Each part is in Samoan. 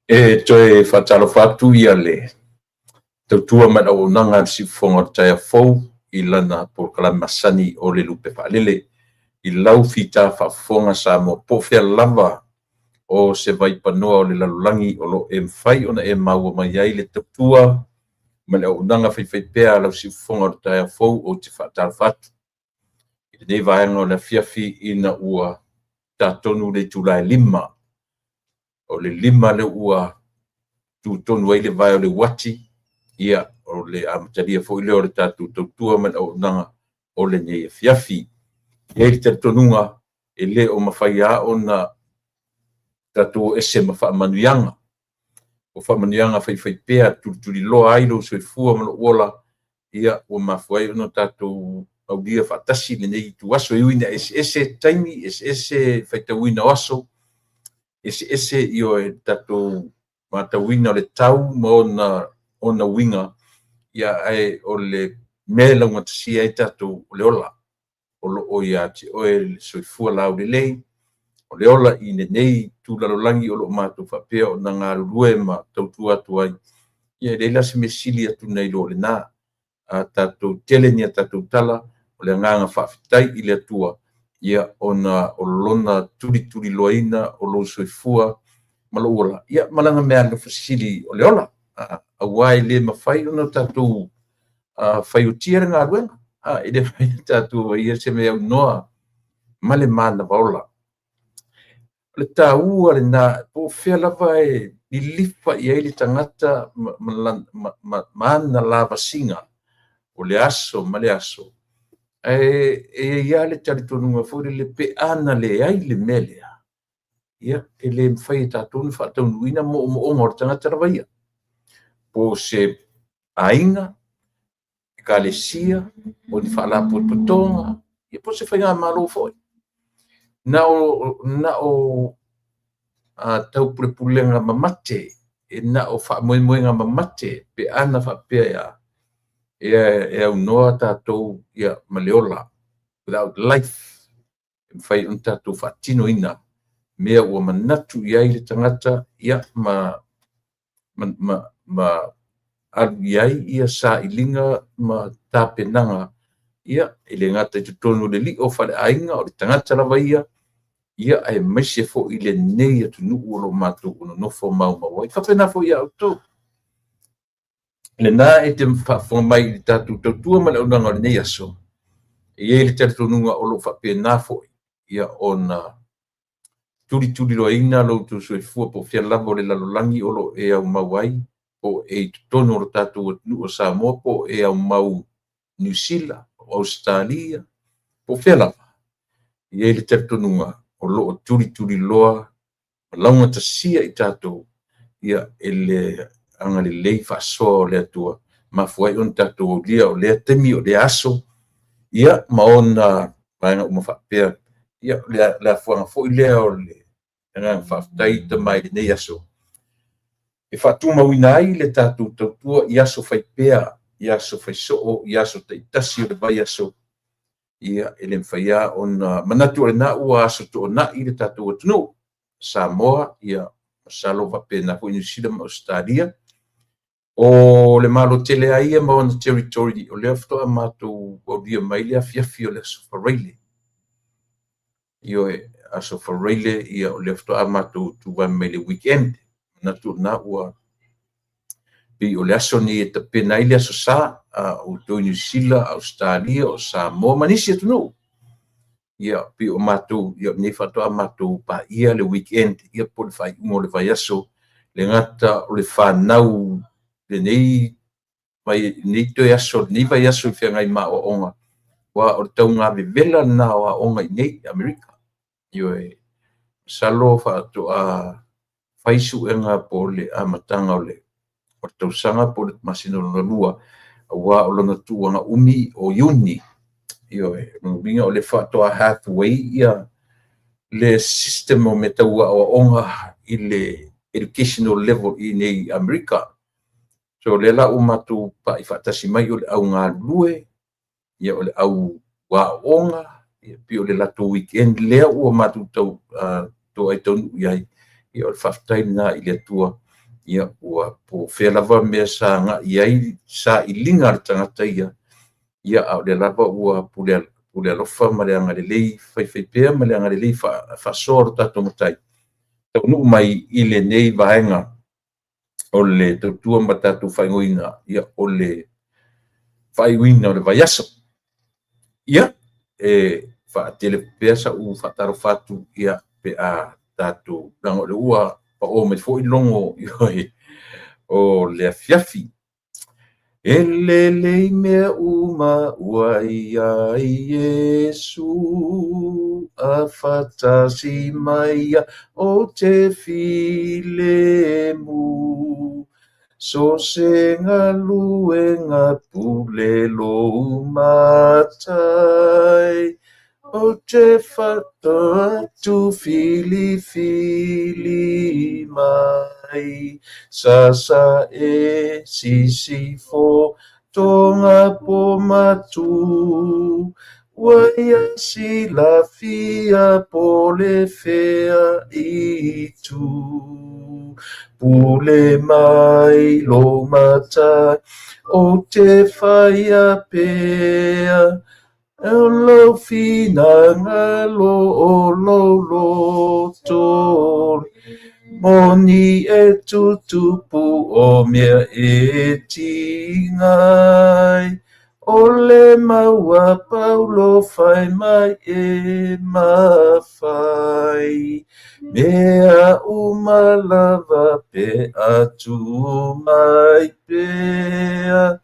E toe faatalofa atu ia le tautua ma le auaunaga a le Siufofoga o le Taeao Fou i lana polokalame masani o le Lupe Faalele i lau fita faafofoga Samoa, po o fea lava o se vaipanoa o le lalolagi o lo o e mafai ona e maua mai ai le tautua ma le auaunaga faifaipea a lau Siufofoga o le Taeao Fou. Ou te faatalofa atu i lenei vaega o le afiafi ina ua ta tonu le itula e 5. O le 5 lea ua tutonu ai le vae o le uati, ia o le amatalia foi lea o le tatou tautua ma le auaunaga o lenei afiafi. E i ai le talitonuga e le o mafai lava ona tatou o ese ma faamanuiaga. O faamanuiaga faifaipea e tulituliloa ai lou soifua ma lou ola, ia ua mafua ai ona tatou aulia faatasi lenei ituaso. E ui ina eseese taimi, eseese faitauina o aso, eseese le tatou matauina o le tau ma ona uiga, ae o le mea e laugatasia ai tatou o le ola. O lo o ia te oe le soifua laulelei, o le ola i lenei itu lalolagi o lo o matou faapea ona galulue ma tautua atu ai, ia e leai la se mea e sili atu nai lo lena. A tatou tele ni a tatou tala, o le agaga faafetai i le Atua ona o Lona tulituliloaina o lou soifua ma lou ola, ia ma Lana meaalofa sili o le ola. Aua e le mafai ona tatou faiotia le galuega, e le mafai ona tatou faia se mea aunoa ma le manava ola. O le taua lena, po o fea lava e lilifa i ai le tagata ma ana lavasiga o le aso ma le aso, ae e i ai lava le talitonuga foi lele pe ana leai le mea lea, ia e le mafai e tatou ona faataunuuina moomooga o le tagata lava ia, po o se aiga, ekalesia, o ni faalapotopotoga, ia po o se faigamalo foi. Na o taupulepulega mamate, e na o faamoemoega mamate pe ana faapea e aunoa tatou ma le ola, without life, e mafai ona tatou faatinoina mea ua manatu i ai le tagata ma alu i ai ia sailiga ma tapenaga, e le gata i totonu o le lio o faleaiga, o le tagata lava ia, aemaise foi lenei atunuu o lo o matou nonofo maumau ai. E faapena foi ia outou. Lena e te faafofoga mai i le tatou tautua ma le auaunaga o lenei aso, e i ai le talitonuga o lo o faapena foi ona tulituliloaina lo outou soifua po o fea lava o le lalolagi o lo o e aumau ai, po o e i totonu o le tatou atunuu o Samoa, po o e aumau Niu Sila, o Ausetalia, po o fea lava, e i ai le talitonuga o lo o tulituliloa ma laugatasia i tatou e le agalelei faasoa o le Atua, mafua ai ona tatou aulia o lea taimi o lea aso, ma ona vaega uma faapea. Ia, le afuaga foi lea o le agaga faafetai Tama i lenei aso, e faatumauina ai le tatou tautua i aso faipea, i aso faisoo, i aso taitasi o le vaiaso. Ia, e le mafai lava ona manatu o lena ua aso Toonai le tatou atunuu, Samoa, ia masalo faapena foi Niu Sila ma Ausetalia. O le Malo tele lava ia ma ona territory, o lea faatoa matou aulia mai le afiafi o le Aso Faraile. Ioe, Aso Faraile, ia o lea faatoa matou tuvae mai le weekend. Manatu o lena ua pei o le aso lenei e tapena ai le Aso Sa, a outou i Niu Sila, Ausetalia, o Samoa ma nisi atunuu. Ia pei o matou, ia lenei faatoa matou paia le weekend, ia po o le faaiuga o le vaiaso, le gata o le fanau lenei lenei toe aso, lenei vaiaso i feagai ma aoaoga, aua o le tauga vevela lena o aoga i inei i Amerika. Ioe, masalo faatoa fai suega po o le amataga o le tausaga po o le masina lona lua, aua o lona tuaga umi o Iuni. Ioe, o lona uiga o lea faatoa halfway ia le system o mea tau aoaoga i le educational level i inei i Amerika. So o lea la ua matou pai faatasi mai o le au galulue, ia o le au aooga, ia pei o le latou weekend lea ua matou tau toai taunuu i ai, ia o le faafetai lena i le Atua. Ia, ua po o fea lava mea sa agai ai sailiga a le tagata ia, ia a o lea lava ua pule alofa ma le agalelei faifaipea ma le agalelei faasoa o le tatou Matai, taunuu mai i lenei vaega o le tautua ma tatou faaigoaina, ia, o le faaiuina o le vaiaso. Ia, e faatele pea sau faatalofa atu, ia, pe a tatou, leaga o lea ua pao mai foi logo o le afiafi. E lelei mea uma ua ia i Iesu, a faatasi mai ia ou te filemu. So se galuega pule lou matai, ou te atu filifili mai. Sasa e sisifo tonga po matu, ua ia silafia po le fea itu. Pule mai lou matai, ou te whaia pea, o lou finagalo o lou loto, moni e tutupu o mea e tigai, o le maua paulo fai mai e mafai. Mea uma lava pe atu mai pea,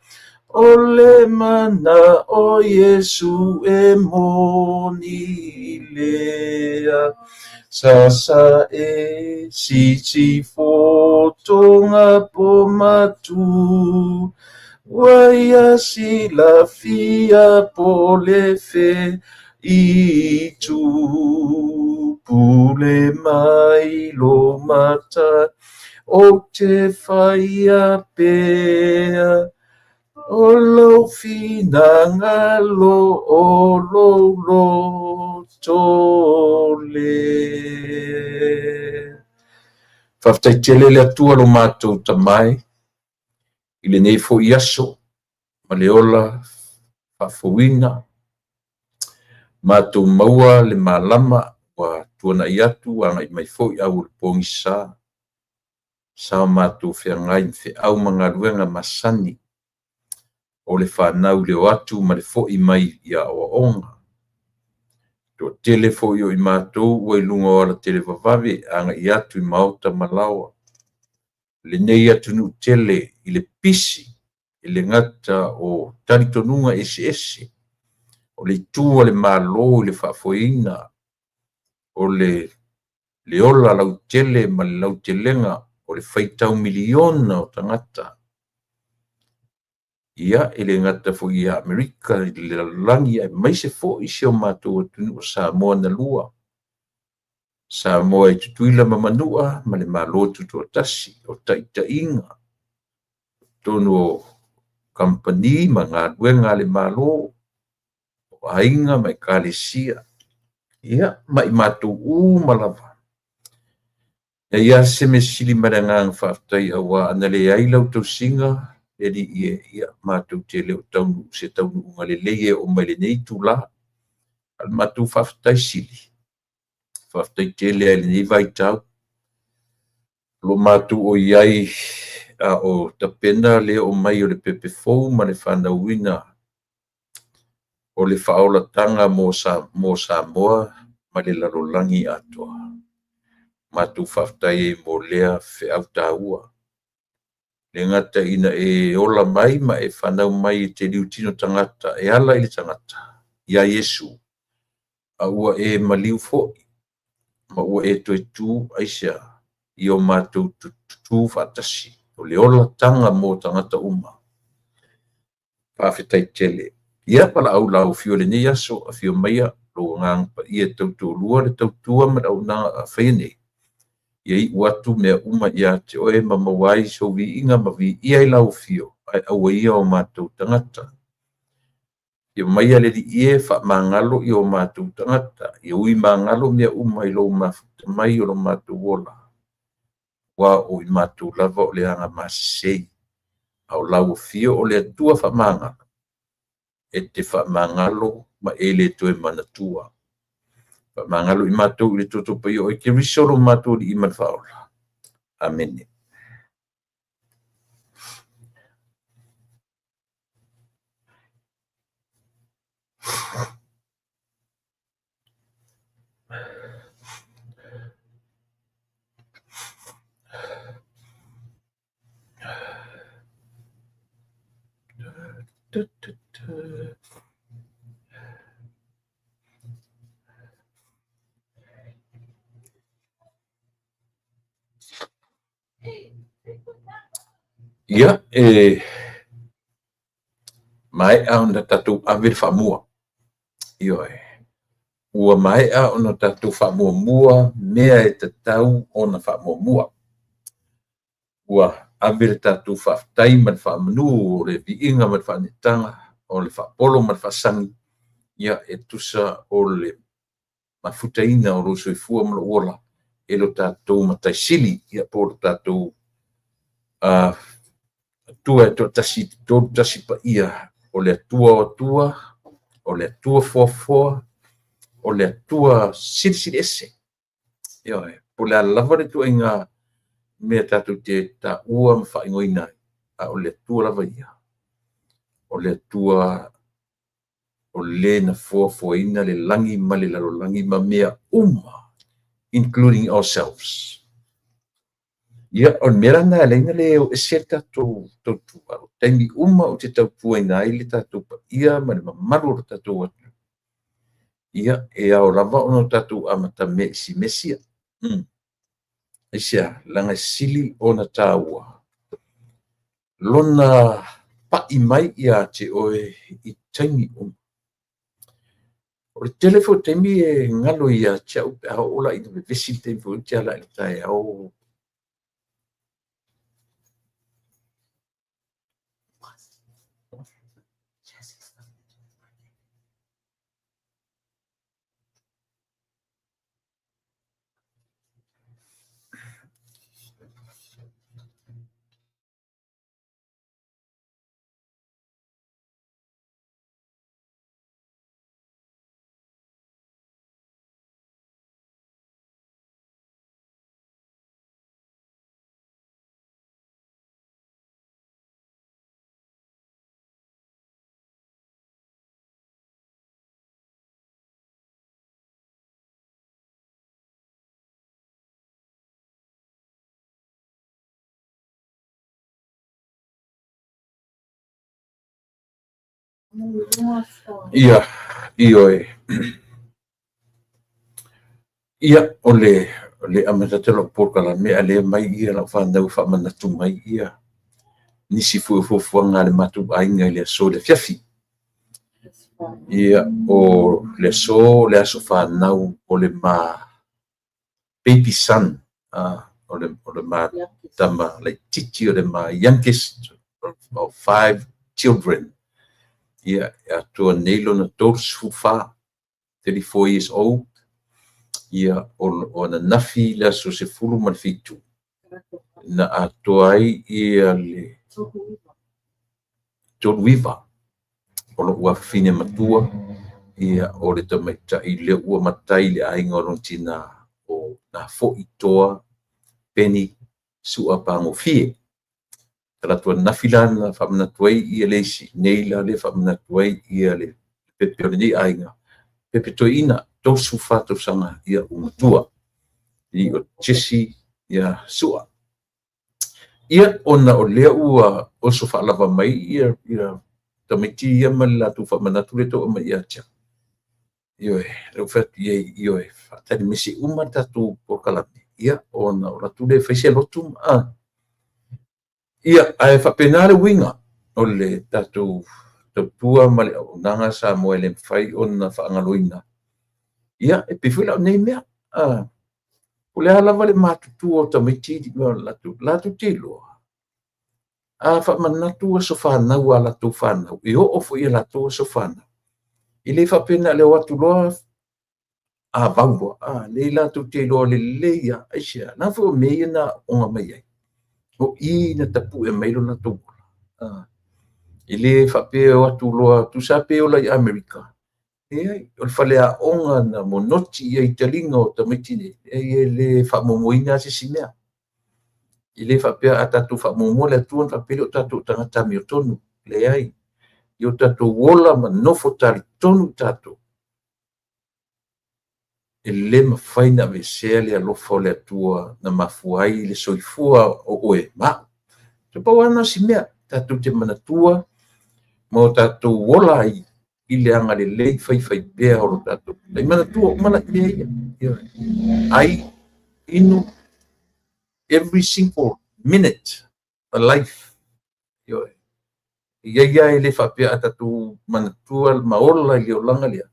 o le mana o Iesu e moni lea. Sasa e sisifo tonga po matu, ua ia silafia po le fe itu. Pule mai lo matai, ou te whaia pea, o lou finagalo o lou loto lea. Faafetai tele le Atua lo matou tamai i lenei foi aso ma le ola faafouina. Matou maua le malama ua tuanai atu agai mai foi au o le pogisa. Sa o matou feagai ma feau ma galuega masani o le fanau i le o atu ma le foi mai i aoaoga. Toatele foi o i matou ua i luga o alatelevavave agai atu i maota ma laoa. Lenei atunuu tele i le pisi e le gata o talitonuga eseese, o le itu a le Malo i le faafoeina o le ola lautele ma le lautelega o le faitau miliona o tagata. Ia, e le gata foi ia Amerika i le lalolagi, aemaise foi si o matou atunuu o Samoa na lua. Samoa e Tutuila ma Manua ma le Malo Tutoatasi, o taitaiga totonu o kamupani ma galuega a le Malo, o aiga ma ekalesia, ia, ma i matou uma lava. E i ai se mea sili ma le agaga faafetai aua ana leai lau tausiga, le Alii e, ia, matou te le o taunuu se taunuuga lelei e oo mai lenei itula. A o le matou faafetai sili, faafetai tele ai i lenei vaitau. O lo o matou o i ai a o tapena le oo mai o le pepe fou ma le fanauina o le faaolataga mo Samoa ma le lalolagi atoa. Matou faafetai ai mo lea feau taua. Le gata ina e ola mai ma e fanau mai e te liutino tagata e ala i le tagata, ia Iesu, a ua e maliu foi ma ua e toe tu aisea i o matou tutu faatasi, o le olataga mo tagata uma. Faafetai tele. Ia, valaau lau afio i lenei aso, afio maia lou agaga paia e tautoalua le tautua ma le auaunaga a faia nei. Ia iu atu mea uma ia te oe ma maua ai sou viiga ma viia ai lau afio, ae aua ia o matou tagata. Ia maia le Alii e faamagalo i o matou tagata, ia ui magalo mea uma i lou mafuta mai o lo matou ola. Aua o i matou lava o le agamasese, a o lau afio o le Atua faamagalo, e te faamagalo ma e le toe manatua. Faamagalo i matou i le toto paia o Oe Keriso lo matou Alii ma le Faaola. Amene. Ia, e maea ona tatou ave le faamua. Ioe. Ua maea ona tatou faamuamua mea e tatau ona faamuamua. Ua ave le tatou faafetai ma le faamanu o le viiga ma le faaneetaga, o le faapolo ma le faasagi, ia e tusa o le mafutaina o lou soifua ma lou ola e lo tatou Matai Sili, ia po o lo tatou Atua e toatasi i tolu tasi paia, o le Atua o Atua, o le Atua foafoa, o le Atua silisili ese. Ioe, po o le a lava le ituaiga mea tatou te taua ma faaigoaina ai, a o le Atua lava ia, o le Atua o le na foafoaina le lagi ma le lalolagi ma mea uma, including ourselves. Ia, o le mea la lena e ala ai ona le o ese le tatou tautua, o taimi uma ou te tautuaina ai le tatou paia ma le mamalu o le tatou atunuu, ia, e ao lava ona tatou amatamea i si mea sia. Aisea? Leaga e sili ona taua lona pai mai ia te oe i taimi uma. O le tele foi o taimi e galo ia te au pe a oo la ina vevesi i le taimi foi lea ou te ala ai i le taeao. Ia, ioe. Ia, o le o le amata atu o lau polokalame a o lea e aumai lau fanau e faamanatu mai ia nisi foi o fuafuaga a le matou aiga i le aso i le afiafi. Ia, o le aso o le aso fanau o le ma baby son, o le ma tama laitiiti o le ma youngest of 5 children. Ia, e atoa nei lona 34, 34 years old. Ia, o ananafi le aso 17 na atoa ai ia le 39 o lou afafine matua, ia, o le tamaitai lea ua matai i le aiga o lona tina o Nafo'i Toa Peni Sua Pagofie. Talaatu ananafi la na faamanatu ai ia le isi, nei la lea faamanatu ai ia le pepe o lenei aiga, pepe toeaina, 34 tausaga ia ua matua, i o Jesse ia Sua. Ia, ona o lea ua oso faalava mai ia tamaiti ia ma le latou faamanatu lea e tau aumai ia te au. Ioe, lea ua fai atu i ai, ioe, faatalimese uma le tatou polokalame, ia, ona o latou lea e fai se lotu ma... Ia, ae faapena le uiga o le tatou tautua ma le auaunaga Samoa e le mafai ona faagaloina. Ia, e pei foi la o nei mea, o le a lava le matutua o tamaiti latou te iloa, a faamanatu aso fanau a latou fanau, e oo foi i a latou aso fanau. E le faapea na o le o atu loa A vau loa, a, lea latou te iloa lelei lava. Aisea? Leaga foi o mea ia na aooga mai ai. O i na tapue mai ai lo latou ola. A, e le faapea e o atu loa, tusa lava pe ola i Amerika, leai, o le faleaoga na monoti i ai taliga o tamaiti nei, e le faamuamuaina lava se isi mea. E le faapea a tatou faamuamua le Atua ona faapea lea o tatou o tagata amiotonu. Leai, ia o tatou ola ma nofo talitonu tatou, e le mafai ona aveesea le alofa o le Atua na mafua ai le soifua o oe ma au. E pau lava lena o si mea, tatou te manatua ma o tatou ola ai i le agalelei faifaipea o lo tatou. E manatua uma la mea ia. Ai, inu, every single minute of life. Ioe. E i ai lava e le faapea a tatou manatua ma ola i le olaga lea,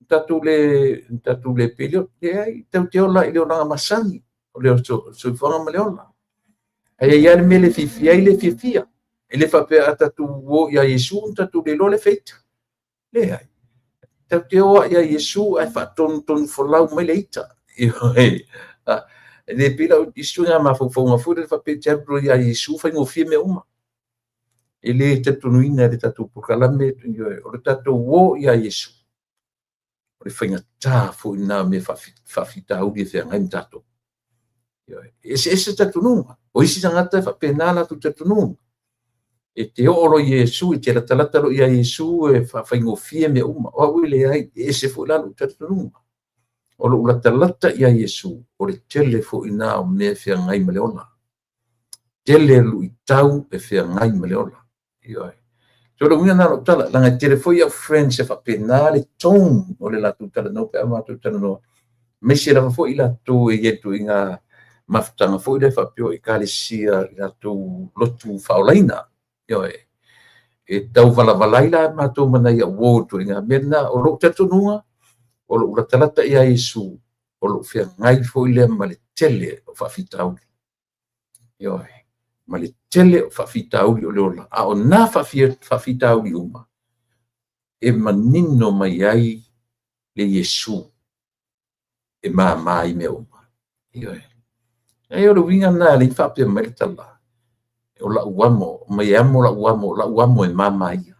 tatou le pele, leai, tatou te ola i le olaga masani, o le soifuaga ma le ola. Ae i ai lava le mea le fiafia ai le fiafia. E le faapea a tatou o ia Iesu ona tatou le iloa lea feita. Leai. Tatou te o ia Iesu ae faatonutonu folau mai le ita. Ioe. E le pei la o isi ituaiga mafaufauga foi lele faapea e te alu loa ia Iesu faigofie mea uma. E le talitonuina e le tatou polokalame, ioe, o le tatou o ia Iesu, o le faigata foi lena o mea faafitauli e feagai ma tatou. Ioe. E eseese talitonuga. O isi tagata e faapena latou talitonuga. E te oo loa i Iesu, e te latalata loa ia Iesu e faafaigofie mea uma. O au e leai, e ese foi la lou talitonuga. O lou latalata ia Iesu, o le tele foi lena o mea e feagai ma le ola. Tele luitau e feagai ma le ola. Ioe. So le uiga lena o lau tala, leaga e tele foi au friends e faapena le tone o le latou talanoa pe a matou talanoa. Aemaise lava foi i latou e i ai i ituaiga mafutaga foi lea faapea o ekalesia i latou lotu faaolaina. Ioe. E tau valavala ai la matou ma nai au uo i ituaiga mea lena. O lou talitonuga, o lou latalata ia Iesu, o lou feagai foi lea ma le tele o faafitauli. Ioe. Ma le tele o faafitauli o le ola. A o na faafitauli uma, e manino mai ai le Iesu e mama ai mea uma. Ioe. E o le uiga lena e ala ai ona faapea mai le tala, o lau amo, mai e amo lau amo, o lau amo e mama ia.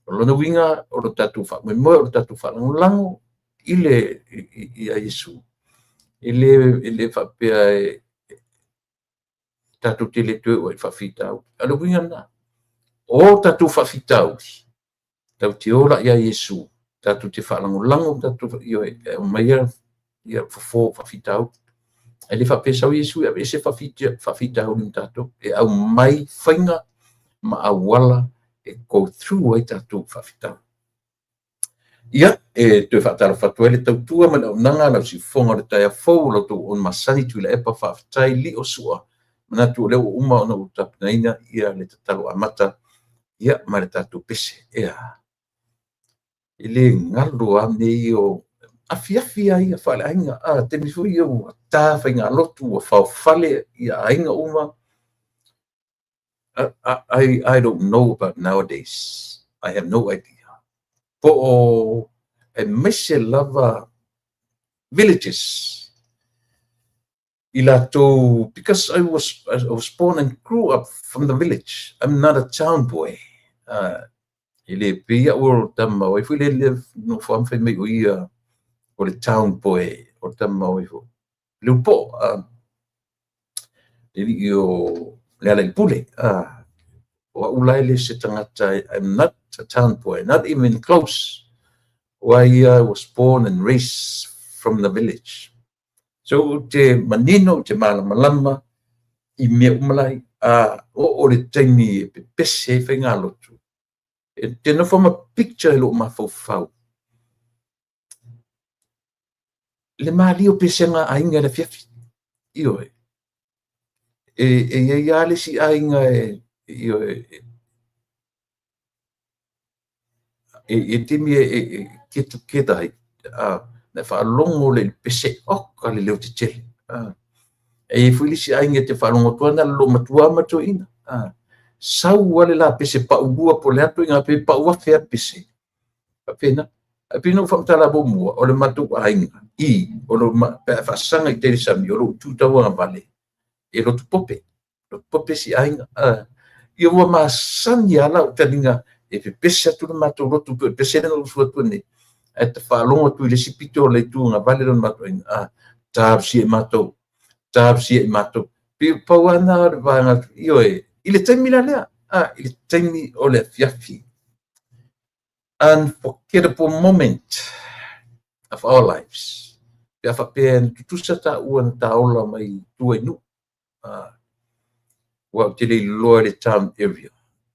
O lona uiga, o le tatou faamoemoe, o le tatou faalagolago i le ia Iesu, e le faapea e tatou te le toe oo ai i faafitauli. A o le uiga lena, o tatou faafitauli, tatou te ola ia Iesu, tatou te faalagolago, tatou ioe, e aumaia ia fofo o faafitauli. E le faapea e sau Iesu e aveese faafitauli ma tatou, e aumai faiga ma auala e go through ai tatou faafitauli. Ia, e toe faatalofa atu ai le tautua ma le auaunaga a lau siufofoga o le taeao fou o la outou auauna masani Tuilaepa, faafetai Lio Sua. Manatu o lea ua uma ona ou tapenaina ia le tatalo amata ia ma le tatou pese. Ea, e le galo lava mea ia o afiafi lava ia faaleaiga. A, taimi foi ia ua ta faigalotu, ua faofale ia aiga uma. I don't know about nowadays. I have no idea. Po o aemaise lava villages i latou, because I was born and grew up from the village. I'm not a town boy. E le pei au o tama o ai foi le nofo a fai mai o ia o le town boy, o le tama o ai foi. Le upo, le alii o Lealailepule. O au la e le se tagata, I'm not a town boy, not even close. Why I was born and raised from the village. So ou te manino, ou te malamalama i mea uma lai. A o le taimi e pepese ai faigalotu, e te nofo ma picture i lou mafaufau. Le malie o pesega a aiga i le afiafi. Ioe. E i ai lava le isi aiga e, ioe, e taimi e get together ai, na faalogo le pese oka le leo tetele. E i ai foi le isi aiga e te faalogo atu ana le loomatua ma toeaina. Sau lava le la pese paulua po o le a ituaiga pe pau afe lava le pese. Faapena. Ae pei ona ou faamatala muamua, o le matou aiga i o lo pe a faasaga i tai i le sami, o lo o tu tauagavale e lotu pope, lotu pope si aiga. Ia ua masani lava lau taliga e pepesi atu le matou lotu, pei o le pese lea na ou usu atu ai nei, ae ta faalogo atu i le isi pito o le itu agavale lea o le matou aiga, talosia i matou, talosia i matou. Pei pau lava lena o le vaega, ioe, i le taimi la lea, i le taimi o le afiafi. Unforgettable moment of our lives. Pe a faapea na tutusa taua na taola mai tua i nuu. Aua ou te le iloa i le town area.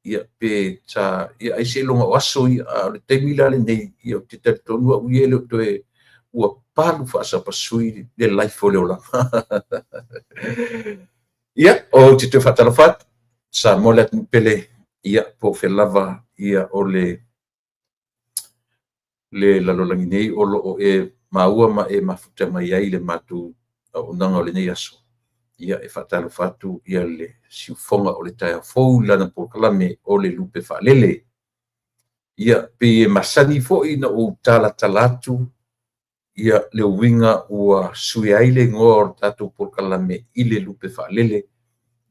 Ia pe sa, ia ai seiloga o aso ia, a o le taimi la lenei, ia ou te talitonu au ia e le o toe, ua palu faasapasui le life o le olaga. Ia, ou te toe faatalofa atu, Samoa le atunuu pele, ia po o fea lava ia o le lalolagi nei o lo o e maua ma e mafuta mai ai le matou auaunaga o lenei aso. Ia e faatalofa atu ia le siufofoga o le taeao fou i lana polokalame o le Lupe Faalele. Ia, pei e masani foi ona ou talatala atu ia le uiga ua sui ai le igoa o le tatou polokalame i le Lupe Faalele.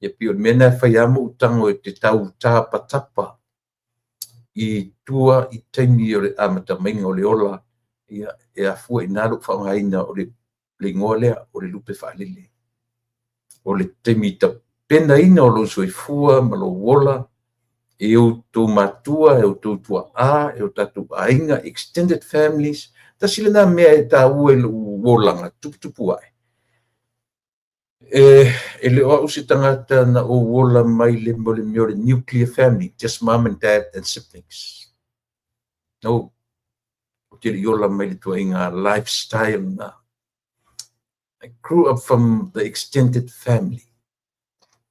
Ia pei o le mea lena e fai lava ma ou tago e te tau tapatapa i tua i taimi o le amata maiga o le ola, ia e afua i ina lou faaaogaina o le igoa lea o le Lupe Faalele. O le taimi tapenaina o lou soifua ma lou ola e outou matua, e outou tuaa, e o tatou aiga, extended families. Tasi lena mea e taua i lou olaga tuputupu ae, e le o au se tagata na ou ola mai le mea o le nuclear family, just mom and dad and siblings. No, ou te le i ola mai le tuaiga lifestyle na. I grew up from the extended family.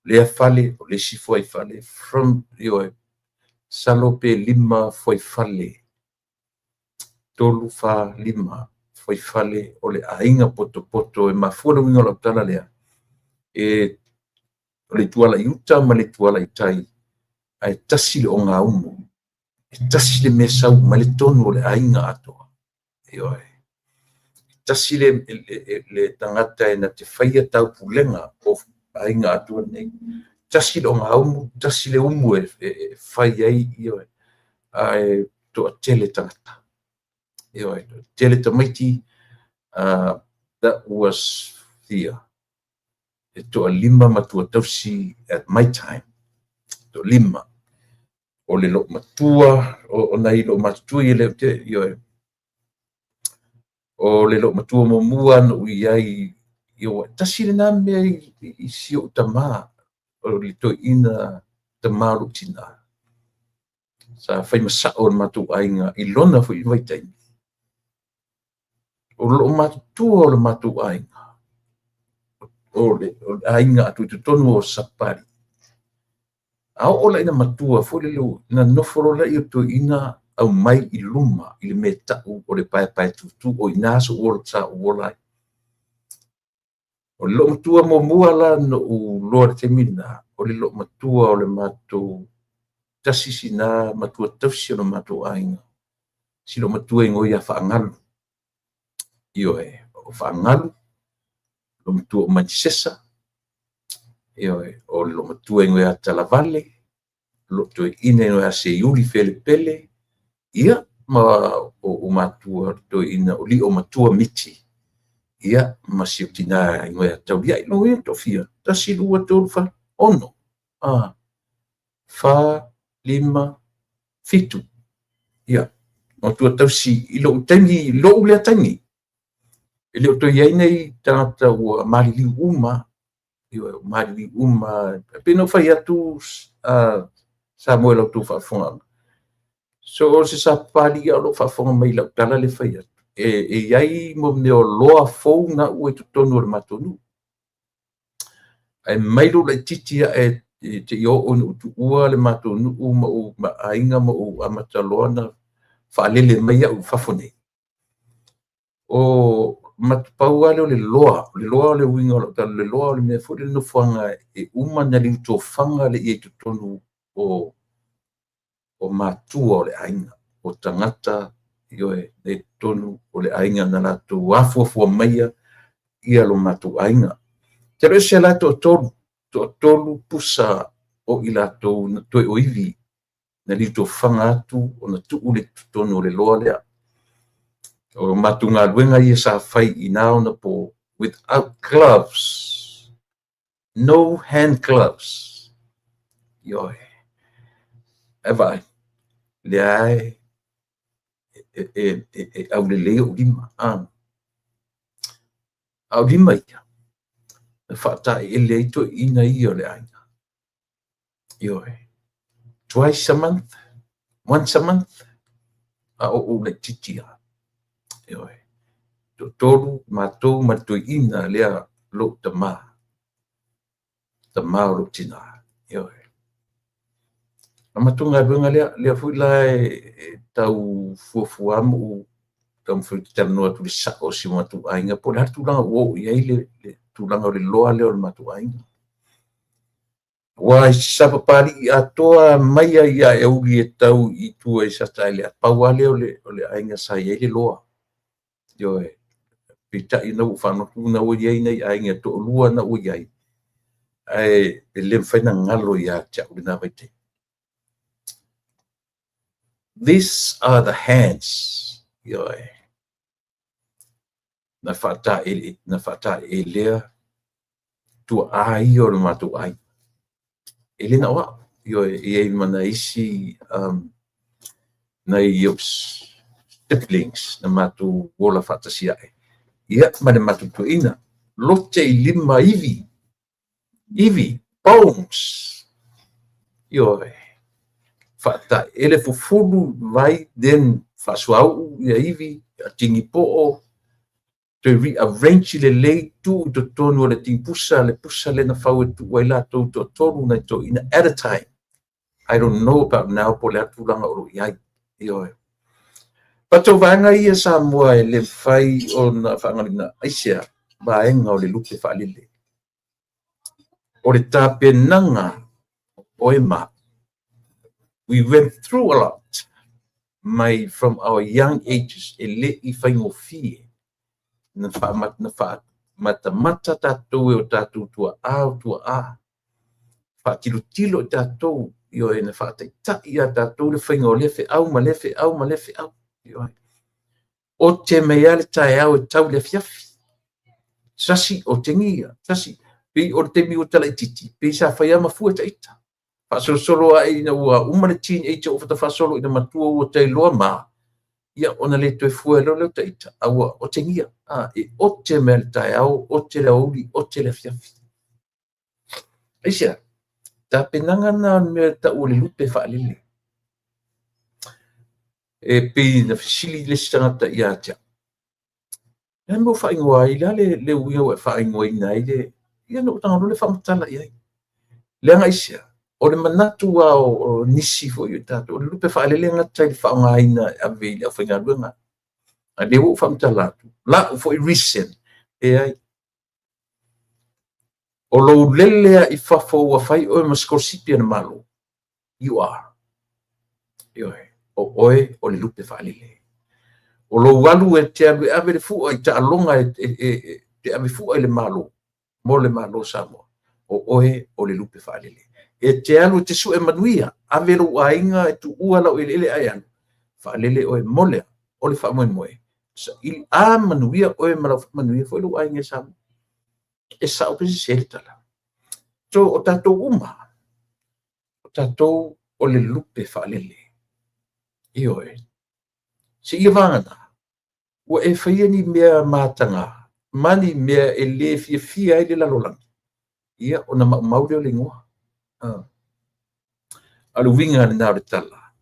Lea fale, o le isi fuaifale, from, ioe, salo pe 5 fuaifale, 3, 4, 5 fuaifale o le aiga potopoto. E mafua le uiga o lau tala lea, e o le ituala i uta ma le ituala i tai, ae tasi le ogaumu, e tasi le mea e sau uma ai le tonu o le aiga atoa. Ioe. E tasi le tagata e na te faia taupulega o aiga atoa nei. Tasi le ogaumu, tasi le umu e fai ai, ioe, ae toatele tagata. Ioe, toatele tamaiti, that was fear. E toalima matua tausi at my time. Toalima. O le loo matua, o nai loo matutua ia le te, ioe. O le loo matua muamua na ou iai, ioe, tasi lena mea i si ou tamā, o le toeaina tamā o lou tina. Sa fai masao o le matou aiga i lona foi vaitaimi. O loo matutua o le matou aiga, o le aiga atu i totonu o Sapali. A oo la ina matua foi lele, na nofo loa lea o toeaina aumai i luma i le mea tau o le paepae tutu o i ina sa ou ola ai. O le loomatua muamua la na ou iloa i le taimi lena, o le loomatua o le matou tasi sina matua tausi o le matou aiga. Si loomatua igoa ia Faagalu. Ioe, o Faagalu, loomatua o Manisesa, ioe, o le loomatua igoa ia Talavale, lo toeaina igoa ia Seiuli Felepele, ia ma o matua toeaina o Lio Matua Miti, ia ma si o tina igoa ia Tauliai. Lo ia toafia, 1, 2, 3, 4, 6, 4, 5, 7. Ia, matua tausi i lou taimi, i lou lea taimi. E le o toe i ai nei tagata ua maliliu uma, ioe, maliliu uma. Pei ona ou fai atu, Samoa i la outou faafofogaaga. So o se sapali ia o lo o faafofoga mai i lau tala le fai atu. E i ai mo mea o loa fou na ua i totonu o le matou nuu. Ae mai lou laitiiti ae te i oo ina ou tuua le matou nuu ma ou aiga ma ou amata loa na faalele mai au i fafo nei. O matupau lava lea o le loa, o le loa o le uiga o lau tala, o le loa o le mea foi le nofoaga e uma na liutofaga le i totonu o matua o le aiga, o tagata Ioe, na i totonu o le aiga na latou afuafua maia ia lo matou aiga. Te alu ese la e toatolu, toatolu pusa o i latou na toe o ivi na liutofaga atu ona tuu lea i totonu o le loa lea. O matou galuega ia sa fai i na ona po without gloves, no hand gloves. Ioe. Ae vaai, lea e e aulelei ou lima. A o lima ia, na faataeleele ai toeaiina ia o le aiga. Ioe. Twice a month, once a month, a o ou laitiiti lava. Ioe. Toatolu matou ma le toeaina lea lou tama, tama o lou tina. Ioe. O la matou galuega lea, lea foi la e tau fuafua ma ou taumafai ou te talanoa atu i le sao o si o matou aiga, po o le a le tulaga ua oo i ai le tulaga o le loa lea o le matou aiga. Aua i Sapapalii atoa mai ai ia Aeauli e tau i tua i Sata'elea, pau lava lea o le aiga sa i ai le loa. Ioe. Peitai na ua faalogo atu na ua i ai nai aiga e toalua na ua i ai, ae e le mafai ona galo ia te au lena vaitaimi. These are the hands. Ioe. Na faataeleelea tuaa ia o le matou aiga. E le na o au. Ioe, e i ai ma nai isi nai ou siblings na matou ola faatasi ae. Ia, ma le matou toeaina. Lote i lima ivi. Ivi, bones. Ioe. Faataeleele fufulu vai, then faasuauu ia ivi, tini poo, toe rearrange lelei, tuu i totonu o le tigipusa, le pusa lea na fau e tuu ai latou toatolu nai toeaiina at a time. I don't know about now po o le a tulaga o lo o i ai. Ioe. But o vaega ia Samoa e le mafai ona faagaloina, aisea? Vaega o le lupe faalele. O le tapenaga o oe ma au. We went through a lot mai from our young ages, e le i faigofie na faamatamata tatou e o tatou tuaa o tuaa, faatilotilo i tatou, ioe, na faataitai ia tatou le faiga o lea feau ma lea feau ma lea feau. Ioe. Ote mai lava le taeao e tau i le afiafi. Sasi otegia, sasi. Pei o le taimi ua talaititi, pei sa fai lava ma fue taita. Faasolosolo ae ina ua uma le teenage ua faasolo ina matua ua tailoa ma, ia ona le toe fue loa lea o taita, a ua otegia. E ote mai le taeao, ote le aoauli, ote le afiafi. Aisea? Tapenaga na o le mea e tau o le lupe faalele. E pei na fesili le isi tagata ia te au, le a le mea ua faaigoa ai, le a le uiga ua e faaigoaina ai le, ia na ou tago loa lea faamatala i ai. Leaga aisea? O le manatu lava o nisi foi o tatou, o le lupe faalele e gata i le faaaogaina e ave i le aufaigaluega. A lea ua ou faamatala atu, lau foi reason, leai. O lou lele lava i fafo ua fai oe ma sikolasipi a le Malo, you are. Ioe, o oe o le lupe faalele. O lou alu e te alu e ave le fua i taaloga e te ave fua i le Malo, mo le Malo o Samoa, o oe o le lupe faalele. E te alu e te sue manuia, ave lou aiga e tuua lau eleele ae alu, faalele oe mo le a? O le faamoemoe, saili a manuia oe ma lau manuia foi lou aiga i Samoa. E sao pe sese le tala. So, o tatou uma, o tatou o le lupe faalele. Ioe. Seia vagana, ua e faia ni mea mataga ma ni mea e le fiafia ai le lalolagi, ia ona maumau lea o le igoa. A o le uiga lena o le tala.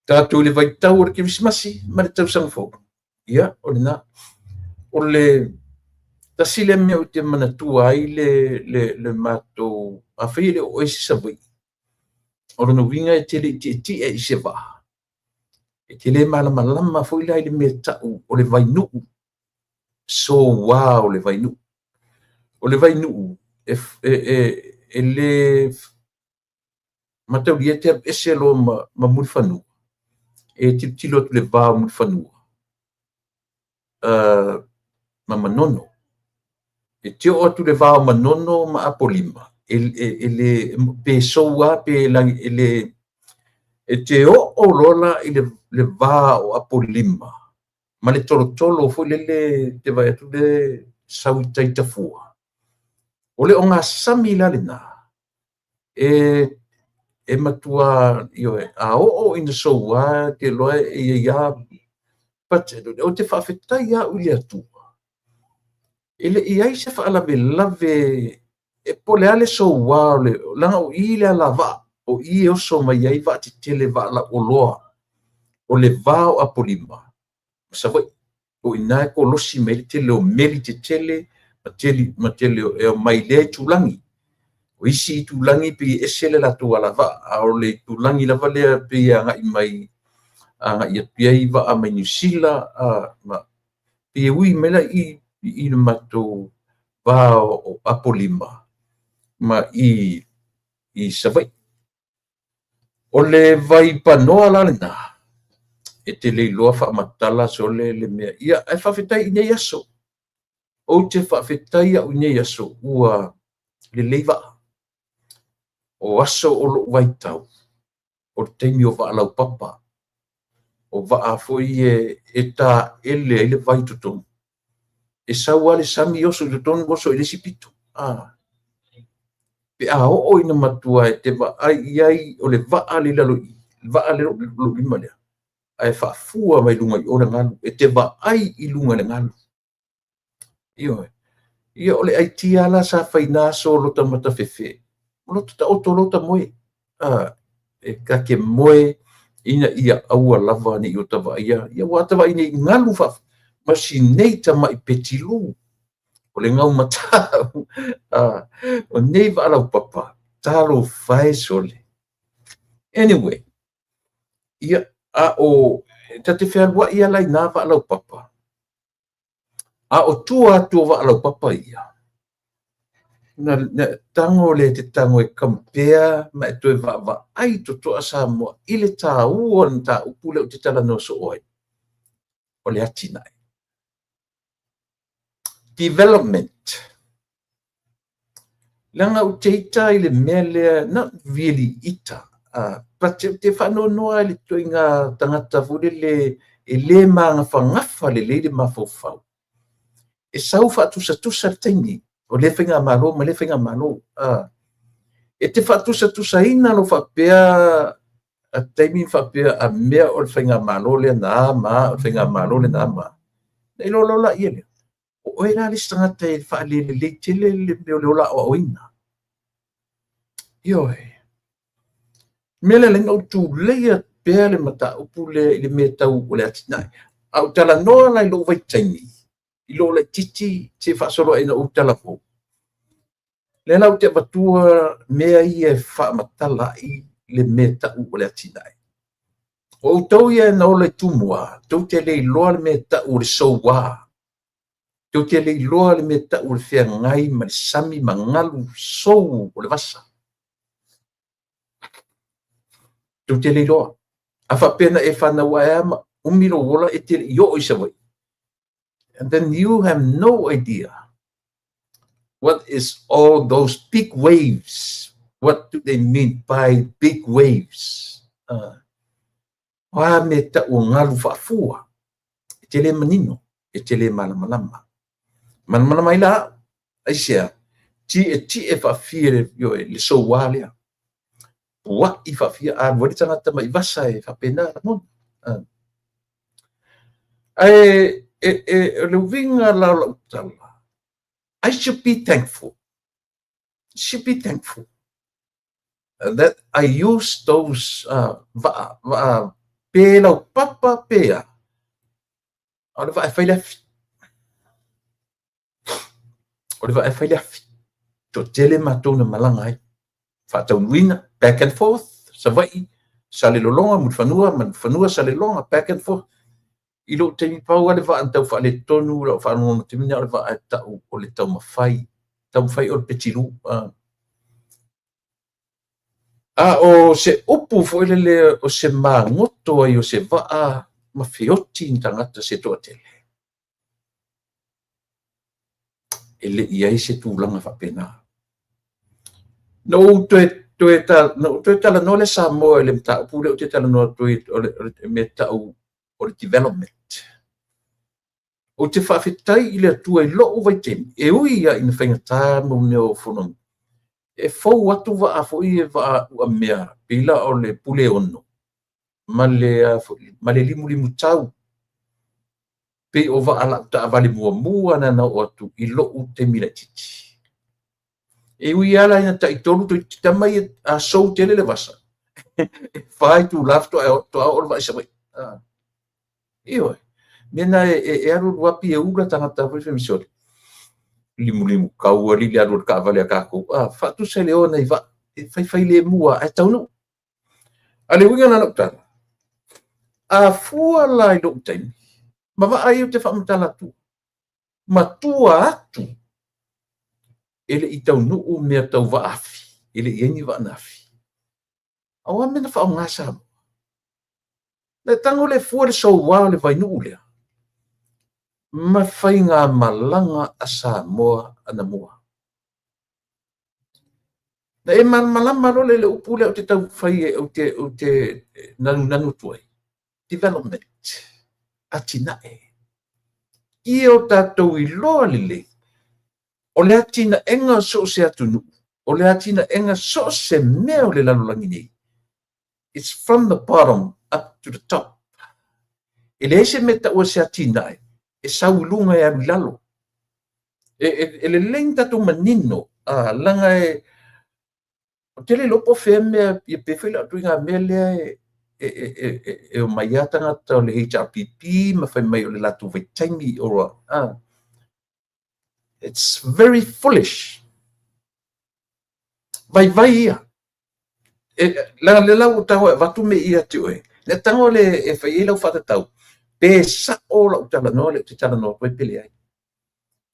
Tatou i le vaitau o le Kerisimasi ma le tausaga fou. Ia, o lena. O le tasi lea mea ou te manatua ai le matou, afai e le o oe se Savaii, o lona uiga e te le i tietie i se vaa, e te le malamalama foi la i le mea e tau o le vainuu, soua o le vainuu. O le vainuu, e le mataulia e te alu ese loa ma Mulifanua, E tilotilo atu i le va o Mulifanua ma Manono. E te oo atu i le va o Manono ma Apolima, e le pe sou lava pe lagi, e le e te oo loa la i le va o Apolima ma le tolotolo foi lele te vaai atu le sau i tai Tafua. O le ogasami la lena, e matua, ioe, a oo ina soua te iloa e i ai lava, but ou te faafetai lava au i le Atua, e le i i ai se faalavelave e po o le a le soua o le, leaga o i le alavaa, o i e oso mai ai vaatetele, vaa lauoloa, o le va o Apolima ma Savaii. O i ina e kolosi mai ai le tele o meli tetele ma tele e omai i lea itulagi. O isi itulagi pei e ese le latou alavaa, a o le itulagi lava lea pei e agai mai, agai atu i ai vaa mai Niu Sila, ma pei e ui mai la i i le matou va o Apolima ma i i Savaii. O le vaipanoa la lena, e te le iloa faamatala sole le mea. Ia, ae faafetai i nei aso. Ou te faafetai au i nei aso ua lelei vaa. O aso o lou vaitau, o le taimi o vaa laupapa, o vaa foi e taele ai le vai i totonu. E sau lava le sami oso i totonu, oso i le isi pito. Pe a oo ina matua e te vaai i ai o le vaa lea i lalo i i, le vaa lea o lou lima lea, ae faafua mai luga i o le galu, e te vaai i luga i le galu. Ioe. Ia o le aitia la sa fai i na aso o lota matafefe, o lota taoto lota moe. E ta te moe ina ia aua lava ne i ota vaaia, ia ua ta vaai nei i galu ma si nei tamai petilu o le gaumatau. O nei vaa laupapa, talofa e sole. Anyway, ia, a o, ta te fealuai lava la i na vaa laupapa, a o tua atu o vaa laupapa ia, na tago lea e te tago e compare ma e toe vaavaai totoa Samoa i le taua o le mataupu lea ou te talanoa soo ai, o le atinae. Development. Leaga ou te ita i le mea lea, not really ita, but ou te faanoanoa i le ituaiga tagata foi lele e le magafagafa lelei le mafaufau. E sau faatusatusa le taimi o lea faigamalo ma lea faigamalo. E te faatusatusaina lou faapea a taimi faapea a mea o le faigamalo lea na ma, o le faigamalo lea na ma. Na iloa loa laia lea. O oe la le isi tagata e faalelelei tele le mea o le ola aoaoina. Ioe. Mea lea na ou tuleia pea le mataupu lea i le mea tau o le atinae. A ou talanoa la i lou vaitaimi, i lou laitiiti se faasolo ae ina ou talavou, lea la ou te avatua mea ia e faamatala ai le mea tau o le atinae. O outou ia na ola i Tumua, tou te le iloa le mea tau o le soua. Tou te le iloa le mea tau o le feagai ma le sami ma galu sou o le vasa. Tou te le iloa. A faapea na e fanau ae lava ma umi lou ola e te le i oo i Savaii, and then you have no idea what is all those big waves. What do they mean by big waves? O a mea tau o galu faafua, e te le manino, e te le malamalama. Malamalama ai la au, aisea, tietie faafia le, ioe, le soua lea. Pua'i faafia, a alu ai le tagata mai vasa e faapena lagona. Ae o le uiga la o lau tala, I should be thankful. Should be thankful that I use those vaa, vaa pe laupapa pe a, a o le vaa e fai le afi. O le vaa e fai le afi. Toatele matou na malaga ai. Faataunuuina, back and forth, Savaii, Salelologa, Mulifanua, Mulifanua, Salelologa, back and forth. I lou taimi pau lava le vaa na tau faaletonu lau faalogologo taimi lena o le vaa e tau o le taumafai, taumafai o le petilu. A o se upu foi lele o se magoto ai o se vaa ma feoti ni tagata se toatele, e le i ai se tulaga faapena. Na ou toe toe ta, na ou toe talanoa le Samoa i le mataupu lea ou te talanoa atu ai o le mea tau o le development. Ou te faafetai i le Atua i lou vaitaimi, e ui lava ina faigata mo mea o fono, e fou atu vaa foi e vaa uamea, pei la o le Puleono ma le, ma le limulimu tau, pei o vaa lau taavale muamua na na oo atu i lou taimi laitiiti. E ui lava la ina tai tolu toeitiiti tama ia a sou tele le vasa, e 4 itula faatoa oo le vaa i Savaii. Ioe. Mea na e alu alu lava pei e ula tagata foi fai mai, sole, limulimu kau alii le alu o le taavale a tatou. Faatusa i le o a nai vaa, e faifailemu lava ae taunuu. A o le uiga la o lau tala, a fua la i lou taimi, ma vaa ia ou te faamatala atu, matua atu e le i taunuu mea tau vaafi, e le i i ai ni vaa na afi. A o a mea na faaaoga Samoa? Na tago le fua le soua o le vainuu lea ma faigamalaga a Samoa anamua. Na e malamalama loa le upu lea ou te tau fai e ou te nanunanu atu ai. Development, atinae. Ia o tatou iloa lelei, o le atinaega o so o se atunuu, o le atinaega so o se mea o le lalolagi nei, it's from the bottom up to the top. E leai se mea taua se atinae e sau i luga e alu i lalo. E lelei ni tatou manino, leaga e ou te le iloa po o fea mea, ia pe foi le ituaiga mea lea e omai lava tagata o le HRPP ma fai mai o le latou vaitaimi or it's very foolish. Vaivai ia. Leaga le la ua tago e avatu mea ia te oe, le tago le e fai ai lau faatatau, pe sa'o lau talanoa lea ou te talanoa atu ai pe leai.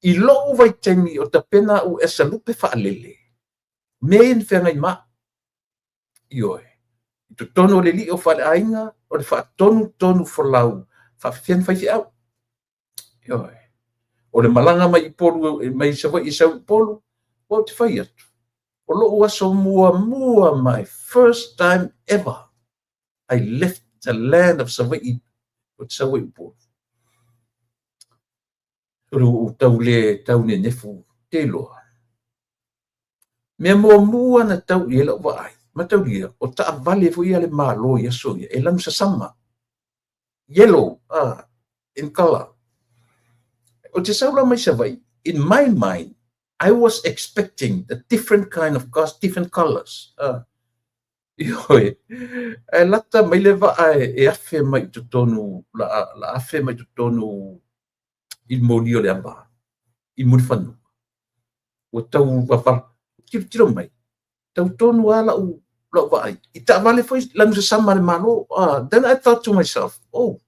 I lou vaitaimi o tapena au as a lupe faalele, mea ia na feagai ma au. Ioe. I totonu o le lii o faleaiga, o le faatonutonu folau, faafefea na faifeau. Ioe. O le malaga mai Upolu, mai Savaii e sau i Upolu, ua ou te fai atu, o lou aso muamua, my first time ever, I left the land of Savaii, ou te sau ai i Upolu. O le ua ou tau le tau nenefu, te iloa. Mea muamua na tau i ai lau vaai, mataulia, o taavale foi ia a le Malo i aso ia, e lanu sasama, yellow in color. Ou te sau la mai Savaii, in my mind, I was expecting a different kind of cars, different colors. Ioe, ae lata mai le vaa e afe mai i totonu, la afe mai i totonu i le moli o le ava, i Mulifanua. Ua tau vavala, tilotilo mai, tau tonu lava lau vaai. I taavale foi lanu sasama a le Malo. Then I thought to myself, oh,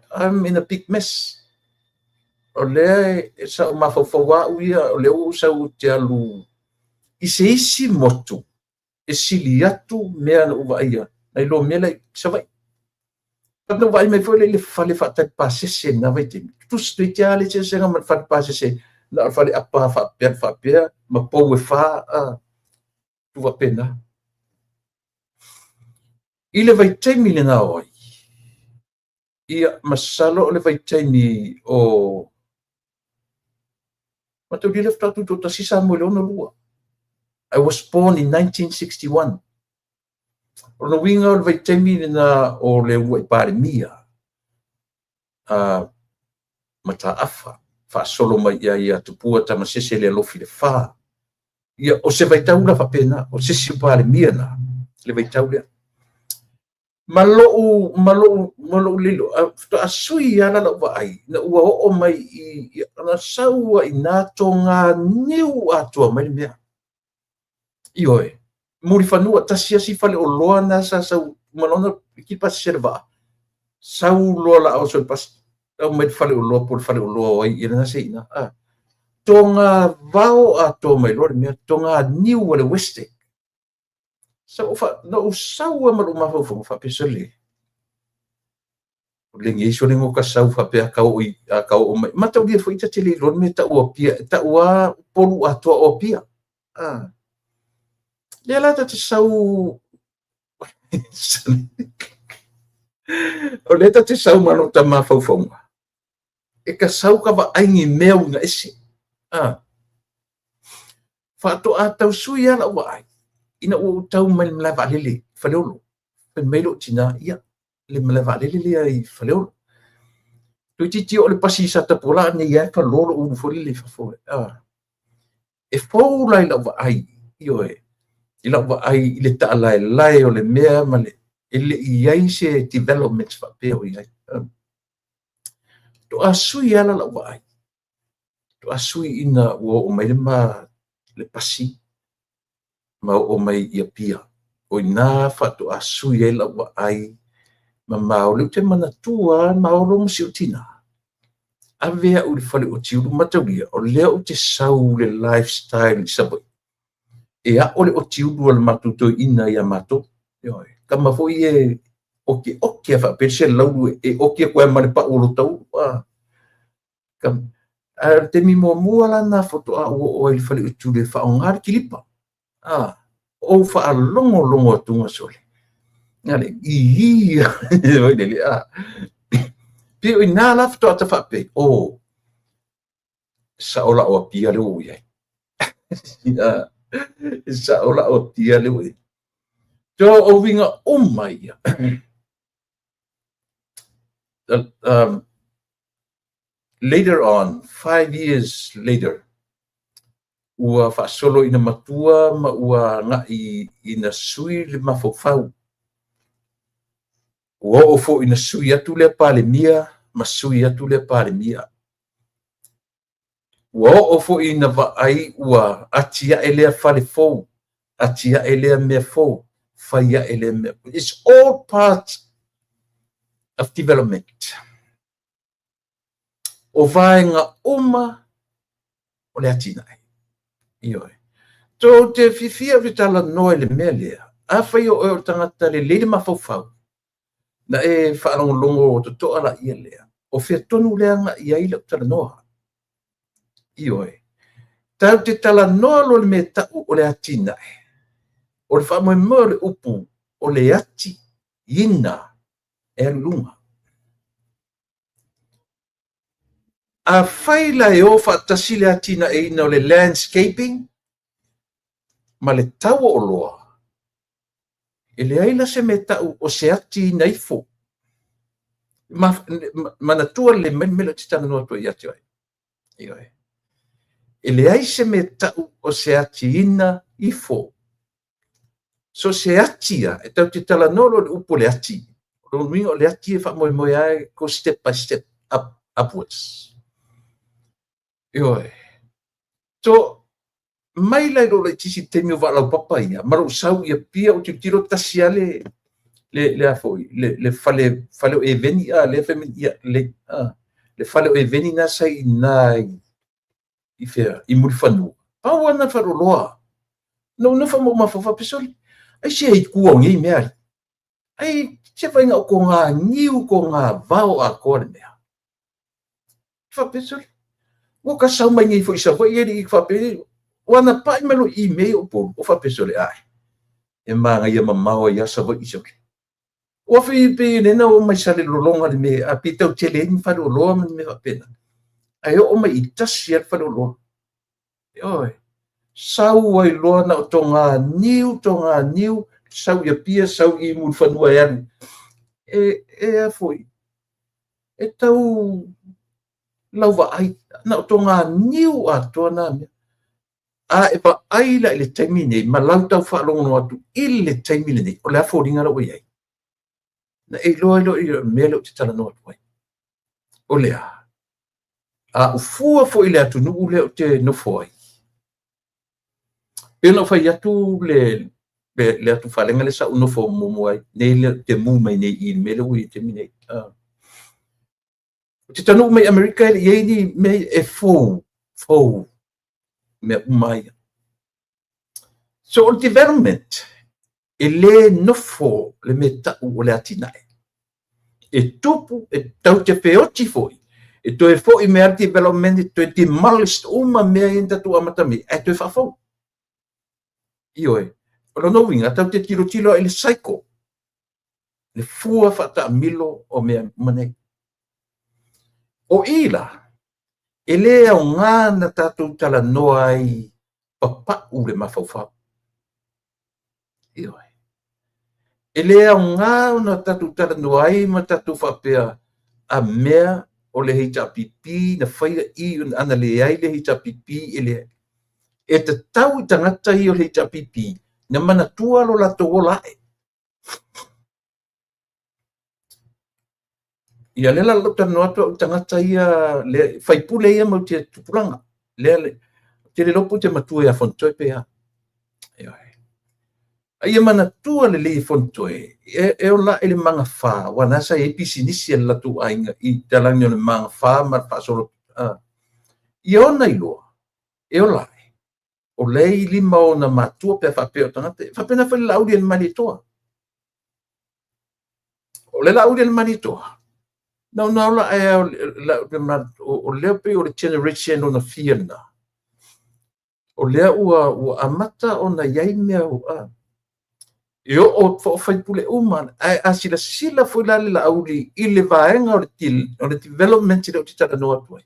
I'm in a big mess. O lea e sa ou mafaufau au ia, o lea ua ou sau ou te alu i se isi motu e sili atu mea na ou vaaia, nai lo mea la i Savaii. Na ou vaai mai foi lea i le fale faatali pasese i lena vaitaimi. Tutusa toeitiiti lava le eseesega ma le fale pasese, na o le fale apa faapea faapea ma pou e fa, tu faapena. I le vaitaimi lena o ai, ia masalo o le vaitaimi o mataulia lea faatoa tutoatasi Samoa i le 62. I was born in 1961. O lona uiga o le vaitaimi lena o le uluai Palemia Mataafa faasolo mai ia ia Tupua Tamasese le alofi le fa. Ia o se vaitau la faapena, o se isi o Palemia na, le vaitau lea. Ma lou, ma lou, ma lou lilo, faatoa sui lava lau vaai, ina ua oo mai i, na sau ai i ina toga niu atoa mai le mea. Ioe, Mulifanua, tasi asi faleoloa na sa sau, ma lona ki pasese le vaa, sau loa la oso i pas, tau mai le faleoloa po le faleoloa o ai, ia lena se ina. Toga vao atoa mai loa le mea, toga niu a le Westec. Sa ou fa, na ou sau lava ma lou mafaufauga faapea, sole, o lenei sole no ka sau faapea a ka oo i, a ka oo mai. Mataulia foi ta te le iloa le mea e tau o Apia, e tau lava Upolu atoa o Apia. Ah. Lea la ta te sau o lea ta te sau ma lota mafaufauga e ka sau ka vaai ni mea uiga ese. Ah. Faatoa tau sui lava lau vaai ina ua ou tau mai le malae vaalele i Faleolo. Fai mai lou tina, ia, le malae vaalele lea i Faleolo. Toeitiiti oo le pasi i Satapuala nei lava e falo lou ulu foi lele i fafo. Ah. E fou la i lau vaai, ioe, i lau vaai i le taalaelae o le mea ma le, e le i i ai se development faapea o i ai. Toa sui lava lau vaai. Toa sui ina ua oo mai le ma le pasi ma oo mai i Apia. O i ina faatoa sui ai lau vaai ma maoli. Ou te manatua lava Maolo ma si ou tina. Ave au i le fale oti ulu mataulia, o lea ou te sau le lifestyle i Savaii. E ao le oti ulu a le matou toeaina ia matou. Ioe. Tama foi e oki oki a faapea se laulu e oki atu ai ma le pau o lo tau. Ah. Ae o le taimi muamua la lena faatoa ou oo ai i le fale oti ulu e faaaoga le kilipa. Ah. Ou faalogologo atuga sole. Ngale, i i lele, ah. Pei o i ina la faatoa ta faapea, oh, sao la o Apia lea ua ou i ai. Sao la o Apia lea ua i ai. So, o uiga uma ia. Later on, 5 years later, ua faasolo ina matua ma ua agai ina sui le mafaufau. Ua oo foi ina sui atu lea Palemia ma sui atu lea Palemia. Ua oo foi ina vaai ua atiae lea fale fou, atiae lea mea fou, fai ae lea mea. It's all part of development. O vaega uma o le atinae. Ioe. So te fiafia ou te talanoa i le mea lea. Afai o oe o le tagata lelei le mafaufau, na e faalogologo totoa laia lea. O fea tonu lea agai ai lau talanoa? Ioe. Tatou te talanoa loa i le mea e tau o le atinae. O le faamoemoe o le upu o le ati ina e alu i luga. Afai la e o faatasi le atinaeina o le landscaping ma le tau o oloa, e leai la se mea e tau o se ati ina ifo. Manatua lelei mai le mea lea ou te talanoa atu ai ia te oe. Ioe. E leai se mea e tau o se ati ina ifo. So se ati ia, e tatou te talanoa loa i le upu o le ati. O lona uiga o le ati e faamoemoe lava e go step by step up, upwards. Ioe. So, mai la i lou laitiiti i le taimi o vaalaupapa ia, ma lou sau i Apia ou tilotilo tasi lava le, le, le a foi, le, le fale, fale o Eveni, a, lea fai mai, ia, le, a, le fale o Eveni na sa i ina i, i fea, i Mulifanua. Pau lava na faleoloa. Na ou nofo ma ou mafaufau faapea, sole, ai se i tua o nei mea alii. Ai se vaaiga o toga niu, toga vao atoa le mea. Faapea, sole, ua ka sau mai nei foi i Savaii e le i faapea, ua na pai mai loa i mea ia o Upolu, o faapea, sole, ai, e manaia mamao ai lava Savaii sole. Ua fai pei lena oo mai Salelologa le mea, a pei tau tele ai ni faleoloa ma ni mea faapena. Ae oo mai i tasi lava le faleoloa. Ioe. Sau ai loa na o toga niu, toga niu, sau i Apia, sau i Mulifanua e alu. E, e a foi, e tau lau vaai, na o toga niu atoa na mea. A e vaai la i le taimi nei, ma lau tau faalogologo atu i le taimi lenei, o le a foliga la ua i ai? Na e iloa ai loa i le mea lea ou te talanoa atu ai. O le a? A ou fua foi i le atunuu lea ou te nofo ai, pei ona ou fai atu le, le, le atufalega lea sa ou nofo muamua ai, nei lea ou te mu mai nei i le mea lea ua i ai i le taimi nei. Ou te taunuu mai Amerika e le i ai ni mea e fou, fou mea uma ia. So o le development. E lē nofo le mea ta'u o le atinae. E tupu, e tatou te feoti foi, e toe fo'i mai lava le development, e toe demolish uma mea ia na tatou amata mai ai, ae toe faafou. Ioe. O lona uiga, tatou te tilotilo i le cycle, le fua faataamilo o mea uma nei. O i la, e lē aoga na tatou talanoa ai papa'u le mafaufau. Ioe. E lē aoga ona tatou talanoa ai ma tatou faapea a mea o le HRPP na faia i ana leai le HRPP e leai. E tatau i tagata ia o le HRPP na manatua lo latou ola a'e. Ia lea la o lou talanoa atu au i tagata ia le faipule ia matou te tupulaga. Lea le te le iloa po o te matua ia Fonotoe pe a. Ioe. A ia manatua lelei e Fonotoe, e ola ae i le magafa, aua na sa i ai pisinisi a le latou aiga i talani o le magafa ma le faasolo. Ia ona iloa, e ola ae, o lea i lima o ona matua pe a faapea o tagata. E faapena foi le Laauli a le Malietoa. O le Laauli a le Malietoa, na ona ola ae o lea pei o le generation lona fia lena. O lea ua amata ona i ai mea e oo faipule uma, ae a silasila foi la le Laauli i le vaega o le development lea ou te talanoa atu ai,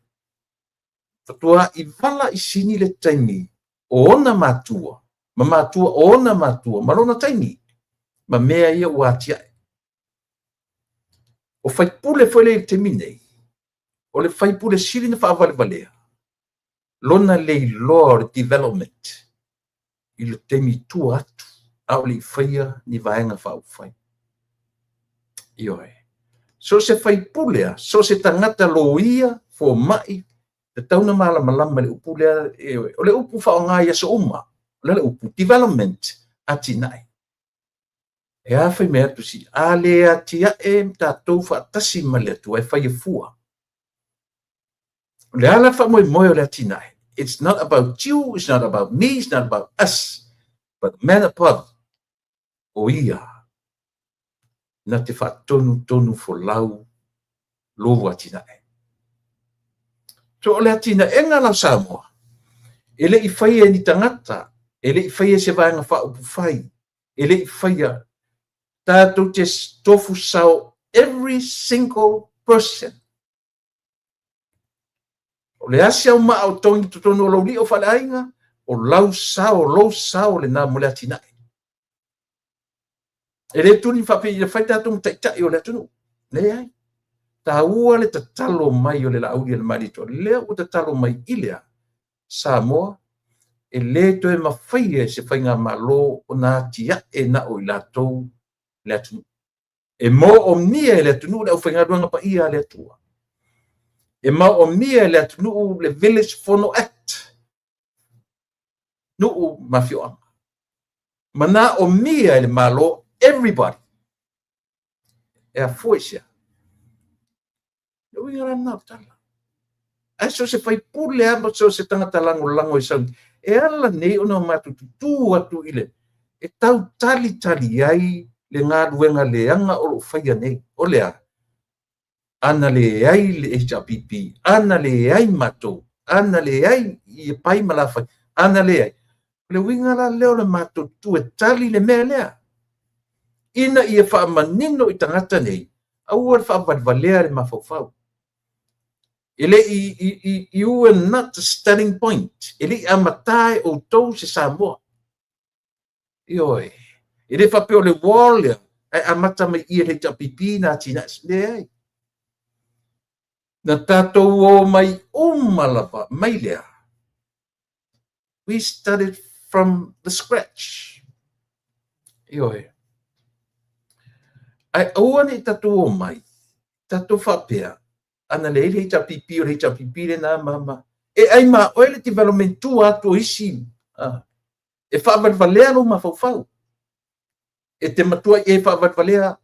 faatoa vala i sini le taimi o ona matua, ma matua o ona matua, ma lona taimi, ma mea ia ua atiae. O faipule foi lea i le taimi nei, o le faipule sili na faavalevalea, lona le iloa o le development i le taimi i tua atu, a o le i faia ni vaega faaupufai. Ioe. So o se faipule a, so o se tagata loia, fomai, tatau na malamalama i le upu lea, ioe. O le upu faaaoga i aso uma, o le upu development, atinae. E a fai mai atu si, a le atiae tatou faatasi ma le Atua e fai e fua. O le ala faamoemoe o le atinae. It's not about you, it's not about me, it's not about us, but the man above, o ia, na te faatonutonu folau lou atinae. So o le atinaega la o Samoa, e le i faia e ni tagata, e le i faia e se vaega faaupufai, e le i faia, tatou te tofu sao every single person. O le a se au maa o togi totonu o lou lio faaleaiga, o lau sao, lou sao lena mo le atinae. E le tuli faapea ia fai tatou ma taitai o le atunuu. Leai. Taua le tatalo mai o le Laauli a le Malietoa. Lea ua tatalo mai i le a? Samoa, e le toe mafaia e se faigamalo ona atiae na o i latou le atunuu. E moomia e le atunuu le aufaigaluega paia a le Atua. E moomia e le atunuu le Village Fono Act, nuu ma afioaga. Manaomia e le Malo everybody. E afua i se a? Le uiga la lena o le tala. Ae so o se faipule lava ma so o se tagata lagolago e sau, e ala nei ona matou tutū atu i le, e tau talitali ai le galuega leaga o lo o faia nei. O le a? Ana leai le HRPP, ana leai matou, ana leai i Pai ma Lafai, ana leai. O le uiga la lea o le matou tutū e tali le mea lea, ina ia faamanino i tagata nei, aua le faavalevalea le mafaufau. E le i, you were not the starting point. E le i amata e outou se Samoa. Ioe. E le faapea o le wall lea, ae amata mai i le HRPP na atinae. Leai. Na tatou o mai uma lava, mai lea. We started from the scratch. Ioe. Ae aua ne i tatou o mai, tatou faapea, ana leai le HRPP, o le HRPP lena ma, ma. E ai ma oe le development tua atu o isi, e faavalevalea lou mafaufau. E te matua i e faavalevalea.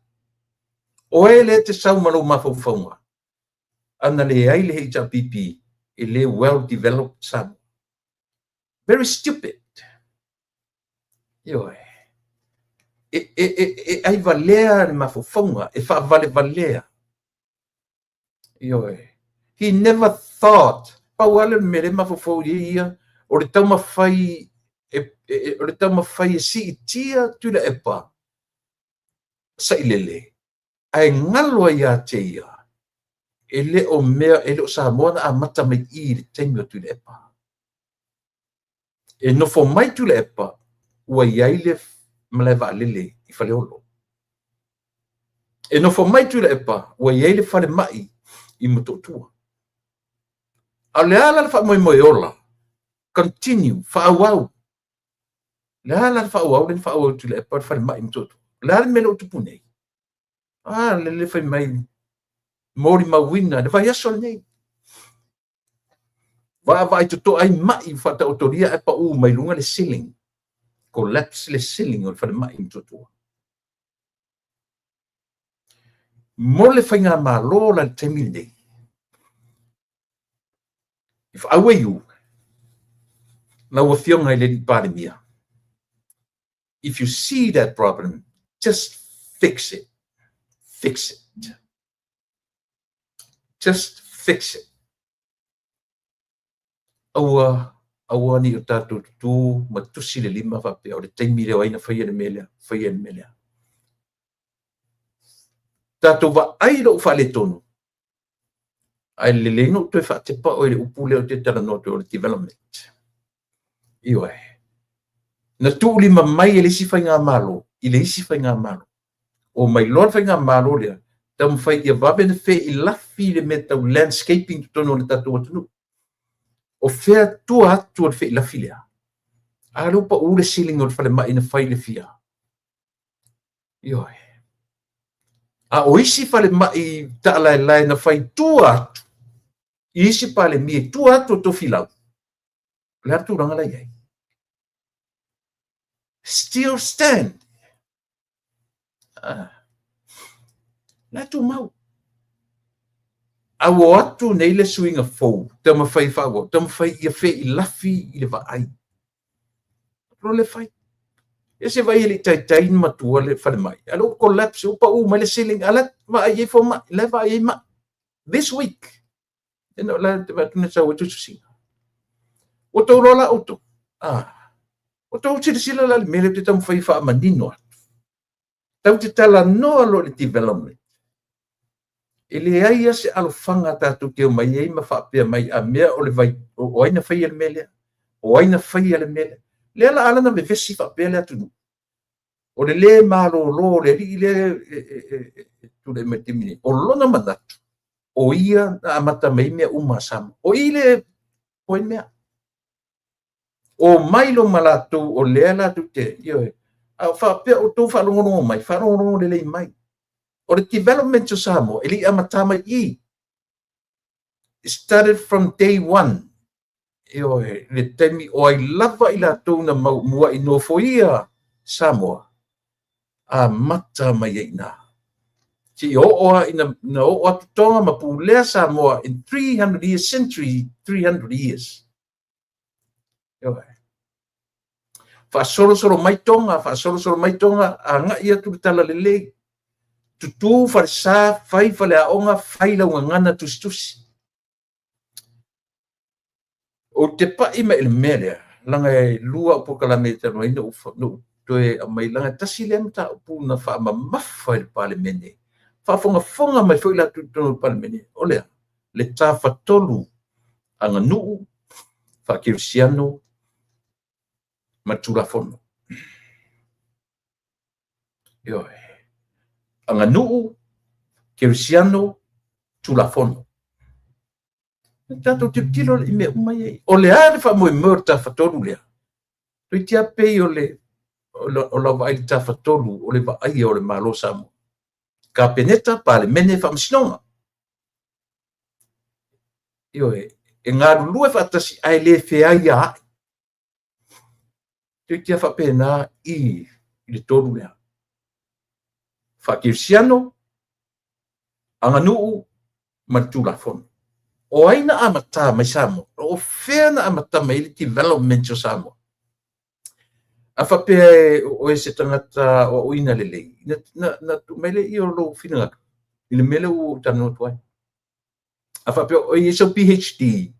Oe lea te sau ma lou mafaufauga. Ana leai le HRPP, e le well developed Samoa. Very stupid. Ioe. E, e, e, e aivalea le mafaufauga, e faavalevalea. Ioe. He never thought, pau lava lea o le mea lea e mafaufau i ai ia, o le taumafai e, e, o le taumafai e siitia Tuilaepa sailele, ae galo ai ia te ia, e le o mea, e le o Samoa na amata mai i i le taimi o Tuilaepa. E nofo mai Tuilaepa, ua i ai le malae vaalele i Faleolo. E nofo mai Tuilaepa, ua i ai le falemai i Motootua. A o le a la le faamoemoe ola? Continue, faaauau. O le a la le faaauau lea na faaauau e Tuilaepa le falemai i Motootua? O le a le mea lea ua tupu nei? A, le le fai mai molimauina le vaiaso lenei. Vaavaai totoa ai mai faataotolia ae pau mai luga le ceiling. Collapse le ceiling o le falemai i Motootua. Mo le faigamalo la i le taimi lenei, if I were you, lau Afioga i le Alii Palemia, if you see that problem, just fix it. Fix it. Just fix it. Aua, aua ne i o tatou tutū ma tusi le lima faapea o le taimi lea o ai na faia le mea lea, faia le mea lea. Tatou vaai i lou faaletonu, ae lelei ona ou toe faatepa oe i le upu lea ou te talanoa atu ai o le development. Ioe. Na tuulima mai e le isi faigamalo i le isi faigamalo. Omai loa le faigamalo lea, taumafai ia vave ona feilafi le mea tau landscaping i totonu o le tatou atunuu. O fea tua atu o le feilafi lea? A lea ua pau le ceiling o le falemai na fai i le fia. Ioe. A o isi falemai taalaelae na fai tua atu i isi Palemia i tua atu o Tofilau, o le a le tulaga la i ai? Still stand. Ah. La tumau. A ua o atu nei le suiga fou, taumafai e faaauau, taumafai ia feilafi i le vaai. Lo le fai. E se vaai e le i taitai ona matua le falemai. A lea ua collapse, ua pau mai le ceiling, a la e vaai i ai fomai, la e vaai i ai mai. This week. E no la te vaai atu na sau ai tusitusiga. Ua tou iloa la outou. Ah. Ua tou silasila la i le mea lea ou te taumafai e faamanino atu. Tatou te talanoa loa i le development. E leai lava se alofaga tatou te omai ai ma faapea mai a mea o le vai, o ai na faia le mea lea? O ai na faia le mea lea? Lea la ala na vevesi faapea le atunuu. O le lē malolo o le alii lea e tulai mai i le taimi nei. O lona manatu, o ia na amata mai ai mea uma a Samoa. O i le o ai mea. Omai loa ma latou o lea latou te, ioe, a o faapea outou faalogologo mai, faalogologo lelei mai. O le development o Samoa, e le i amata mai i i. It started from day one. Ioe, le taimi o ai lava i latou na mua'i nofoia Samoa, amata mai ai i ina. Seia oo lava ina na oo atu Tonga ma pulea Samoa in 300 years, century, 300 years. Ioe. Faasolosolo mai Tonga, faasolosolo mai Tonga, agai atu le talalelei, tutū falesa, fai faleaoga, fai lau gagana tusitusi. Ou te pai mai i le mea lea, leaga e lua au polokalame talu ai na ou toe aumai, leaga e tasi lea mataupu na faamamafa i le Palemene, faafogafoga mai foi latou i totonu o le Palemene, o le a? Le tafatolu aganuu, faakerisiano ma le Tulafono. Ioe. Aganuu, kerisiano, Tulafono. Tatou tilotilo i mea uma ia. O le a le faamoemoe o le tafatolu lea? Toeitiiti lava pei o le o lau vaai i le tafatolu o le vaaia o le Malo o Samoa. Kapeneta, Palemene, Faamasinoga. Ioe, e galulue faatasi ae le feaiaai. Toeitiiti lava faapena i le tolu lea. Faakerisiano, aganuu ma le Tulafono. O ai na amata mai Samoa? O fea na amata mai ai le development o Samoa? A faapea o oe se tagata aoaoina lelei, na tuu mai lea o lou finagalo i le mea lea ua ou talanoa atu ai. A faapea o i ai sau PhD,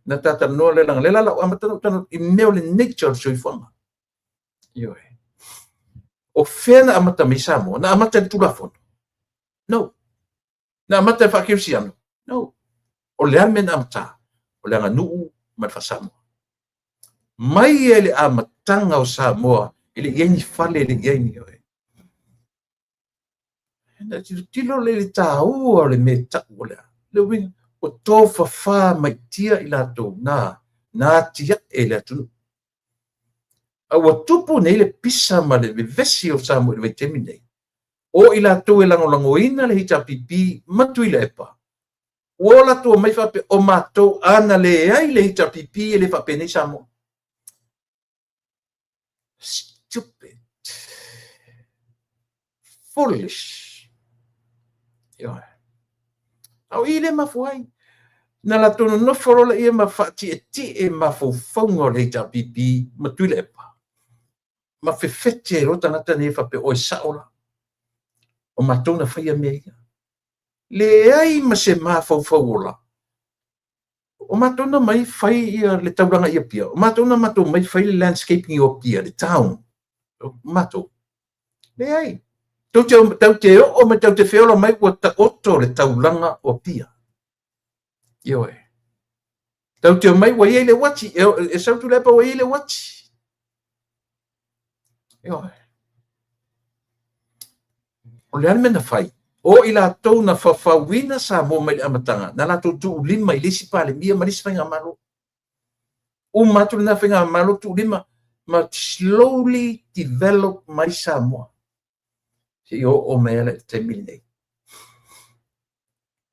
na ta talanoa lea, leaga o lea la ua amata ona ou talanoa i mea o le nature o le soifuaga. Ioe. O fea na amata mai Samoa? Na amata i le Tulafono? No. Na amata i le faakerisiano? No. O le a le mea na amata? O le aganuu ma le faasamoa. Mai ia i le amataga o Samoa, e le i ai ni fale, e le i ai ni oe. Na tilotilo lea i le taua o le mea e tau o le a. Le uiga, ua tofafa mai tia i latou na atiae le atunuu. A ua tupu nei le pisa ma le vevesi o Samoa i le vaitaimi nei. O i latou e lagolagoina le HRPP ma Tuilaepa, ua o latou omai faapea, o matou a na leai le HRPP e le faapenei Samoa. Stupid. Foolish. Ioe. A o i lea e mafua ai. Na latou nonofo loa lea ma faatietie mafaufauga o le HRPP ma Tuilaepa, ma fefete ai loa tagata nei faapea, oi sao la, o matou na faia mea ia. Leai ma se mafaufau ola. O matou na mai fai ia le taulaga i Apia, o matou na matou mai fai le landscaping o Apia, le town. O matou. Leai. Tau te oo mai, tau te feola mai ua taoto le taulaga o Apia. Ioe. Tau te omai ua i ai le uati, e sau Tuilaepa ua i ai le uati. Ioe. O le a le mea na fai? O i latou na fafauina Samoa mai le amataga, na latou tuulima i le isi Palemia ma le isi faigamalo. Uma atu lena faigamalo tuulima ma slowly develop mai Samoa. Seia oo mai ala i le taimi lenei.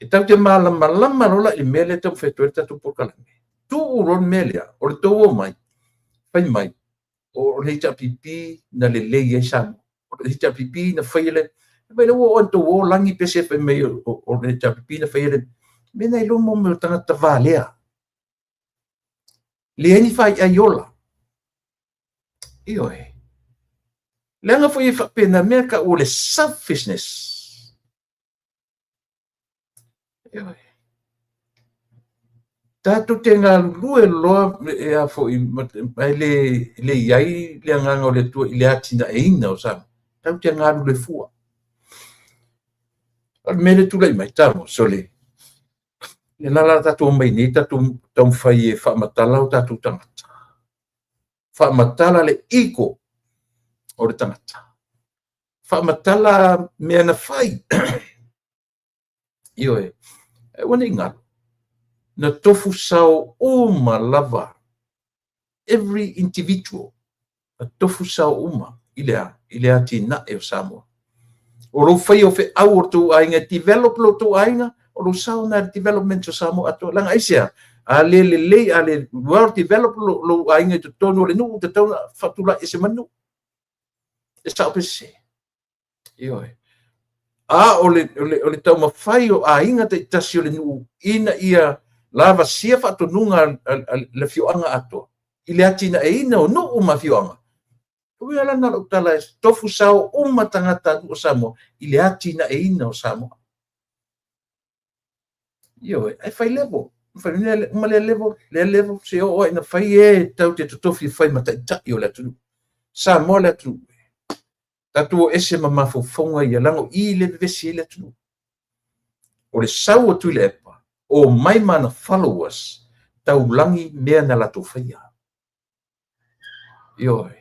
E tatou te malamalama loa la i le mea lea e taumafai atu ai le tatou polokalame. Tuu loa le mea lea, o le tou omai, fai mai, o le HRPP na lelei ai Samoa. O le HRPP na faia le... Fai mai ua oo ina tou o lagi pese fai mai o le HRPP na faia le... Mea na iloa mo mea o tagata valea. Leai ni faiai ola. Ioe. Leaga foi e faapena mea tau o le selfishness. Ioe. Tatou te galulue loa e a foi ae le i ai le agaga o le Atua i le atinaeina o Samoa. Tatou te galulue fua. O le mea lea tulai mai, tamo, sole. Le la la tatou omai nei, tatou taumafai e faamatala o tatou tagata. Faamatala le ego o le tagata. Faamatala mea na fai. Ioe. E ua nei galo. Na tofu sao uma lava. Every individual. Na tofu sao uma i le a, i le atinae o Samoa. O lou faia o feau o le tou aiga, develop lo tou aiga, o lou sao na development o Samoa atoa. Leaga aisea, a le lelei, a le well develop lou aiga i totonu o le nuu, tatau ona faatulai ese ma le nuu. E sao pe sese? Ioe. A o le taumafai o aiga taitasi o le nuu ina ia lavasia faatonuga a le afioaga atoa i le atinaeina o nuu ma afioaga. O uiga la lena o lau tala, e tofu sao uma tagata o Samoa i le atinaeina o Samoa. Ioe, ae fai level. Fai uma lea level, lea level, se oo ai na fai e tau te totofi e fai ma taitai o le atunuu. Samoa le atunuu. Tatou o ese ma mafaufauga ia, leaga o i le vevesi ai le atunuu. O le sau o Tuilaepa, o mai ma ana followers, taulagi mea na latou faia. Ioe.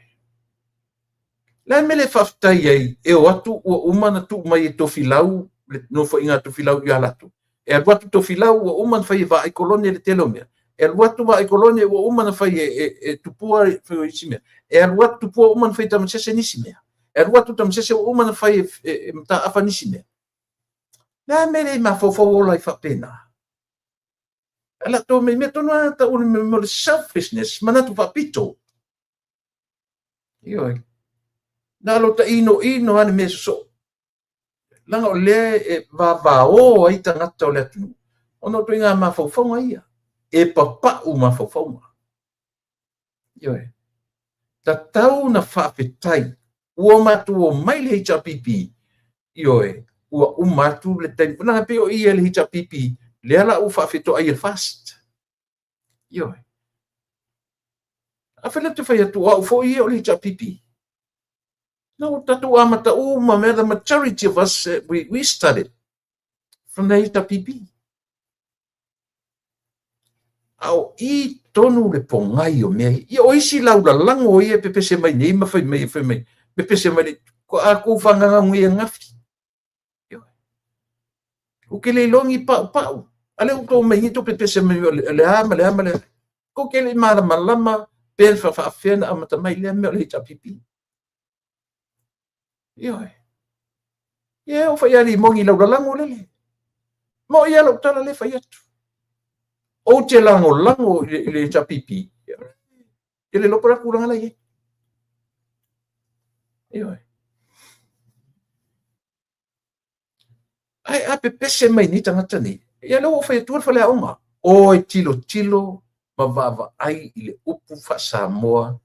Le a le mea le faafetai ai e o atu ua uma ona tuu mai e Tofilau le nofoaiga a Tofilau ia latou. E alu atu Tofilau ua uma ona fai e Vaai Kolone le tele o mea. E alu atu Vaai Kolone ua uma ona fai e Tupua isi mea. E alu atu Tupua ua uma ona fai e Tamasese nisi mea. E alu atu Tamasese ua uma ona fai e Mataafa nisi mea. Le a le mea le mafaufau ola ai faapena? Ae latou mea mea tonu lava tau o le selfishness, manatu faapito. Ioe. Na o lou tainoino lava le mea sosoo. Leaga o lea e vavao ai tagata o le atunuu, ona o ituaiga mafaufauga ia, e papau mafaufauga. Ioe. Tatau na faafetai ua matou omai le HRPP, ioe, ua uma atu le taimi, leaga pei o i le HRPP lea la ua faafetoai e le FAST. Ioe. Afai la ou te fai atu o au foi ia o le HRPP. No, tatou amata uma mea, the majority of us, we started from the HRPP. A o i tonu le pogai o mea ia. O isi laulalago ia e pepese mai nei ma fai mai, fai mai, pepese mai le, ko a kou whanganga ia ngafi. O ke le iloa ni pau pau. A le uto mai ni to pepese mai o le a ma le a ma le a. Ko ke le malamalama pe whaafea na amata mai lea mea o le HRPP. Ioe. Ia o fai ali mongi laulalago lele. Ma o ia lau tala le fai atu. Ou te lagolago i le HRPP. E le lopo la tulaga la i ai. Ioe. Ae a pepese mai nei tagata nei, ia lea ua ou fai atua le faleaoga. O e tilotilo ma vaavaai i le upu faa-Samoa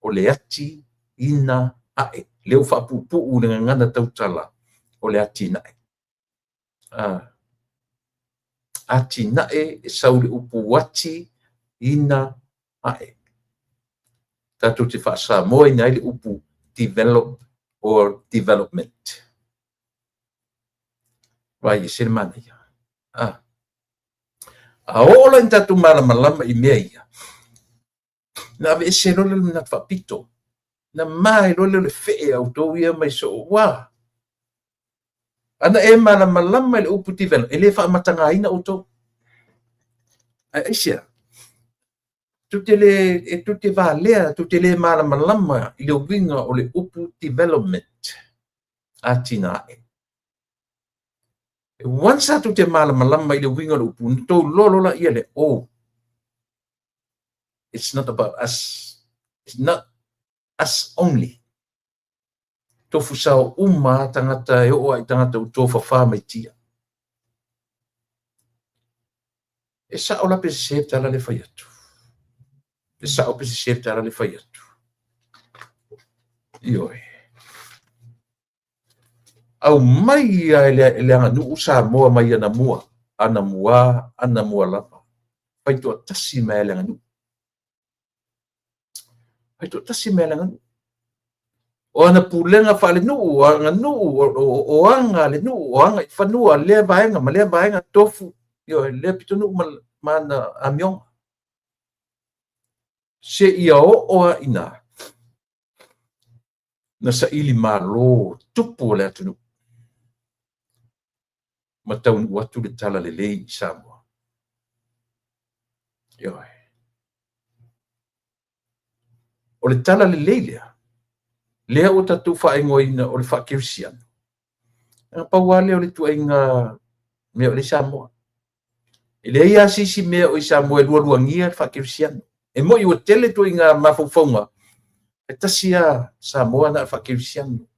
o le ati ina ae. Lea ua faapuupuu i le gagana tautala o le atinae. Atinae e sau le upu ati ina ae. Tatou te faa-Samoa ina ai le upu develop or development. Vai, e se le manaia. A oo la ina tatou malamalama i mea ia, na aveese loa le manatu faapito, na ma loa lea o le fee a outou ia mai soo, ua. Ana e malamalama i le upu develop, e le faamatagaina outou. Ai aisea, tu te le, e tu te valea, tu te le malamalama i le uiga o le upu development, atinae. Once a tu te malamalama i le uiga o le upu, na tou iloa loa laia le, oh, it's not about us. It's not us only. Tofu sao uma tagata e oo ai tagata u tofafa mai tia. E sao la pe se tala le fai atu. E sao pe se tala le fai atu. Ioe. Au mai ia e le aganuu Samoa mai anamua, anamua, anamua lava. Faitoatasi mai le aganuu. Faitoatasi mai le aganuu. O ana pulega faalenuu, o aganuu, o aga le nuu, o aga i fanua, lea vaega ma lea vaega tofu, ioe, lea pitonuu ma ana amioga. Se ia oo a ina, na saili malo tupu o le atunuu. Ma taunuu atu le tala lelei i Samoa. Ioe. O le tala lelei lea, lea ua tatou faaigoaina o le faakerisiano. Na pau lava lea o le tuaiga mea o le Samoa. E leai lava se isi mea o i Samoa e lualuagia le faakerisiano. E moi ua tele tuaiga mafaufauga, e tasi lava Samoa na o le faakerisiano.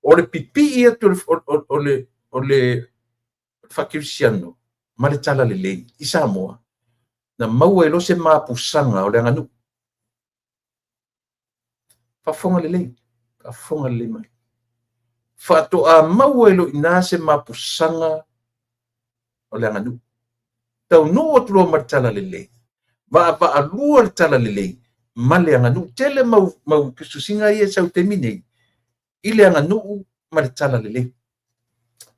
O le pipii atu o le faakerisiano ma le tala lelei i Samoa, na maua ai loa se mapusaga o le aganuu. Faafofoga lelei, faafofoga lelei mai. Faatoa maua ai loa i ina se mapusaga o le aganuu. Taunuu atu loa ma le tala lelei, vaavaalua le tala lelei ma le aganuu. Tele mau tusitusiga ia e sau taimi nei i le aganuu ma le tala lelei.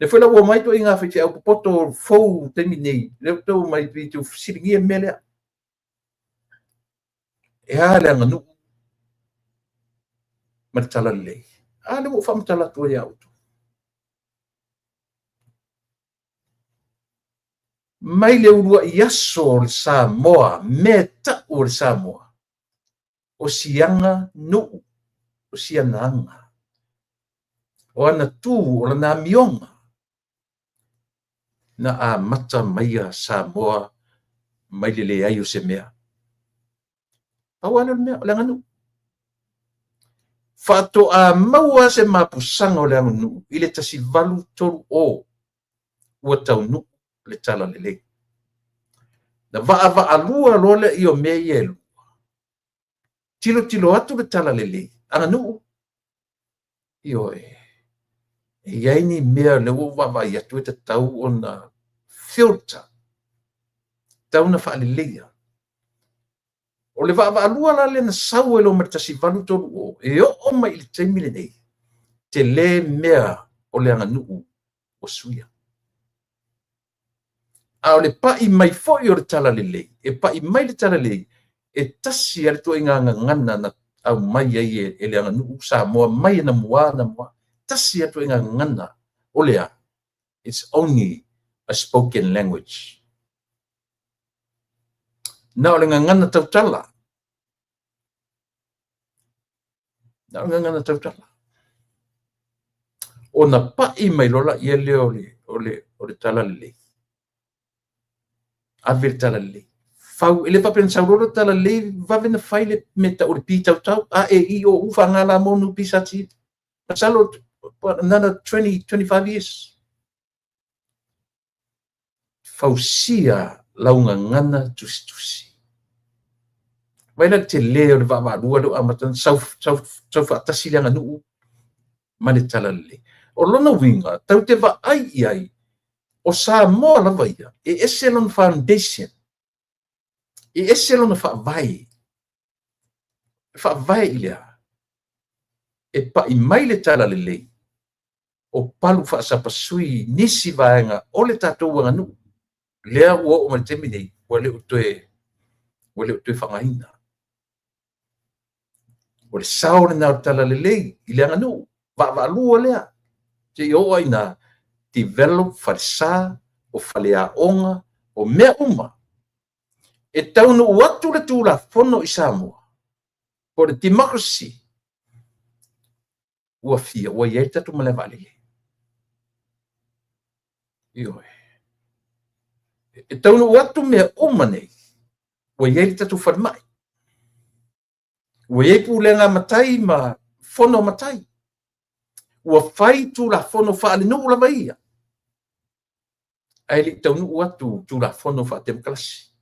Le foi la ua mai tuaiga faifeau popoto fou taimi nei, lea ua tau mai pei tau fesiligia le mea lea. E a le aganuu ma le tala lelei. A lea ua ou faamatala atu ai ia outou. Mai le uluai aso o le Samoa, mea tau o le Samoa, o siaga nuu, o siana aga. O ana tu, o lana amioga, na amata maia Samoa mai le leai o se mea. Pau lava lea o le mea, o le aganuu. Faatoa maua se mapusaga o le aganuu i le 1830 ua taunuu le tala lelei. Na vaavaalua loa lea i o mea ia e lua. Tilotilo atu le talalelei, aganuu, ioe, e i ai ni mea lea ua ou vaavaai atu e tatau ona filter, tatau ona faaleleia. O le vaavaalua la lea na sau ai loa mai le 1830 e oo mai i le taimi lenei, tele mea o le aganuu ua suia. A o le pai mai foi o le talalelei, e pai mai le talalelei, e tasi lava le ituaiga gagana na aumai ai e le aganuu Samoa mai anamua anamua. Tasi lava le ituaiga gagana, o le a? It's only a spoken language. Na o le gagana tautala. Na o le gagana tautala. Ona pai mai loa laia lea o le talalelei. Ave le talalelei. Fau, e le faapea na sau loa le talalelei, vave na fai le mea tau o le P tautau, A, E, I, O, U, F, G, L, M, N, P, S, T. Masalo, another 20, 25 years. Fausia lau gagana tusitusi. Vaai la le tele o le vaavaalua lea ua amata ona sau, sau, sau faatasi le aganuu ma le talalelei. O lona uiga, tatou te vaai i ai, o Samoa lava ia, e ese lona foundation, e ese lona faavae, e faavae i le a? E pai mai le talalelei, o palu faasapasui nisi vaega o le tatou aganuu, lea ua oo mai i le taimi nei, ua le o toe, ua le o toe faaaogaina. O le sao lena o le talalelei i le aganuu, vaavaalua lea, seia oo lava ina develop falesa, o faleaoga, o mea uma. E taunuu atu le Tulafono i Samoa, po o le democracy, ua fia, ua i ai le tatou malae vaalele. Ioe. E taunuu atu mea uma nei, ua i ai le tatou falemai. Ua i ai pulega a matai ma fono a matai. Ua fai Tulafono faalenuu lava ia, ae le i taunuu atu Tulafono faatemokarasi.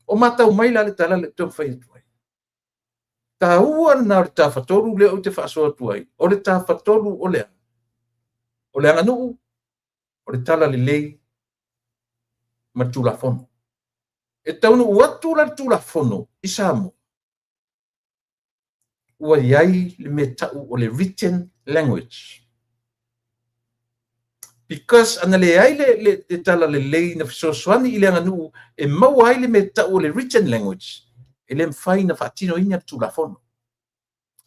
O matau mai la le tala lea ou te taumafai atu ai. Taua lena o le tafatolu lea ou te faasoa atu ai. O le tafatolu o le a? O le aganuu, o le talalelei ma le Tulafono. E taunuu atu la le Tulafono i Samoa, ua i ai le mea e tau o le written language. Because ana leai le talalelei na fesoasoani i le aganuu e maua ai le mea e tau o le written language, e le mafai ona faatinoina le Tulafono.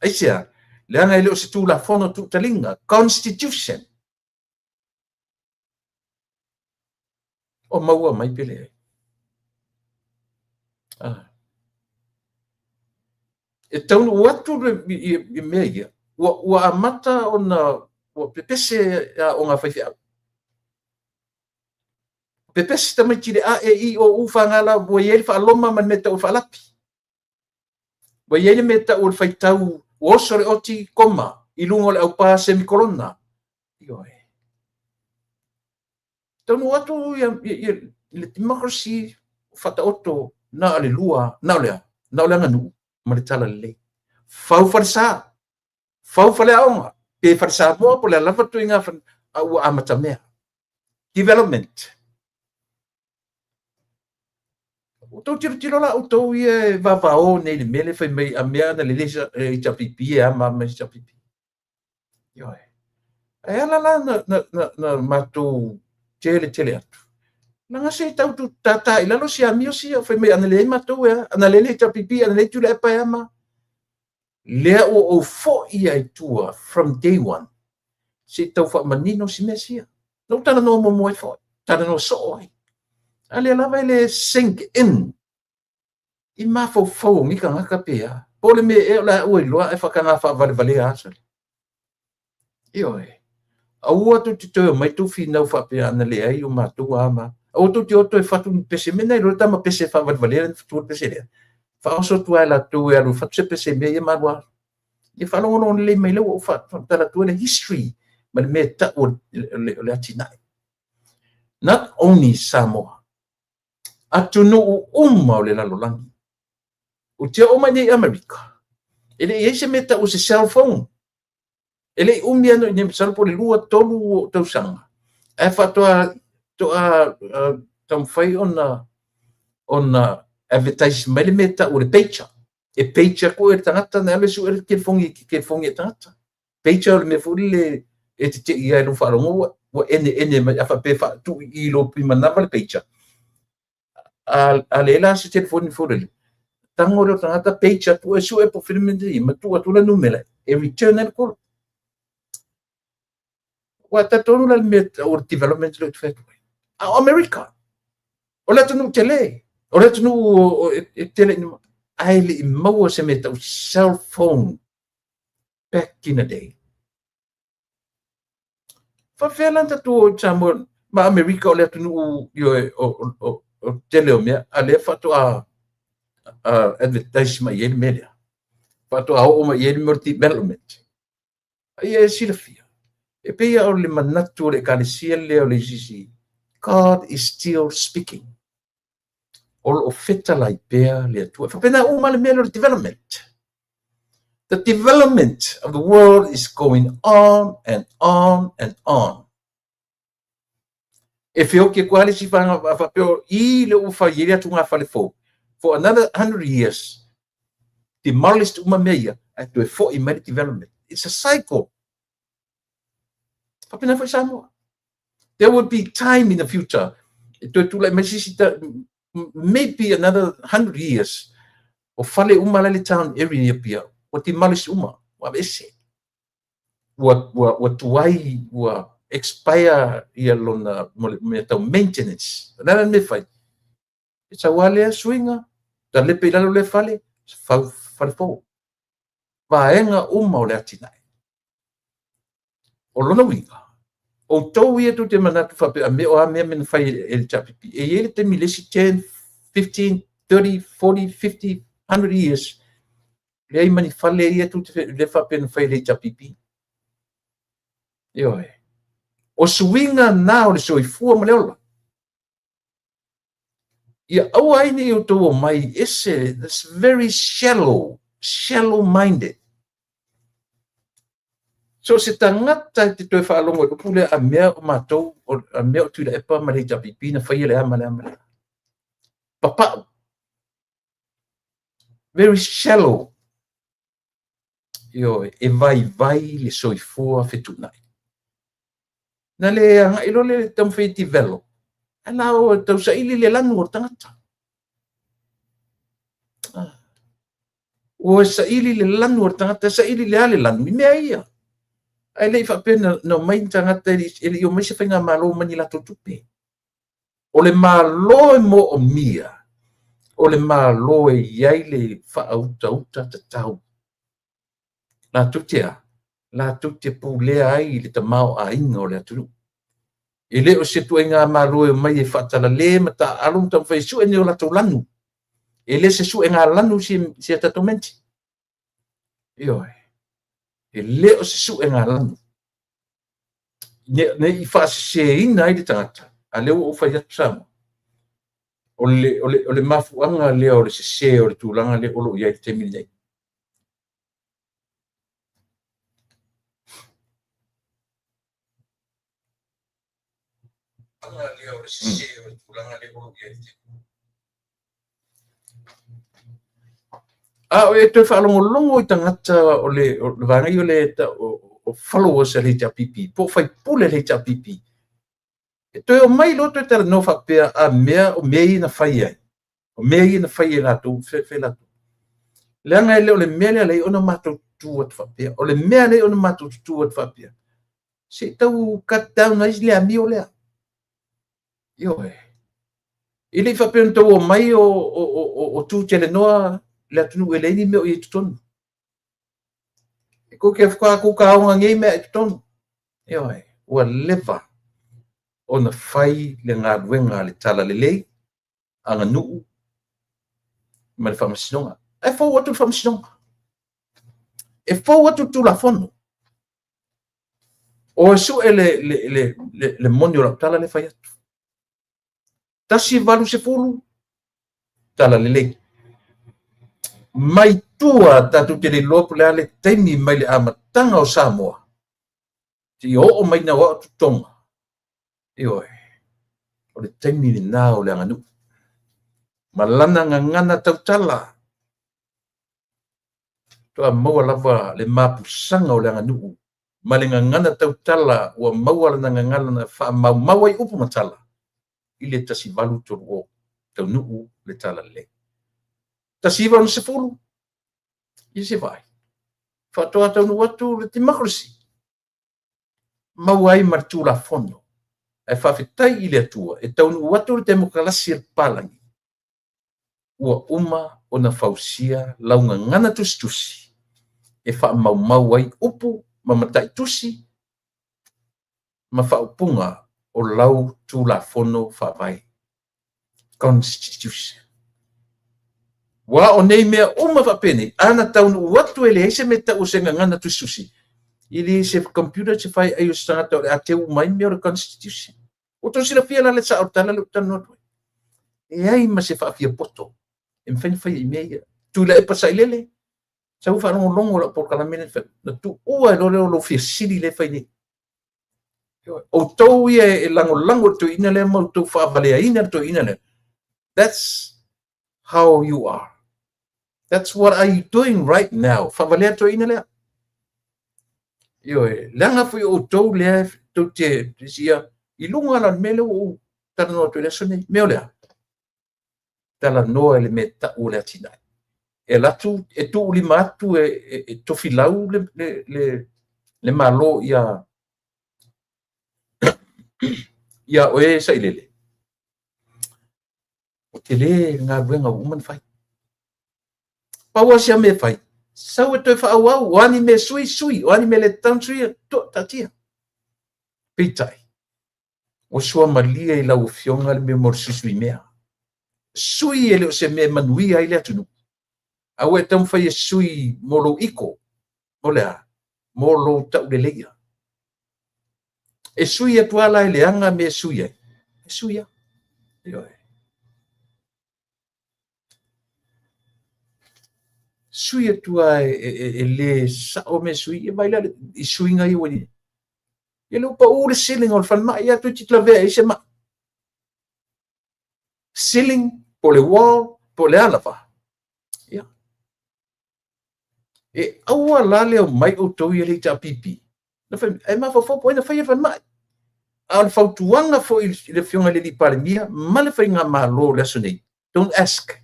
Aisea? Leaga e le o se Tulafono tuutaliga, Constitution. O maua mai pe leai. Ah. E taunuu atu i mea ia, ua amata ona ua pepese aoga a faifeau. Pepese tamaiti i le A, E, I, O, U, F, G, L, ua i ai le faaloma ma le mea e tau o le faalapi. Ua i ai le mea e tau o le faitau, ua oso le oti, koma, i luga o le aupā, semikolona. Ioe. Taunuu atu ia le democracy faataoto na o le lua, na o le a? Na o le aganuu ma le talalelei. Fau falesa, fau faleaoga, pe fale Samoa po o le a lava le ituaiga fale, a ua amatamea. Development. Ua outou tilotilo la outou ia e vavao nei i le mea lea fai mai a mea ana lelei HRPP e a ma HRPP. Ioe. Ae ala la na matou tele tele atu. Leaga se i tau tātā i lalo si amio sia, fai mai ana leai matou e a, ana leai HRPP, ana leai Tuilaepa e a ma. Lea ua ou foi ai tua from day one, se i tau faamanino si mea sia. Na ou talanoa muamua ai foi, talanoa soo ai. A lea lava e le sink in i mafaufau o ni tagata pe a. Po o le mea ea o le a ua iloa ae faataga faavalevalea lava sole. Ioe. Aua tou te toe omai tou finau faapea ana leai o matou a ma. Aua tou te o toe fatu ni pese. Mea na iloa le tama pese faavalevalea na fatua le pese lea. Faaoso atu lava e latou e alu e fatu se pese i mea ia ma alu lava. Ia faalogologo lelei mai lea ua ou faamatala atu ai le history ma le mea e tau o le atinae. Not only Samoa, atunuu uma o le lalolagi. Ou te oo mai nei i Amerika, e le i ai se mea tau o se cell phone. E le i umi lava nei masalo po o le 2, 3 o tausaga, ae faatoa toa taumafai ona advertise mai le mea tau o le pager. E page atu e le tagata na alu e sue le telefoni i telefoni e tagata. Pager o le mea foi le e te tei ai lou faalogo ua ene ene mai a faapea faatu i lou manava le pager. A le la se telefoni foi lele, tago lea o le tagata page atu e sue po o filimi ma tuu atu le numera e return ai le call. Ua talitonu la le mea o le development lea ou te fai atu ai. A o Amerika, o le atunuu tele, o le atunuu e tele ae le i maua se mea tau cell phone back in the day. Faafefea la tatou o i Samoa ma Amerika o le atunuu o tele o mea, a lea faatoa advertise mai ai le mea lea. Faatoa oo mai ai le mea o le development. Ia e silafia. E pei o le manatu o le ekalesia lea o le ACC. God is still speaking. O lo o fetalai pea le Atua. Faapena uma le mea lea o le development. The development of the world is going on and on and on. E feoki atu lava le isi vaega faapea i le ua fai ai le atuga fale fou. For another 100 years, demolished uma mea ia, ae toe foi mai le development. It's a cycle. Faapena foi Samoa. There will be time in the future. E toe tulai mai sisi, maybe another 100 years, o fale uma la le town area i Apia, ua demolish uma, ua aveese. Ua tuai, ua expire ia lona mea tau maintenance. O le ala le mea fai. E sau lava lea suiga, talepe i lalo lea fale, fau fale fou. Vaega uma o le atinae. O lona uiga, o tou ia tou te manatu faapea mea o a mea mea na fai e le HRPP. E i ai le taimi le isi 10, 15, 30, 40, 50, 100 years, leai ma ni fale ia tou te le faapea na fai e le HRPP. Ioe. O suiga na o le soifua ma le ola. Ia aua ai nei outou o mai ese, that's very shallow, shallow minded. So se tagata e te toe faalogo i upu lea a mea o matou, a mea o Tuilaepa ma le HRPP na faia le a ma le a ma le a. Papau. Very shallow. Ioe, e vaivai le soifua fetuunai. Na le agai loa le taumafai e develop, ae la o tausaili le lanu o le tagata. Ua saili le lanu o le tagata, saili le a le lanu i mea ia. Ae le i faapea na omai ni tagata e le i omai se faigamalo ma ni latou tupe. O le Malo e moomia, o le Malo e i ai le faautauta tatau. Latou te a? Latou te pulea ai i le tamaoaiga o le atunuu. E le o se ituaiga Malo e omai e faatalale ma taaalo ma taumafai e sue ni o latou lanu. E le se suega lanu si a tatou menti. Ioe. E le o se suega lanu. Ne i faasiseina ai le tagata, a lea ua ou fai atu Samoa. O le mafuaaga lea o le sese o le tulaga lea o lo o i ai i le taimi lenei. A o e toe faalogologo i tagata o le vaega ia o le o followers a le HRPP, po o faipule a le HRPP, e toe omai loa toe talanoa faapea a mea o mea ia na fai ai, o mea ia na fai e latou, fai latou. Leaga e le o le mea lea lea ona matou tutu atu faapea. O le mea lea ona matou tutu atu faapea, se i tau cut down ai le amio lea. Ioe. E le i faapea ona tau omai o tu telenoa le atunuu e leai ni mea o i ai totonu. E kou te whakaako ka onga nei mea i totonu. Ioe. Ua leva ona fai le galuega a le Talalelei, aganuu ma le faamasinoga. Ae fou atu le faamasinoga. E fou atu le Tulafono. O e sue le moni o lau tala le fai atu. 180 Talalelei. Mai tua tatou te le iloa po o le a le taimi mai le amataga o Samoa seia oo mai ina ua totoga. Ioe, o le taimi lena o le aganuu ma lana gagana tautala. Faatoa maua lava le mapusaga o le aganuu ma le gagana tautala ua maua lana gagana na faamaumau ai upu ma tala i le 1830 taunuu le Talalelei. 1960, ia se i vaai, faatoa taunuu atu le democracy, maua ai ma le Tulafono. Ae faafetai i le Atua e taunuu atu le temokalasi a le papalagi, ua uma ona fausia lau gagana tusitusi e faamaumau ai upu ma mataitusi ma faaupuga o lau Tulafono Faavae, Constitution. Aua o nei mea uma faapenei, ana taunuu atu e leai se mea e tau o se gagana tusitusi, e le se computer se fai ai o se tagata o le a teu uma ai mea o le Constitution. Ua outou silafia la le sao o le tala lea ou te talanoa atu ai. E leai ma se faafiapoto e mafai ona faia i mea ia. Tuilaepa Sailele, sau faalogologo i lau polokalame lea na fai, ona tuua ai loa lea o lou fia sili lea e fai nei. Outou ia e lagolago i le toeaina lea ma outou faavaleaina le toeaina lea, that's how you are. That's what are you doing right now. Faavalea le toeaina lea. Ioe, leaga foi outou lea tou te sia i luga la o le mea lea ua ou talanoa atu i le aso lenei. Mea o le a? Talanoa i le mea e tau o le atinae. E alu atu, e tuulima atu e tofilau le Malo ia oe Sailele. Ua tele le galuega ua uma ona fai. Pau lava sia mea e fai, sau e toe faaauau, o a ni mea e sui, sui, o a ni mea e le tatau ona suia, taatia. Peitai, ua suamalie i lau Afioga le mea mo le suisui mea. Sui e le o se mea e manuia ai le atunuu. A ua e taumafai e sui mo lou iko, mo le a? Mo lou tauleleia. E sui atu lava la e leaga mea e sui ai, e sui lava. Ioe. Sui atu lava e le sao mea e sui, ia vaai la i suiga ia ua i ai. Ia lea ua pau le ceiling o le falemai, ia toeitiiti lavea ai se mai. Ceiling, po o le wall, po o le a lava. Ia. E aua la le omai outou ia le HRPP. Na fai, e mafaufau po o ai na faia le falemai. A o le fautuaga foi i le Afioga i le Palemia ma le faigamalo o le aso nei, don't ask.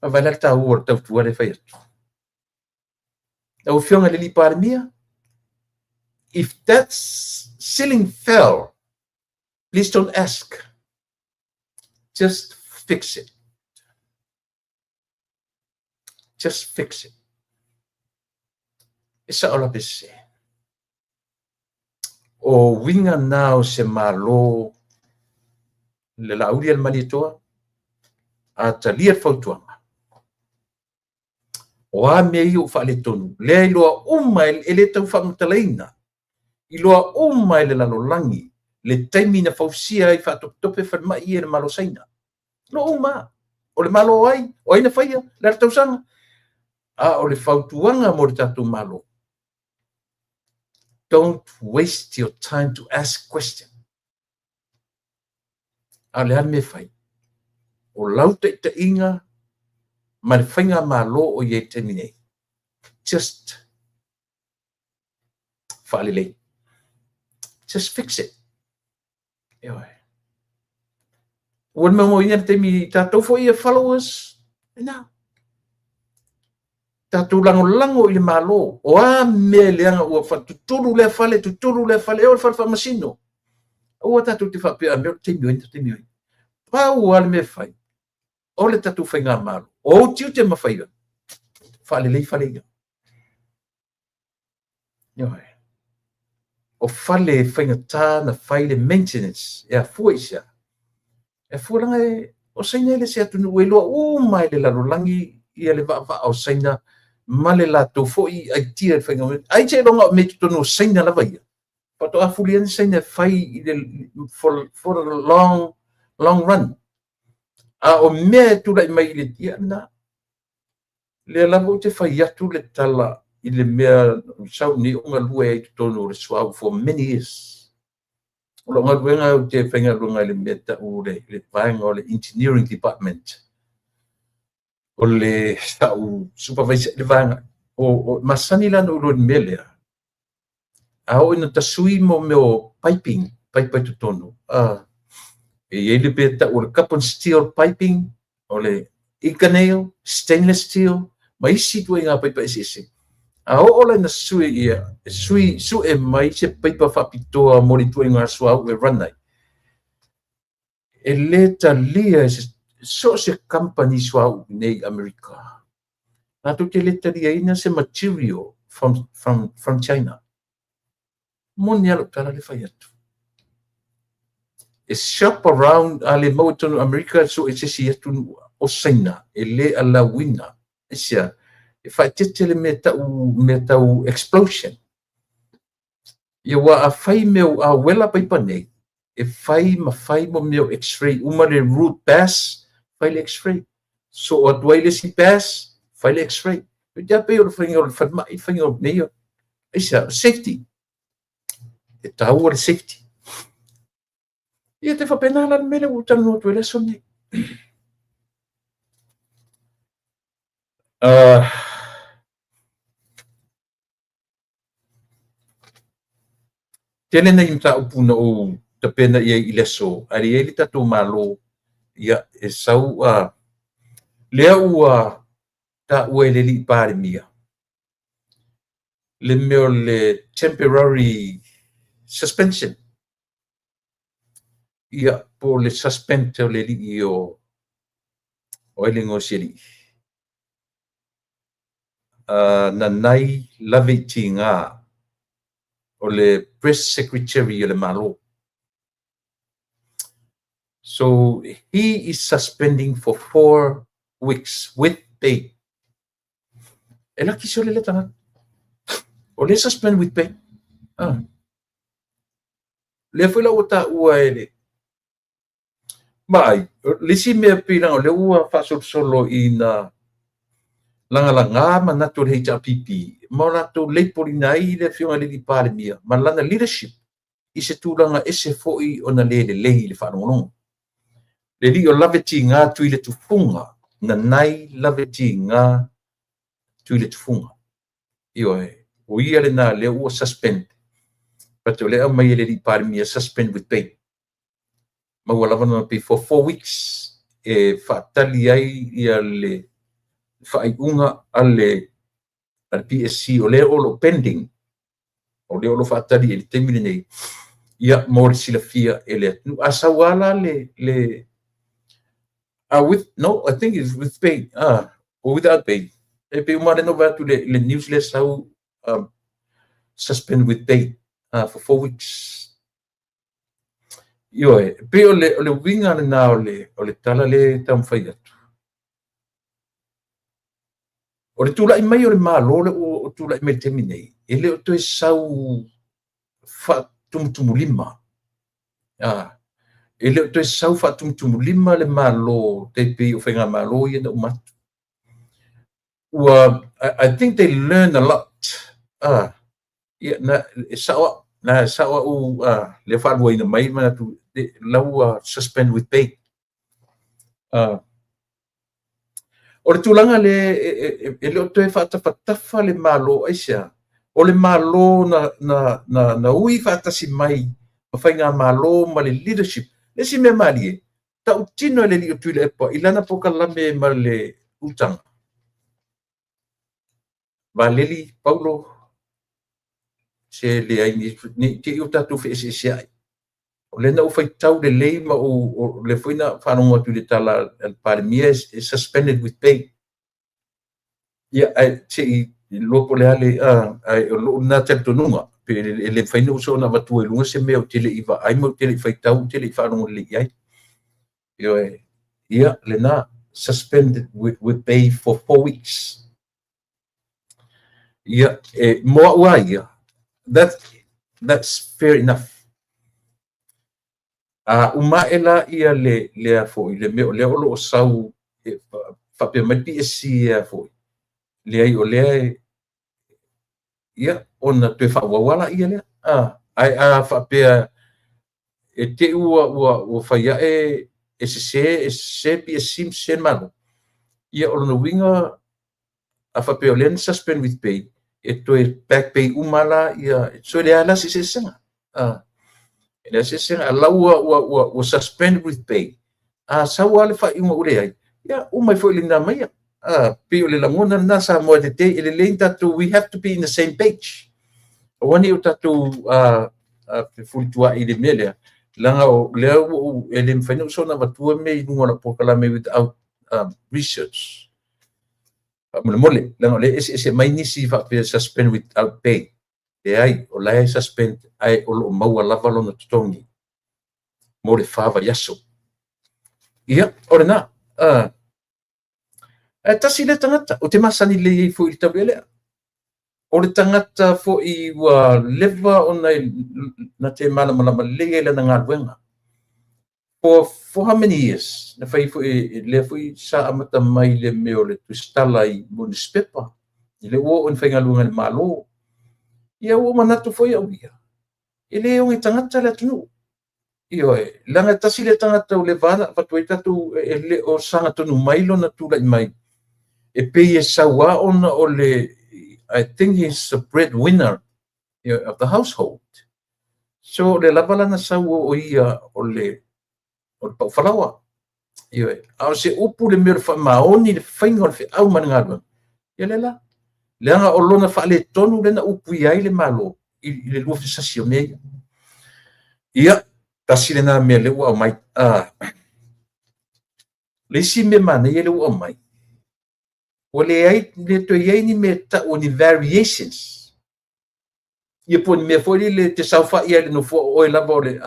Vaai la le taua o le tautua lea e fai atu. Lau Afioga i le Palemia, if that ceiling fell, please don't ask. Just fix it. Just fix it. E sao la pe sese. O uiga na o se Malo le Laauli a le Malietoa, a talia le fautuaga. O a mea ia ua faaletonu, lea iloa uma e le tau faamatalaina, iloa uma e le lalolagi le taimi na fausia ai faatopetope falemai ia e le Malo Saina. Iloa uma. O le Malo ai, o ai na faia, le a le tausaga. A o le fautuaga mo le tatou Malo, don't waste your time to ask question. A o le a le mea e fai? O lau taitaiga ma le faigamalo o i ai i le taimi nei, just faalelei. Just fix it. Ioe. Ua le maumaina le taimi i tatou foi ia followers, ina. Tatou lagolago i le Malo, o a mea e leaga ua tutulu lea fale, tutulu lea fale, e o le fale faamasino. Aua tatou te faapea, a mea o le taimi o ai, taimi o ai. Pau lava le mea e fai, o le tatou faigamalo, o ou tiute ma faiva, faalelei fale ia. Ioe. O fale e faigata na fai le maintenance e afua i se a? E afua leaga e, o Saina e le se atunuu e iloa uma e le lalolagi ia le vaavaa o Saina ma le latou foi idea i le faiga o mea. Ai seiloga o mea i totonu o Saina lava ia, faatoa fuli ai Saina e fai i le, for the long, long run. A o mea e tulai mai i le, ia, lena. Lea lava ou te fai atu le tala i le mea sau nei o galue ai i totonu o le suauu for many years. O lou galuega ou te faigaluega i le mea tau o le vaega o le engineering department. O le sau supervisor i le vaega. O masani la na ou iloa i le mea lea. A oo ina tasui mo mea o piping, paipa i totonu, e i ai le mea e tau o le carbon steel piping, o le Inconel, stainless steel, ma isi ituaiga paipa eseese. A oo la ina sui ia, e sui sue mai se paipa faapitoa mo le ituaiga suauu e run ai, e le talia e se so o se company suauu nei i Amerika. Latou te le taliaina se material from China. Moni lava lau tala le fai atu. E shop around a le maua i totonu o Amerika sue se isi atunuu o Saina e le alauina. Aisea? E faaeteete le mea tau mea tau explosion. Ia aua a fai mea a uela paipa nei, e fai ma fai mo mea o x-ray uma le root pass, fai le x-ray. Soo atu ai le isi pass, fai le x-ray. E te pei o le faiga o le falemai, faiga o mea ia. Aisea? Safety. E taua le safety. Ia te faapena la le mea lea ua ou talanoa atu ai le aso lenei. Tele nai mataupu na ou tapena i ai i le aso, ae i ai le tatou Malo, ia, e sau, lea ua taua e le alii Palemia le mea o le temporary suspension, ia, po o le suspend o le alii o ai le igoa o si alii? Nanai Laveitiga, o le press secretary o le Malo. So he is suspending for 4 weeks with pay. E laki sole le tagata. O le suspend with pay. Lea foi la ua taua e le Vaai, le isi mea pei leaga o lea ua faasolosolo ina lagalaga manatu o le HRPP ma o latou label-ina ai le afioga i le alii Palemia ma lana leadership i se tulaga ese foi ona le lelei i le faalogologo. Le alii o Lavetiga Tuiletufuga, Nanai Lavetiga Tuiletufuga. Ioe, o ia lena lea ua suspend. But o lea aumai e le alii Palemia suspend with pay. Maua lava lona pay for 4 weeks e faatali ai ia le faaiuga a le PSC o lea o lo pending, o lea o lo faatali i le taimi lenei, ia mo le silafia e le atunuu. A sau lava la le with, no, I think it's with pay, or without pay. E pei uma lea na ou vaai atu le news lea sau suspend with pay for 4 weeks. Ioe, pei o le uiga lena o le tala lea e taumafai atu. O le tulai mai o le Malo le ua tulai mai i le taimi nei, e le o toe sau faatumutumulima. E le o toe sau faatumutumulima le Malo tai pei o faigamalo ia na uma atu. Ua, I think they learn a lot. Ia, na, e sao au, na e sao au, lea faaluaina mai manatu, la ua suspend with pay. O le tulaga le e le o toe faatafatafa le Malo aisea, o le Malo na ui faatasi mai ma faigamalo ma le leadership. Le isi mea malie, tautino e le alii o Tuilaepa i lana polokalame ma le utaga. Valeli, Paulo, se leai nei te i o tatou feeseeseai. O lea na ou faitau lelei ma ou o lea foi na faalogo atu i le tala a le Palemia e suspended with pay. Ia, ae se i iloa po o le a le ae o lou lena talitonuga pe e le mafai ona ou soona avatua i luga se mea ou te le i vaai ma ou te le i faitau, ou te le i faalogo lelei i ai. Ioe, ia lena suspended with pay for 4 weeks. Ia, e mo au a ia, that's fair enough. A uma ae la ia le lea foi le mea o lea o lo o sau e faapea mai le PSC ia foi. Leai, o lea e, ia, ona toe faaauau lava laia lea. Ae a faapea e te i ua fai ae e sese, e sese PSC ma sese le Malo, ia o lona uiga, a faapea o lea na suspend with pay, e toe back pay uma la, ia, so e leai la se eseesega. E leai se eseesega. A la ua suspend with pay, a sau lava le faaiuga ua leai, ia, uma ai foi i lena ma ia. Pei o le lagona lena Samoa e tetei, e lelei tatou, we have to be in the same page. Aua ne i o tatou fefulituaai i le mea lea, leaga o lea ua e le mafai ona ou soona avatua mea i luga o lau polokalame without research. Faamolemole, leaga o lea e eseese mai nisi faapea suspend without pay. Leai, o la e suspend ae o lo o maua lava lona totogi mo le 4 vaiaso. Ia, o lena. Ae tasi lea tagata, ou te masani lelei ai foi i le Taulealea. O le tagata foi ua leva ona na te malamalama lelei ai lana galuega. For how many years? Na fai foi, lea foi sa amata mai le mea o le tusitala i newspaper. I le ua oo ina faigaluega i le Malo. Ia ua manatu foi au ia, e le oge tagata le atunuu. Ioe, leaga e tasi lea tagata ua leva ona avatu ai tatou, e le o sagatonu mai lona tulai mai. E pei e sau lava ona o le, I think he's a breadwinner of the household. So o le lava lana sau o ia o le paufalaoa. Ioe, a o se upu le mea o le faamaoni le faiga o le feau ma le galuega. Ia le la, leaga o lona faaletonu lea na upuia ai le Malo i le lua fesasi o mea ia. Ia, tasi lena mea lea ua aumai. Le isi mea manaia lea ua aumai, ua leai, le toe i ai ni mea tau o ni variations. Ia po o ni mea foi lele te saofai ai i le nofoa o oe lava o le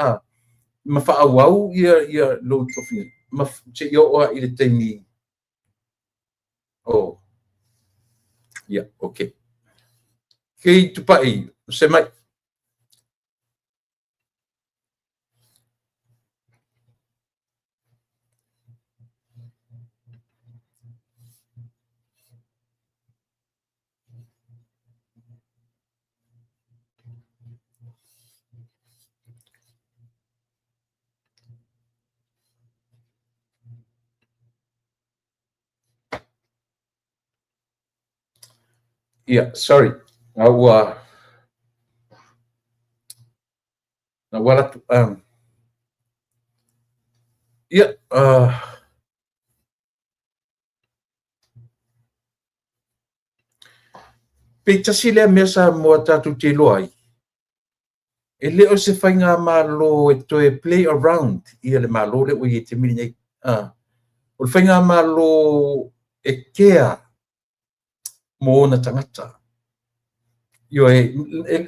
ma faaauau ia lou tofiga, ma seia oo lava i le taimi. Oh. Ia, okay. Kei Tupai, se mai. Ia, sorry. Na ua na ua latu ia pe tasi lea mea Samoa tatou te iloa ai, e le o se faigamalo e toe play around ia le Malo lea ua i ai i le taimi lenei. O le faigamalo e kea mo ona tagata. Ioe,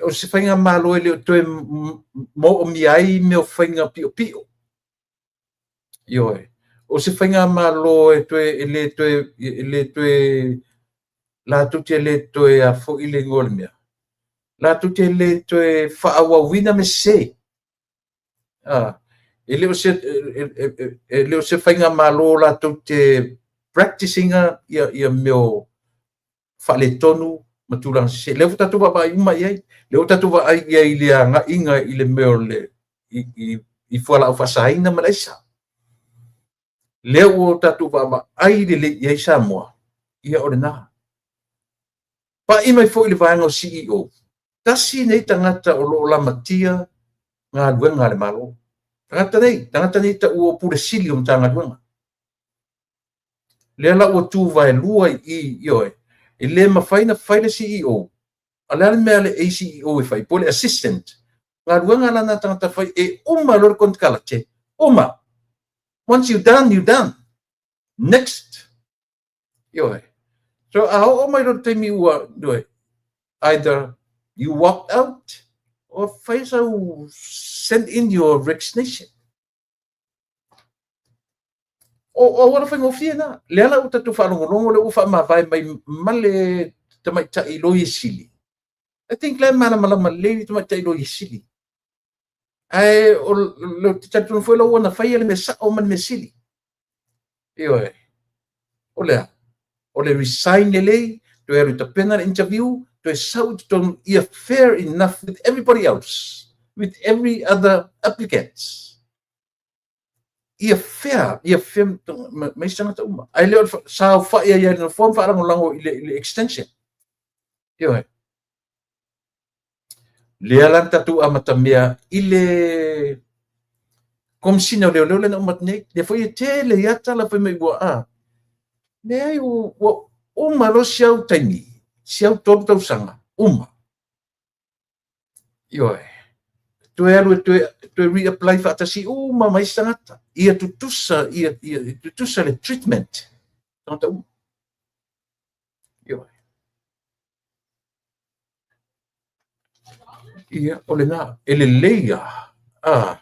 o se faigamalo e le o toe moomia ai mea o faiga piopio. Ioe, o se faigamalo e toe e le toe e le toe latou te le toe a foi le igoa o le mea. Latou te le toe faaauauina mea sese. E le o se faigamalo latou te practice ina ia mea o faaletonu ma tulaga sese. Lea ua tatou vaavaai uma i ai. Lea ua tatou vaai i ai i le agaiga i le mea o le i fualaau faasaina ma le aisa. Lea ua tatou vaavaai lelei i ai Samoa, ia o lena. Pai mai foi le vaega o CEO, tasi nei tagata o lo o lamatia galuega a le Malo. Tagata nei taua o Pule Sili o Matagaluega. Lea la ua tu vaelua i ioe, e le mafai na fai le CEO. A le a le mea le ACEO e fai, po le assistant. Galuega la na tagata fai e uma loa le konekarate, uma. Once you done, you done. Next. Ioe. So a oo mai loa le taimi ua, ioe, either you walked out or fai sau send in your resignation. O auala faigofie na. Lea la ua tatou faalogologo lea ua faamavae mai ma le tamaitai Loia Sili. I think lea e malamalama lelei le tamaitai Loia Sili. Ae o le te talitonu foi la ua na faia le mea sao ma le mea sili. Ioe. O lea, o le resign lelei, Toe alu e tapena le interview, toe sau i totonu ia fair enough with everybody else, with every other applicants. Ia fair, ia fair ma isi tagata uma. Ae le o le saofai ai i le nofoa ma faalagolago i le extension. Ioe. Lea la na tatou amatamea i le Komesina o Leoleo lea na uma atu nei. Lea foi e tele ai lava tala fai mai ua a. Leai, ua uma loa si au taimi, si au 3 tausaga, uma. Ioe. Toe alu e toe reapply faatasi uma ma isi tagata. Ia tutusa, ia tutusa le treatment. Tagata uma. Ioe. Ia, o lena, e lelei lava, a,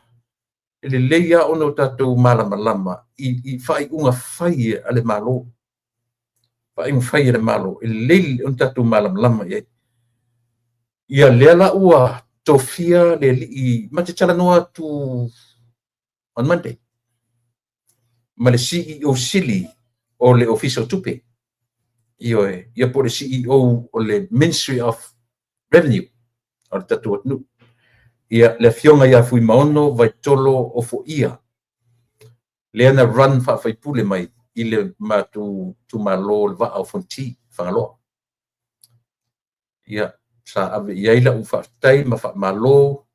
e lelei lava ona o tatou malamalama i faaiuga fai a le Malo. Faaiuga fai a le Malo, e lelei ona tatou malamalama i ai. Ia, lea la ua tofia le alii, ma te talanoa atu on Monday, ma le CEO sili o le Ofisa o Tupe. Ioe, ia po o le CEO o le Ministry of Revenue o le tatou atunuu. Ia, le afioga ia Fuimaono Vaitolo Ofoia, lea na run faafaipule mai i le matou itumalo o le Vaa o Fonoti, Fagaloa. Ia, sa ave i ai lau faafetai ma faamalo,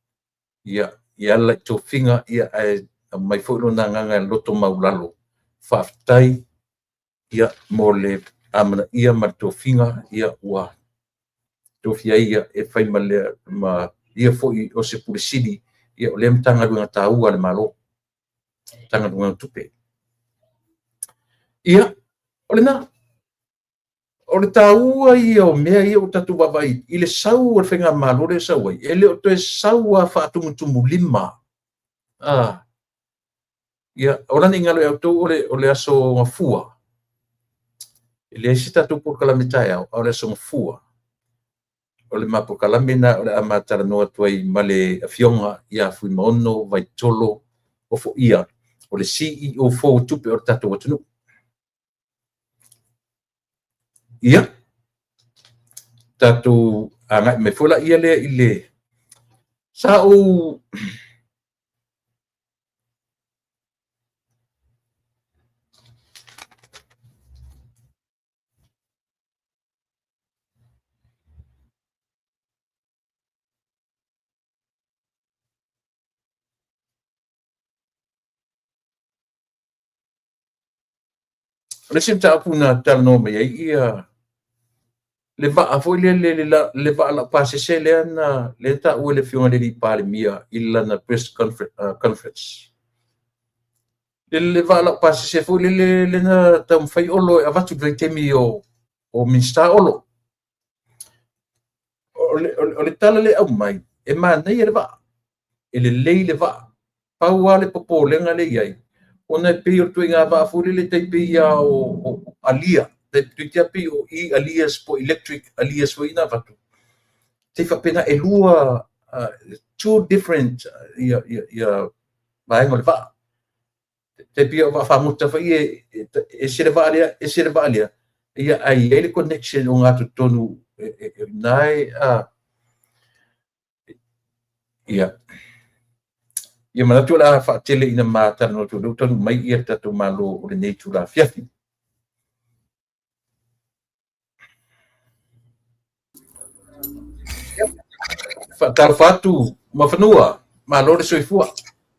ia, e ala i tofiga, ia, ae aumai foi lona agaga e loto maulalo. Faafetai, ia, mo le amanaia ma le tofiga, ia, ua tofia ai ia e fai ma le, ma ia foi o se Pule Sili, ia, o lea Matagaluega taua a le Malo, Matagaluega o Tupe. Ia, o lena. O le taua ia o mea ia ua tatou vaavaai i le sau o le faigamalo lea e sau ai, e le o toe sau lava faatumutumulima. Ia, o lana ingalo ia outou o le aso Gafua. E leai se tatou polokalame taeao, a o le aso Gafua. O le ma polokalame na o le a ma talanoa atu ai ma le afioga ia Fuimaono Vaitolo Ofoia, o le CEO fou o tupe o le tatou atunuu. Ia, tatou agai mai foi laia lea i le sa ou O le isi mataupu na talanoa mai ai ia le vaa foi lele, le vaa laupasese lea na lea taua e le Afioga i le alii Palemia i lana press conference. Le vaa laupasese foi lele lea na taumafai Olo e avatu i le vaitaimi o Minisita Olo. O le tala lea e aumai, e manaia le vaa, e lelei le vaa. Pau lava le popolega lea e i ai, ona e pei o le ituaiga vaa foi lele e tai pei lava o alia, toeitiiti lava pei o e-alias po o electric alias foi na avatu. Tai faapena e lua, two different ia vaega o le vaa. Tai pei o vaa fagota foi e ese le vaa lea, ese le vaa lea. Ia, ae i ai le connection o gatotonu na e ia. Ia manatu o le a faatele ina ma talanoa atu o lea ua taunuu mai ia le tatou Malo o lenei itula afiafi. Faatalofa atu Muafanua, malo le soifua.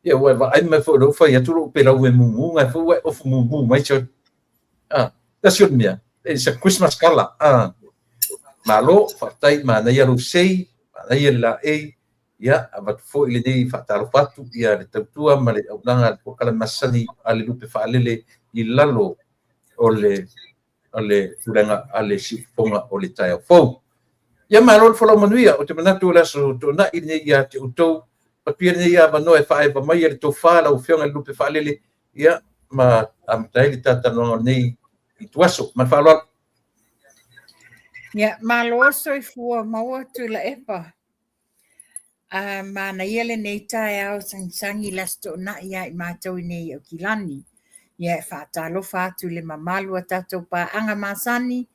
Ia ua e vaai mai foi o lea ua fai atu lou pelau e mumu, nai foi ua e ofu mumu mai sioli. Tasi o le mea, it's a Christmas colour. Malo, faafetai, manaia lou sei, manaia le laei. Ia, avatu foi lenei faatalofa atu ia le tautua ma le auaunaga a le polokalame masani a le Lupe Faalele i lalo o le pulega a le Siufofoga o le taeao fou. Ia malo le folau manuia, ou te manatu o le aso Toonai lenei ia te outou, avatu ia lenei avanoa e faaeva mai ai le tofa lau Afioga i le Lupe Faalele, ia ma amata ai le talatalanoaga o lenei ituaso. Ma le faaaloalo. Ia, malo soifua maua Tuilaepa. Manaia lenei taeao sagisagi i le Aso Toonai ia i matou i nei i Aukilani. Ia e faatalofa atu i le mamalu o tatou paaga masani,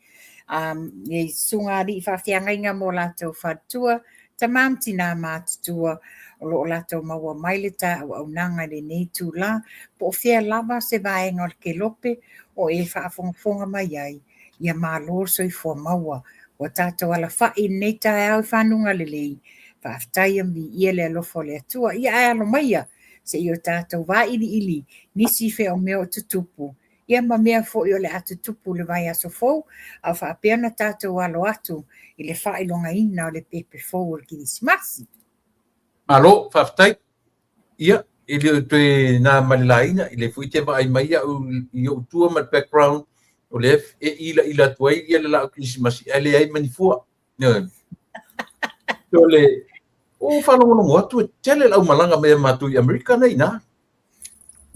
I susuga alii faafeagaiga ma o latou faletua, tama ma tina matutua o lo o latou maua mai le ta auaunaga i lenei itula, po o fea lava se vaega o le kelope o e faafogafoga mai ai, ia malo le soifua maua. Ua tatou alafai i lenei taeao i fanuga lelei, faafetai ma viia le alofa o le Atua. Ia ae alo maia se i o tatou vailiili nisi fea o mea o tutupu ia ma mea foi o le a tutupu i le vaiaso fou, a o faapea ona tatou alo atu i le faailogaina o le pepe fou o le Kerisimasi. Malo, faafetai. Ia, e le o toe na ma le laina, i lea foi e te vaai mai au i ou tua ma le background, o lea e ilaila atu ai ia le laau Kerisimasi, ae leai ma ni fua. O le o faalogologo atu e tele le aumalaga mai a matou i Amerika nei na.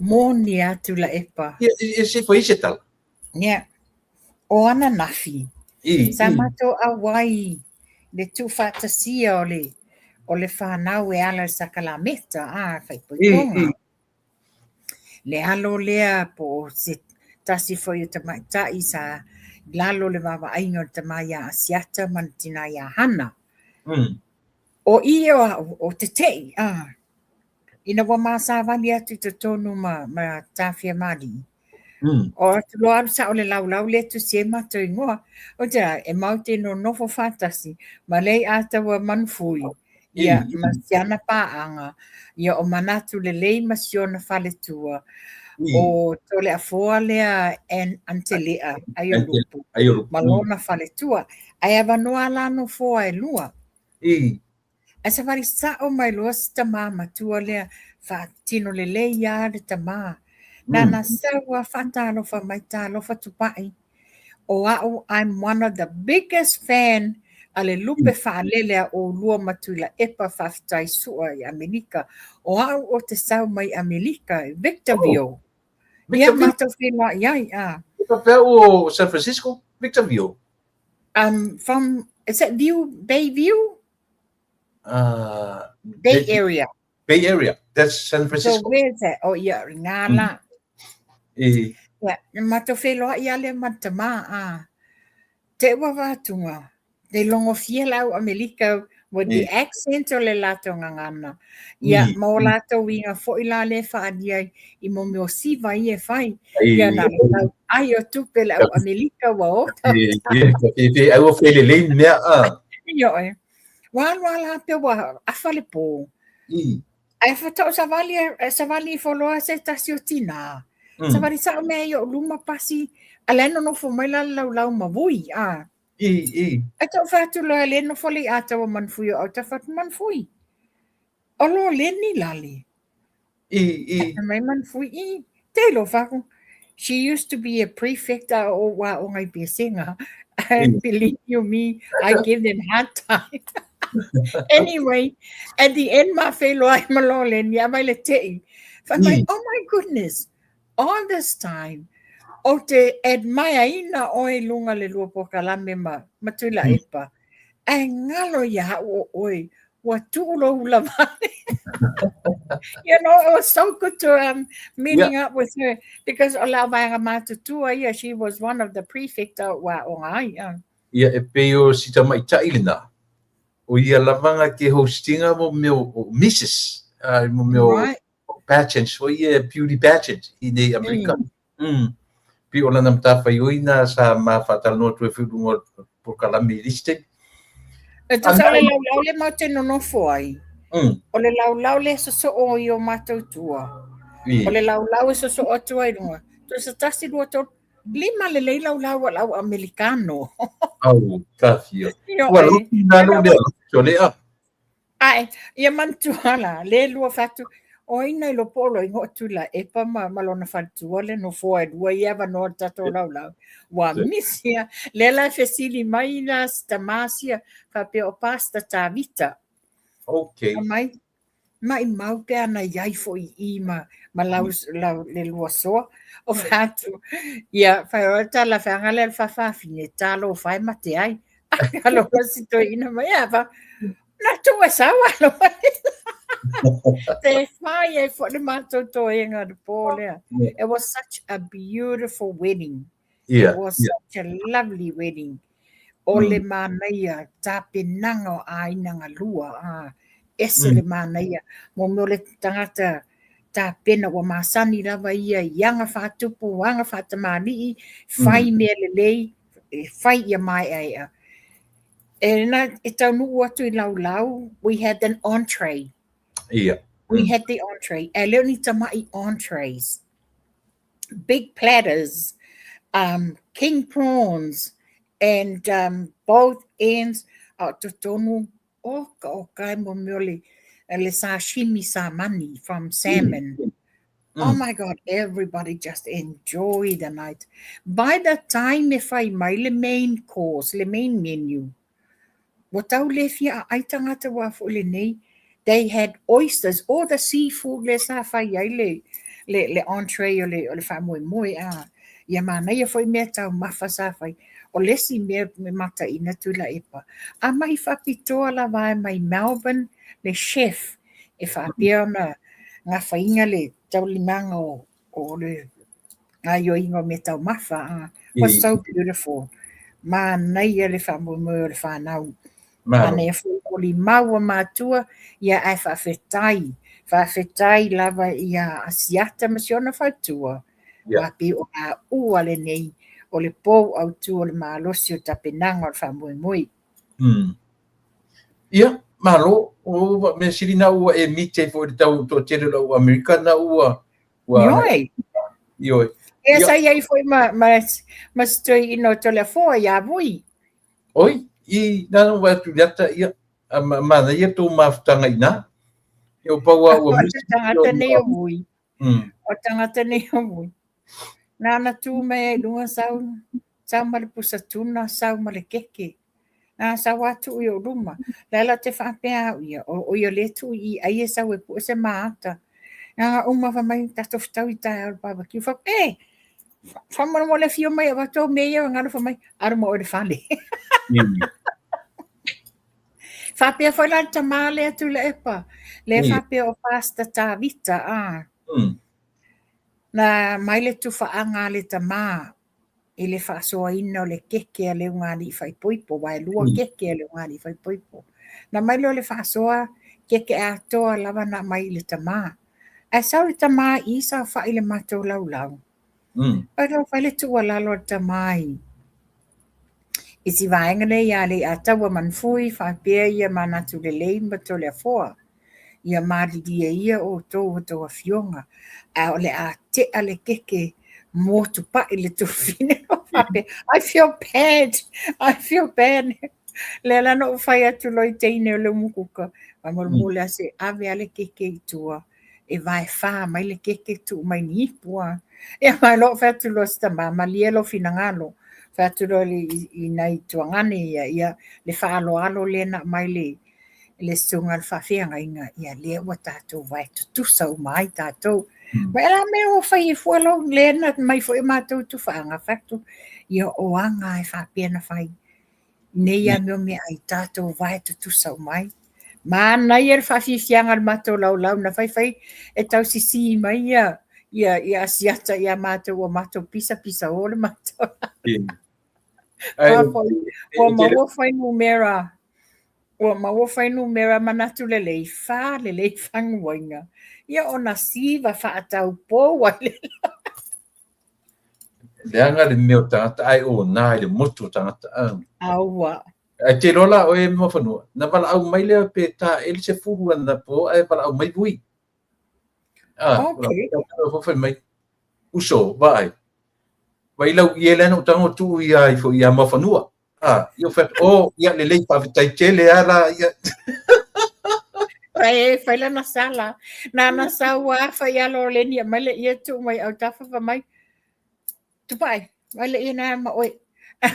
Moni a Tuilaepa. Ia, e se fai se tala. Ia, o ananafi, sa matou auai le tuufaatasia o le o le fanau e ala i le sakalameta, a, faaipoipoga. Le alo lea po o se tasi foi o tamaitai sa i lalo o le vaavaaiga o le tama ia Asiata ma le tina ia Hana. O i o au, o tete'i, a, ina ua ma savali atu i totonu ma, ma Tafiamalii, o atu loa alu sao le laulau lea e tusi ai matou igoa. Ou te a, e matou te nonofo faatasi ma lea Ataua Manufui, ia, ma si ana paaga, ia o Manatu Lelei ma si ona faletua, o Toleafoa lea Antelea Aiolupu ma lona faletua. Ae avanoa la nofoa e lua. Ae savali sao mai loa si tama matua lea, faatino lelei lava le tama. Nana sau a faatalofa mai, talofa Tupai. O au, I'm one of the biggest fan a le lupe faalele a oulua ma Tuilaepa faafetai sua i Amerika. O au o te sau mai Amerika, i Victorville. Oh. Ia, matou feiloai ai. Ah. Faapea o San Francisco, Victorville. From, is that View, Bay View? Bay Area. Bay Area. That's San Francisco. So where is that? Oh, ia, ngā la. E. Ia, matou feiloai a lea ma le tama, a. Te ua vātunga, te logofia le au Amelika with the accent o le latou gagana. Ia, ma o latou uiga foi la lea e faaalia i mo mea o siva ia e fai. Ia, na le tau ai o tupe le au Amelika ua ota. Ai ua felelei mea a. Ioe. Ua alu a la pea ua afa le pō. Ae faatoa savali, savali ifo loa se tasi o tinā. Savali sao mea i ou luma pasi, a la e nonofo mai la le laulau ma vui, a. Ae tau fai atu loa e le nofo le Ataua Manufui o autafa atu Manufui. O lo leni lale. Fai mai Manufui, i, te ilo faku. She used to be a prefect a o wā o ngai pesenga. And believe you me, I give them hard time. Anyway, at the end ma wheloai ma lo leni, a mai le tei. Fai mai, oh my goodness, all this time, o te admire ina oe i lunga le lua pokalame ma, ma Tuilaepa. Ae galo ia au o oe, ua tuu lou hula vale. You know, it was so good to meeting up with her because o le au vaega matutua ia, she was one of the prefect o ua o ngā ia. Ia, e pei o si tamaitai lena, o ia lava nga ke hostinga mo mea o Mrs. Mo mea o pageants foi ia, beauty pageants i nei Amerika. Pei o lana matafaioi na sa ma faatalanoa atu ai foi i luga o polokalame i le isi taimi. E tusa o le laulau le matou te nonofo ai, o le laulau lea e sosoo i o matou tua, o le laulau e sosoo atu ai i luga, tusa tasi, lua, tolu, lima lelei laulau a le au Amerikano. Au, tafia. Ua lotu nā lou lea, lotu lea. Ae, ia manatua la, le lua fatu, o ai nai lo po o lo ingoa Tuilaepa ma, ma lona faletua le nofoa e lua ia avanoa le tatou laulau. Ua misi a, lea la e fesili mai la si tama sia, faapea o Pastor Tavita. Okay. Fai mai, maimau pe ana i ai foi i i ma, ma lau, lau, le lua soa. O fai atu, ia, fai o tala whaanga le whawhawhine, talo whai mate ai. Alofa si toeaina mai, a fa, na tuu e sau alofa. Te whai ai foi le matou toega le pō lea. It was such a beautiful wedding. It was such a lovely wedding. O le manaia tapenaga o aiga galua, a, ese le manaia. Mo mea o le tagata tapena ua masani lava ia i aga faatupu, aga faatamalii, fai mea lelei, e fai ia maeaea. E na e taunuu atu i Laulau, we had an entree. We had the entree. E le o ni tamai entrees. Big platters, king prawns, and both ends, a o totonu, oka oka e mo mea o le, le sashimi samani from salmon. Oh my God, everybody just enjoy the night. By the time e fai mai le main course, le main menu, ua tau le fia aai tagata wā foi lenei. They had oysters, all the seafood le sa fai ai le entree o le faamoemoe a. Ia manaia foi mea taumafa sa fai. O le isi mea me mataina Tuilaepa. A mai faapitoa lava e mai Melbourne le chef e faapea ona gafaina le taulimaga o le gaioiga o mea taumafa. A. Was so beautiful. Manaia le faamoemoe o le whanau. Manaia foi o limau o matua, ia ae faafetai. Faafetai lava ia Asiata ma si ona faletua. Wa pe o a ua lenei o le pou autu o le malosi o tapenaga o le faamoemoe. Ia, malo, o mea sili na ua e mite foi le tau toatele o lau Amerika na ua Ioe. Ioe. E sa iai foi ma si toeaina o Toleafoa ia Vui. Oi, i nana ua atu iata ia, a mana ia tō mafutanga i nā. E o pau a ua O te tagata nei o Vui. O tagata nei o Vui. Nāna tū mai ai lunga sau, sau ma le pusa tuna, sau ma le keke. Nā sau a tuu i o luma. Le ala te whaapea au ia, o ia le tuu i ai e sau e pue se maata. Nā ngā uma wha mai tatou whatau i tae au le barbecue. Wha, e, whamana mo le whio mai a watou me ia ngalo wha mai, aru mo le whale. Whapea foi la le tamā le atu le epa. Le whapea o Pastor Tavita, a. Na mai le tuwhaanga le tamā i le faasoaina o le keke a le ugalii faaipoipo, aua e lua keke a le ugalii faaipoipo. Na mai lea o le faasoa keke atoa lava na aumai i le tamā. Ae sau le tamā i saofai i le matou laulau. Pai loa fai le tuualalo a le tamā i si vaega lea ia Leiataua Manufui faapea ia Manatu Lelei ma Toleafoa. Ia malilie ia outou o tou afioga, ae o le a tea le keke motupai le tufine. Faapea, I feel bad, I feel bad. Lea la na ou fai atu loa i teine o le umukuka, faamolemole ase ave a le keke i tua, e vaefā mai le keke tuu mai ni ipu a. Ia mai loa fai atu loa si tamā, malie lou finagalo. Fai atu loa i nai tuagane ia, ia le faaaloalo lea na aumai le susuga le faafeagaiga, ia lea ua tatou vae tutusa uma ai tatou. Ma e la mea ua fai ai fua lou lea na mai foi o matou tufaaga fai atu, ia o aga e faapea na fai. Nei a mea o mea ai tatou vae tutusa uma ai. Manaia le faafiafiaga o le matou laulau na faifai e tausisi mai ia Asiata ia matou ua matou pisapisa o le matou. Ua maua fuainumera, ua maua fuainumera manatu lelei, fa lelei faguaina. Ia ona siva faataupou ai le Leaga le mea o tagata ae o nā i le motu o tagata. Aua. Ae te iloa la oe Muafanua, na valaau mai lea pe ta eli se fulu ana po ae valaau mai Vui. Okay. Fai mai, uso, vaai. Vai lau ie lea na ou tago tuu ia ifo ia Muafanua. Ia fai atu, oh, ia lelei faafetai tele a la ia. Fai, fai lana sala. Na na sau a fai alo o le nia mai le ia tuu mai au tafa fa mai. Tupai, mai le ia na ma oe.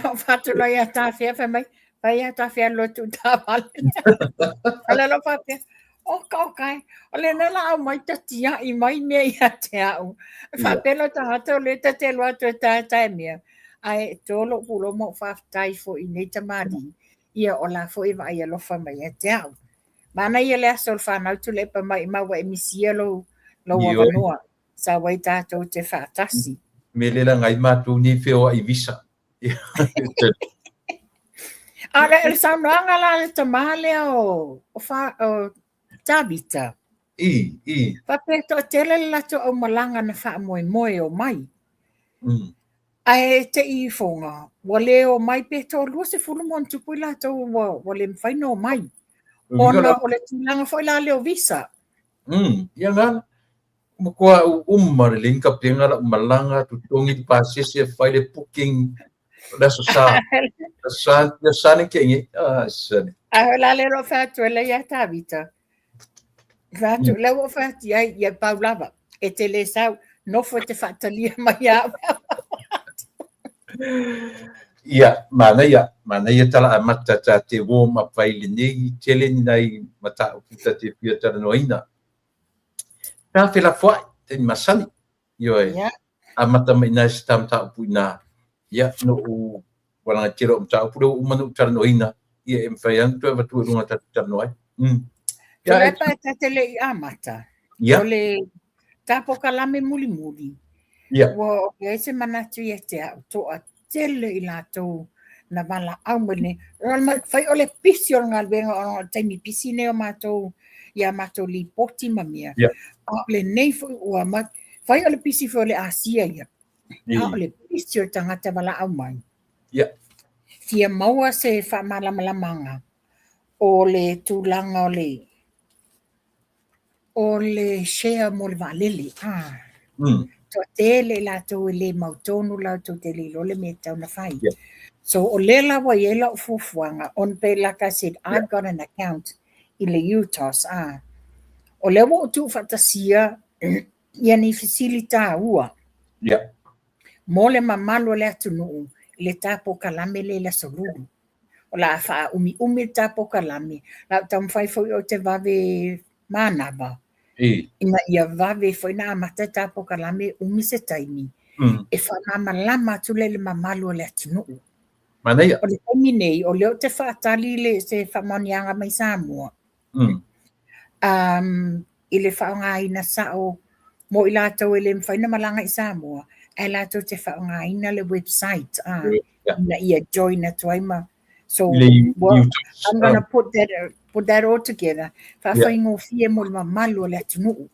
O fatu loa ia tafea fai mai. Fai ia tafea loa tuu tavale. Ala lo faapea. O ka o kai. O le na la au mai ta tiai mai mea ia te au. Faapea lo tagata o le ta te loa atu e tae tae mea. Ae tolo pulo mo faafetai foi i nei tamalii. Ia o la foi e vaai alofa mai ia te au. Manaia le aso o le whanau Tuilaepa mai ma ua e misia lou avanoa. Sau ai tatou te faatasi. Me le la ngai matou nei feoai visa. A o le saunoaga la a le tamā lea o, o, fa, o Tavita. I, i. Faapea e toatele le latou aumalaga na faamoemoe e omai. Ae te i ifoga, ua le omai pe toalua sefulu ma ona tupu i latou ua, ua le mafai ona omai. Ona o le tulaga foi la lea o visa. Ia ngana. Matua uma lelei ni tapena lau malaga, totogi le pasese, fai le booking, o le aso sa. Aso sa, le aso sa nei tea nei. Ah, sale. Ae o la le lo fai atu e le ia Tavita. Fai atu, lea ua ou fai atu i ai, ia pau lava. E te le sau, nofo e te faatalia mai ia au. Ia, manaia, manaia tala amata ta te warm up ai lenei, tele ni nai mataupu ta te fia talanoaina. Ta felafoai, taimi masani. Ioe. Yeah. Amata mai i ina i se ta mataupu i ina. Ia, noʻu ua laga tele o mataupu lea ua uma ona ou talanoaina, ia e mafai lava ona toe avatua i luga tatou talanoa ai. Ia, Tuilaepa e ta te le i amata. Ia. O le ta polokalame mulimuli. Ia. Ua i ai se manatu ia te au, toatele i latou na valaau mai nei. Fai o le pisi o le galuega ona o le taimi pisi nei o matou i a matou lipoti ma mea. Yeah. A o lenei foi ua ma, fai o le pisi foi o le Asia ia. A o le pisi o le tagata valaau mai. Yeah. Fia maua se faamalamalamaga o le tulaga o le O le share mo le vaalele, ah. Toatele i latou e le mautonu latou te le iloa le mea e tatau ona fai. Yeah. So o lea la ua i ai lau fuafuaga, on pay, like I said, I've got an account i le UTOS, ah. O lea ua ou tuufaatasia ia ni fesili taua mo le mamalu o le atunuu i le ta polokalame lea i le Aso Lulu. O le a faaumiumi le ta polokalame, o le a ou taumafai foi ou te vave manava, ina ia vave foi ona amata le ta polokalame e umi se taimi, e faamalamalama atu lea i le mamalu o le atunuu. Manaia. O le taimi nei, o lea ou te faatali le, se faamaoniaga mai Samoa, i le faaaogaina sao mo i latou e le mafai ona malaga i Samoa, ae latou te faaaogaina le website ina ia join atu ai ma. So, well, I'm gonna put that all together. Faafaigofie mo le mamalu o le atunuu.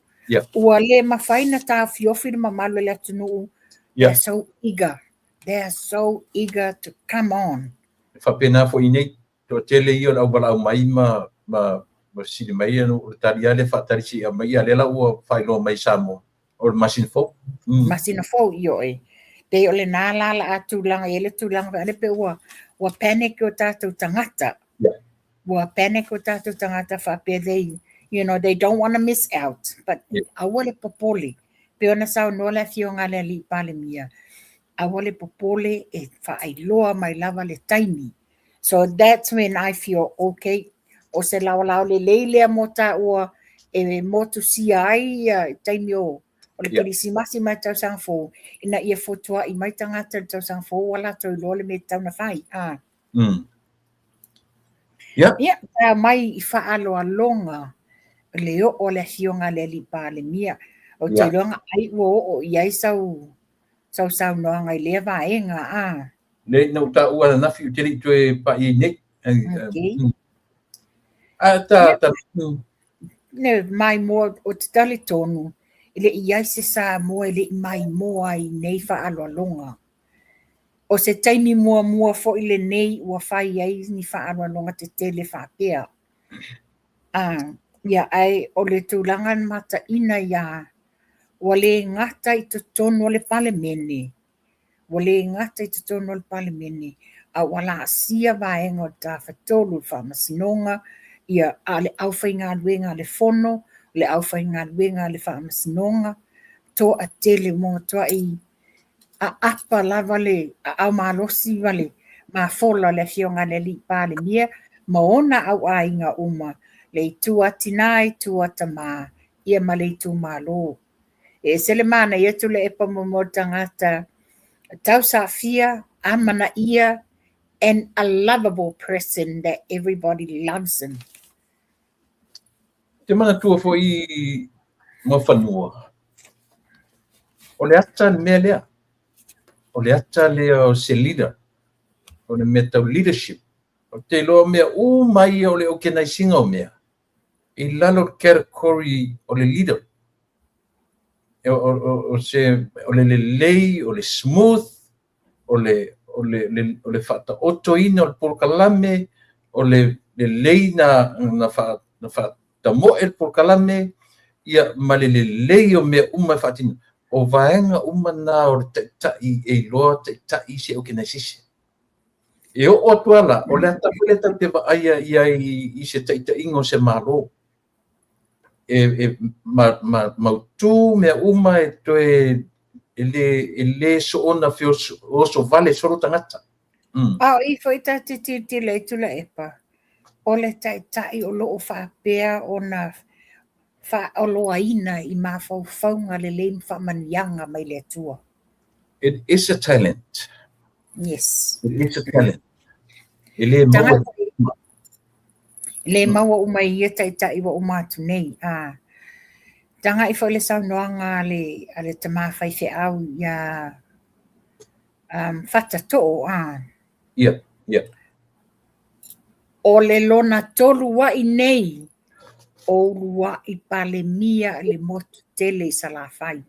Ua le mafai ona taofiofi le mamalu o le atunuu. They are so eager. They are so eager to come on. E faapena foi i nei, toatele ia o le au valaau mai ma ma ma fesili mai, ia o le tali lava lea faatali se i aumai, ia lea la ua faailoa mai i Samoa, o le masina fou. Masina fou, ioe. Pei o lena la la a tulaga i ai le tulaga foi lea pei ua ua panic o tatou tagata. Ua panic o tatou tagata faapea they you know they don't want to miss out, but aua le popole. Pei ona saunoa le afioga a le Alii Palemia, aua le popole e faailoa mai lava le taimi. So that's when I feel okay. O se laolao lelei lea mo tāua e motusia ai ia taimi o o le Kerisimasi ma le tausaga fou, ina ia fotua'i mai tagata i le tausaga fou ua latou iloa le mea e tatau ona fai. Ah. Ia, ta mai i faaaloaloga le oo a le afioga a le Alii Palemia. Ou te iloa ai ua oo i ai sau sau saunoaga i lea vaega. Ah. Nei, na ou taua ananafi, ou te le i toe pai ai nei. Okay. A ta, ta, Ne, maimoa, o te talitonu, e le i ai se Samoa e le i maimoa ai i nei faaaloaloga. O se taimi muamua foi lenei ua fai ai ni faaaloaloga tetele faapea. Ah, ia, ae o le tulaga na mataina ia, ua le gata i totonu o le Palemene, ua le gata i totonu o le Palemene, a ua laasia vaega o le Tafatolu, le Faamasinoga, ia, a o le aufaigaluega a le Fono, o le aufaigaluega a le Faamasinoga, toatele ua matuai aapa lava le aao malosi ma le mafola o le afioga a le Alii Palemia ma ona auaiga uma, le itu a tinā, itu a tamā, ia ma le itumalo. E ese le manaia Tuilaepa mo mo tagata tausaafia, amanaia, and a lovable person that everybody loves him. Te manatua foi Muafanua, o le ata le mea lea. O le ata lea o se leader, o le mea tau leadership. Ou te iloa mea uma ia o le okenaisiga o mea i lalo o le category o le leader. O, o, se, o le lelei, o le smooth, o le, o le, le, o le faataotoina o le polokalame, o le lelei na, na, fa, na faatamoe le polokalame, ia ma le lelei o mea uma e faatino. O vaega uma na o le taitai e iloa taitai se organization. E oo atu lava la, o le ata foi lea tatou te vaaia i ai i se taitaiga o se Malo. E, e ma, ma, mautu mea uma e toe e le, e le soona feoso vale solo tagata. A o i foi tatou te tilotilo ai Tuilaepa, o le taitai o lo o faapea ona faaoloaina i mafaufauga lelei ma faamanuiaga mai le Atua. It is a talent. Yes. It is a talent. E le maua. E le maua uma i ia taitai ua uma atu nei. A tagai foi le saunoaga a le, a le tama faifeau ia Fata Too, a. Ia, ia. O le lona tolu ai nei o uluai Palemia i le motu tele i Salafai.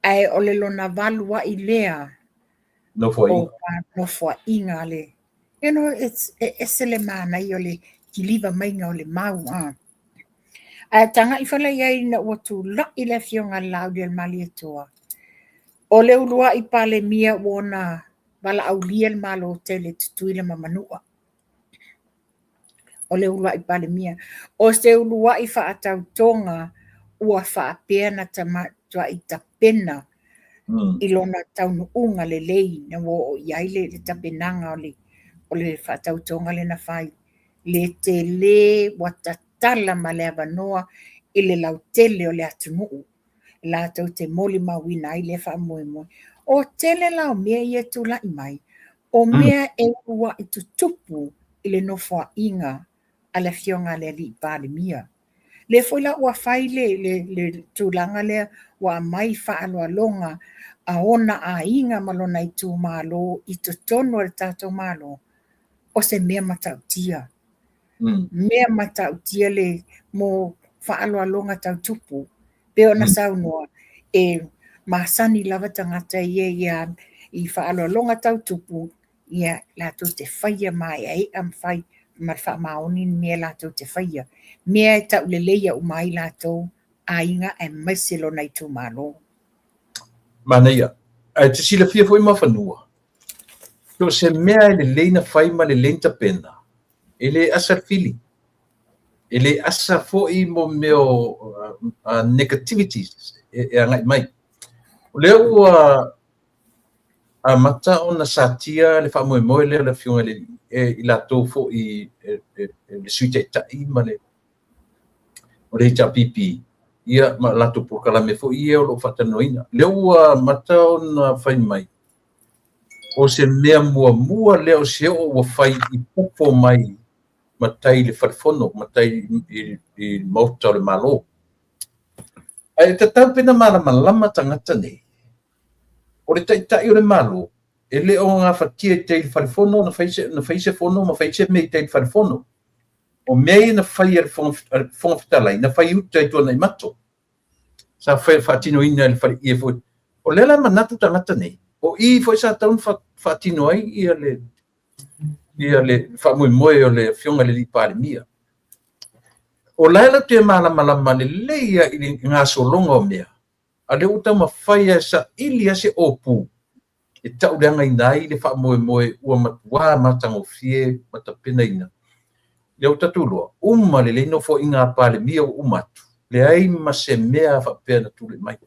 Ae o le lona valu ai lea o nofoaiga a le you know it's e ese le manaia o le kiliva maiga o le mau a. Ae tagai foi la i ai ina ua tulai le afioga a le Laaulialemalietoa, o le uluai Palemia ua ona valaaulia le Malo tele Tutuila ma Manua. O le uluai Palemia. O se uluai faatautoga ua faapea na matuai tapena i lona taunuuga lelei na ua oo i ai le tapenaga o le faatautoga lea na fai. Le tele ua tatala ma le avanoa i le lautele o le atunuu latou te molimauina ai lea faamoemoe. O tele la o mea ia e tulai mai, o mea e uluai tutupu i le nofoaiga a le afioga a le alii Palemia. Lea foi la ua fai le, le, le tulaga lea ua aumai faaaloaloga a ona aiga ma lona itumalo i totonu o le tatou Malo, o se mea matautia. Mea matautia le mo faaaloaloga tau tupu. Pei ona saunoa, e masani lava tagata ia ia i faaaloaloga tau tupu, ia latou te faia maeaea ma fai ma le faamaoni ni mea latou te faia. Mea e tauleleia uma ai latou aiga aemaise lona itumalo. Manaia. Ae e te silafia foi Muafanua, so o se mea e lelei na fai ma lelei na tapena, e le asa le fili. E le asa foi mo mea o negativities e agai mai. O lea ua amata ona satia le faamoemoe lea o le Afioga i le e i latou foi le Sui Taitai ma le o le HRPP, ia ma latou polokalame foi ia o lo o faatalanoaina. Lea ua amata ona fai mai, o se mea muamua lea o se oo ua fai i fafo mai ma tai i le fale fono, ma tai i le Maota o le Malo. Ae tatau pe na malamalama tagata nei, o le taitai o le Malo, e le o gafatia i tai i le fale fono na fai se, na fai se fono ma fai se mea i tai i le fale fono. O mea ia na fai e le Fofoga Fetalai, na fai uta i Tuanaimato. Sa fai faatinoina e le faleie foi. O lea la e manatu tagata nei, o i foi sa tatau ona faatino ai ia le ia le faamoemoe o le Afioga i le alii Palemia. O la e latou te malamalama lelei lava i le gasologa o mea, a o lea ua taumafai lava e saili lava se opu e tauleagaina ai le faamoemoe ua matua matagofie ma tapenaina. Lea ua tatou iloa, uma lelei nofoaiga a Palemia ua uma atu, leai ma se mea faapea na tulai mai.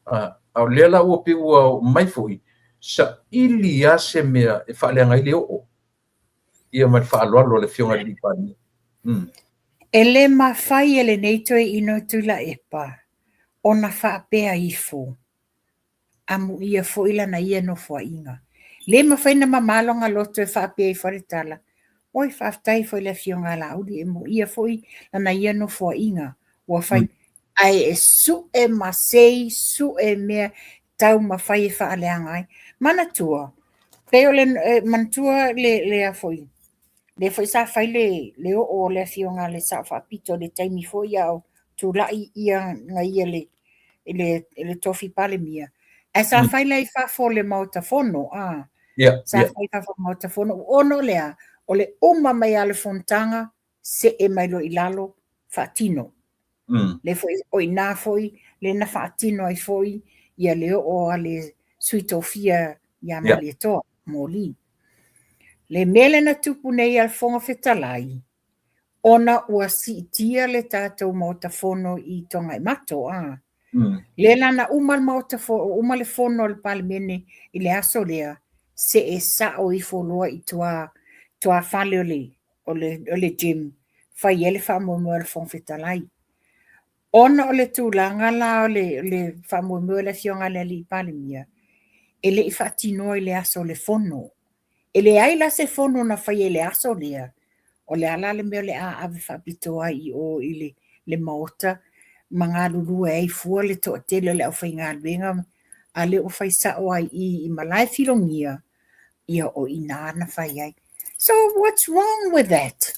A o lea la ua pei ua oo mai foi, saili lava se mea e faaleaga ai le oo ia ma le faaaloalo a le Afioga i le Palemia. E le mafai e lenei toeaina o Tuilaepa ona faapea ifo amuia foi lana ia nofoaiga. Le mafai ona mamā lona loto e faapea ifo ai le tala, Oi, faafetai foi i le Afioga a Laauli, e muia foi lana ia nofoaiga ua fai. Ae e sue ma sei, sue mea taumafai e faaleaga ai. Manatua, Pei o le manatua le le a foi, lea foi sa fai le le oo o le afioga a le Sao Faapito i le taimi foi a o tulai ia na ia le i le i le tofi Palemia. Ae sa fai la i fafo o le Maota Fono, a. Sa fai i fafo o le Maota Fono, ona o le a? O le uma mai lava o le fonotaga, see mai loa i lalo, faatino. Lea foi, o i ina foi lea na faatino ai foi ia le oo a le Sui Tofia ia Malietoa, Moli. Le mea lea na tupu nei a le Fofoga Fetalai, ona ua siitia le tatou Maota Fono i Tuanaimato, a. Lea la na uma le Maota uma le fono a le Palemene i le aso lea, see sao ifo loa i tua tuafale o le o le, o le gym, fai ai le faamoemoe a le Fofoga Fetalai. Ona o le tulaga la o le, le faamoemoe o le Afioga i le Alii Palemia, e le i faatinoa i le aso o le fono. E leai la se fono na faia i le aso lea, o le a la le mea o le a ave faapitoa ai i o i le, le maota ma galulue ai fua le toatele o le aufaigaluega, a lea ua fai sao ai i i i Malae Filogia, ia o i inā na fai ai. So what's wrong with that?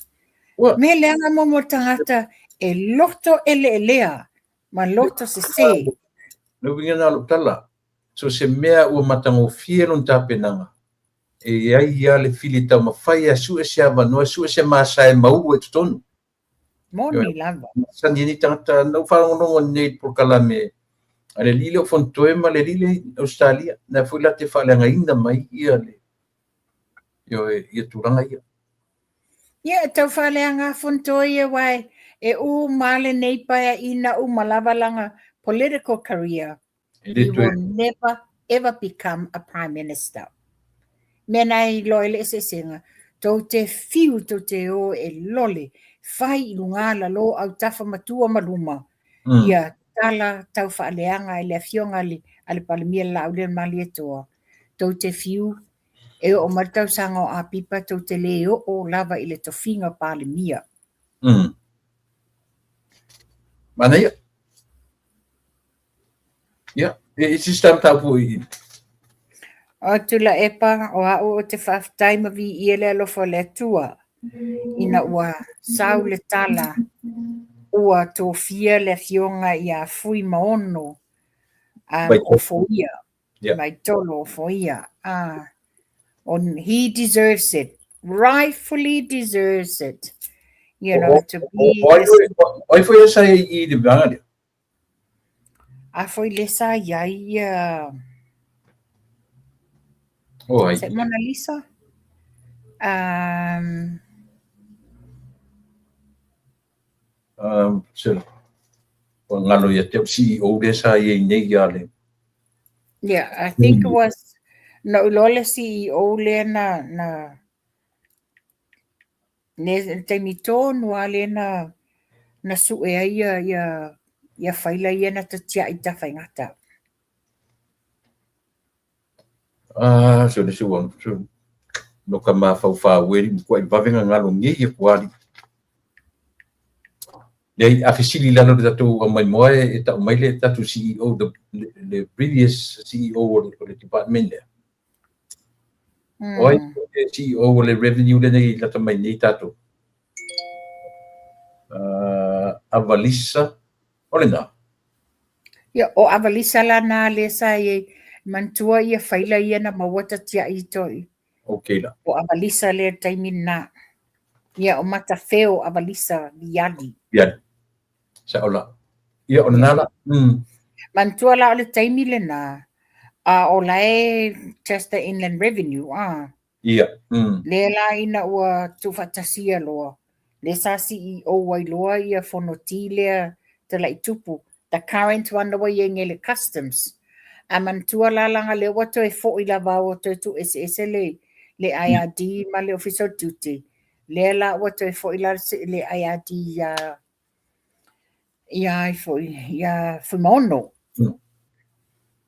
Ua. Mea leaga mo mo tagata e loto eleelea ma loto sesē. Le uiga lena o lou tala, so o se mea ua matagofie lona tapenaga, e i ai lava le fili e taumafai e sue se avanoa, sue se masa e maua i totonu. Moni lava. Masani ai nei tagata, na ou faalogologo nei i le polokalame a le alii lea o Fonotoe ma le alii lea i Ausetalia, na foi la te faaleagaina mai ia le, ioe, ia tulaga ia. Ia, e tau faaleaga Fonotoe ia aua e uma lenei paeaiga uma lava lana political career. He will never ever become a prime minister. Mea na e iloa ai le eseesega, tou te fiu tou te o e lole, fai i luga lalo autafa ma tua ma luma, ia tala tau faaleaga e le afioga a le Palemia le Laaulialemalietoa, tou te fiu e oo mai le tausaga o Apipa tou te le oo lava i le tofiga Palemia. Manaia. Ia, e isi se mataupu i. O Tuilaepa, o au ou te faafetai ma viia le alofa o le Atua, ina ua sau le tala ua tofia le afioga ia Fuimaono Ofoia, Vaitolo Ofoia. He deserves it, rightfully deserves it. You know, to be... O ai foi esa i le vaega lea? A foi le sa i ai ia... O ai. Se Mona Lisa? Se, ua galo ia te au CEO lea sa i ai nei ia le... Yeah, I think it was... Na ou iloa le CEO lea na, na le taimi tonu lava lea na, na sue ai ia, ia, ia faila ia na tatiai Tafaigata. Ah, se le se ua no ka mafaufau e matuai vave gagalo nei e kuali. Leai, a fesili i lalo le tatou aumaimoa e tau mai le tatou CEO, the, le previous CEO o le, o le department lea. O ai le CEO o le revenue lenei lata mai nei tatou? Avalisa, o lena. Ia, o Avalisa la na lea sa i ai, manatua ia faila ia na maua tatiai i toi. Okay la. O Avalisa lea taimi na. Ia, o Matafeo Avalisa Viali. Viali. Sao la. Ia, o lena la. Manatua la o le taimi lena, a o la e just the Inland Revenue, a. Ia. Lea la ina ua tuufaatasia loa, lea sa CEO ai loa ia Fonoti lea Talaitupu, the current one ua i ai nei le Customs. A manatua la leaga lea ua toe foi lava ua toe tuueseese le, le IRD ma le Ofisa o Tiute, lea la ua toe foi la le IRD ia ia ai foi, ia Fuimaono.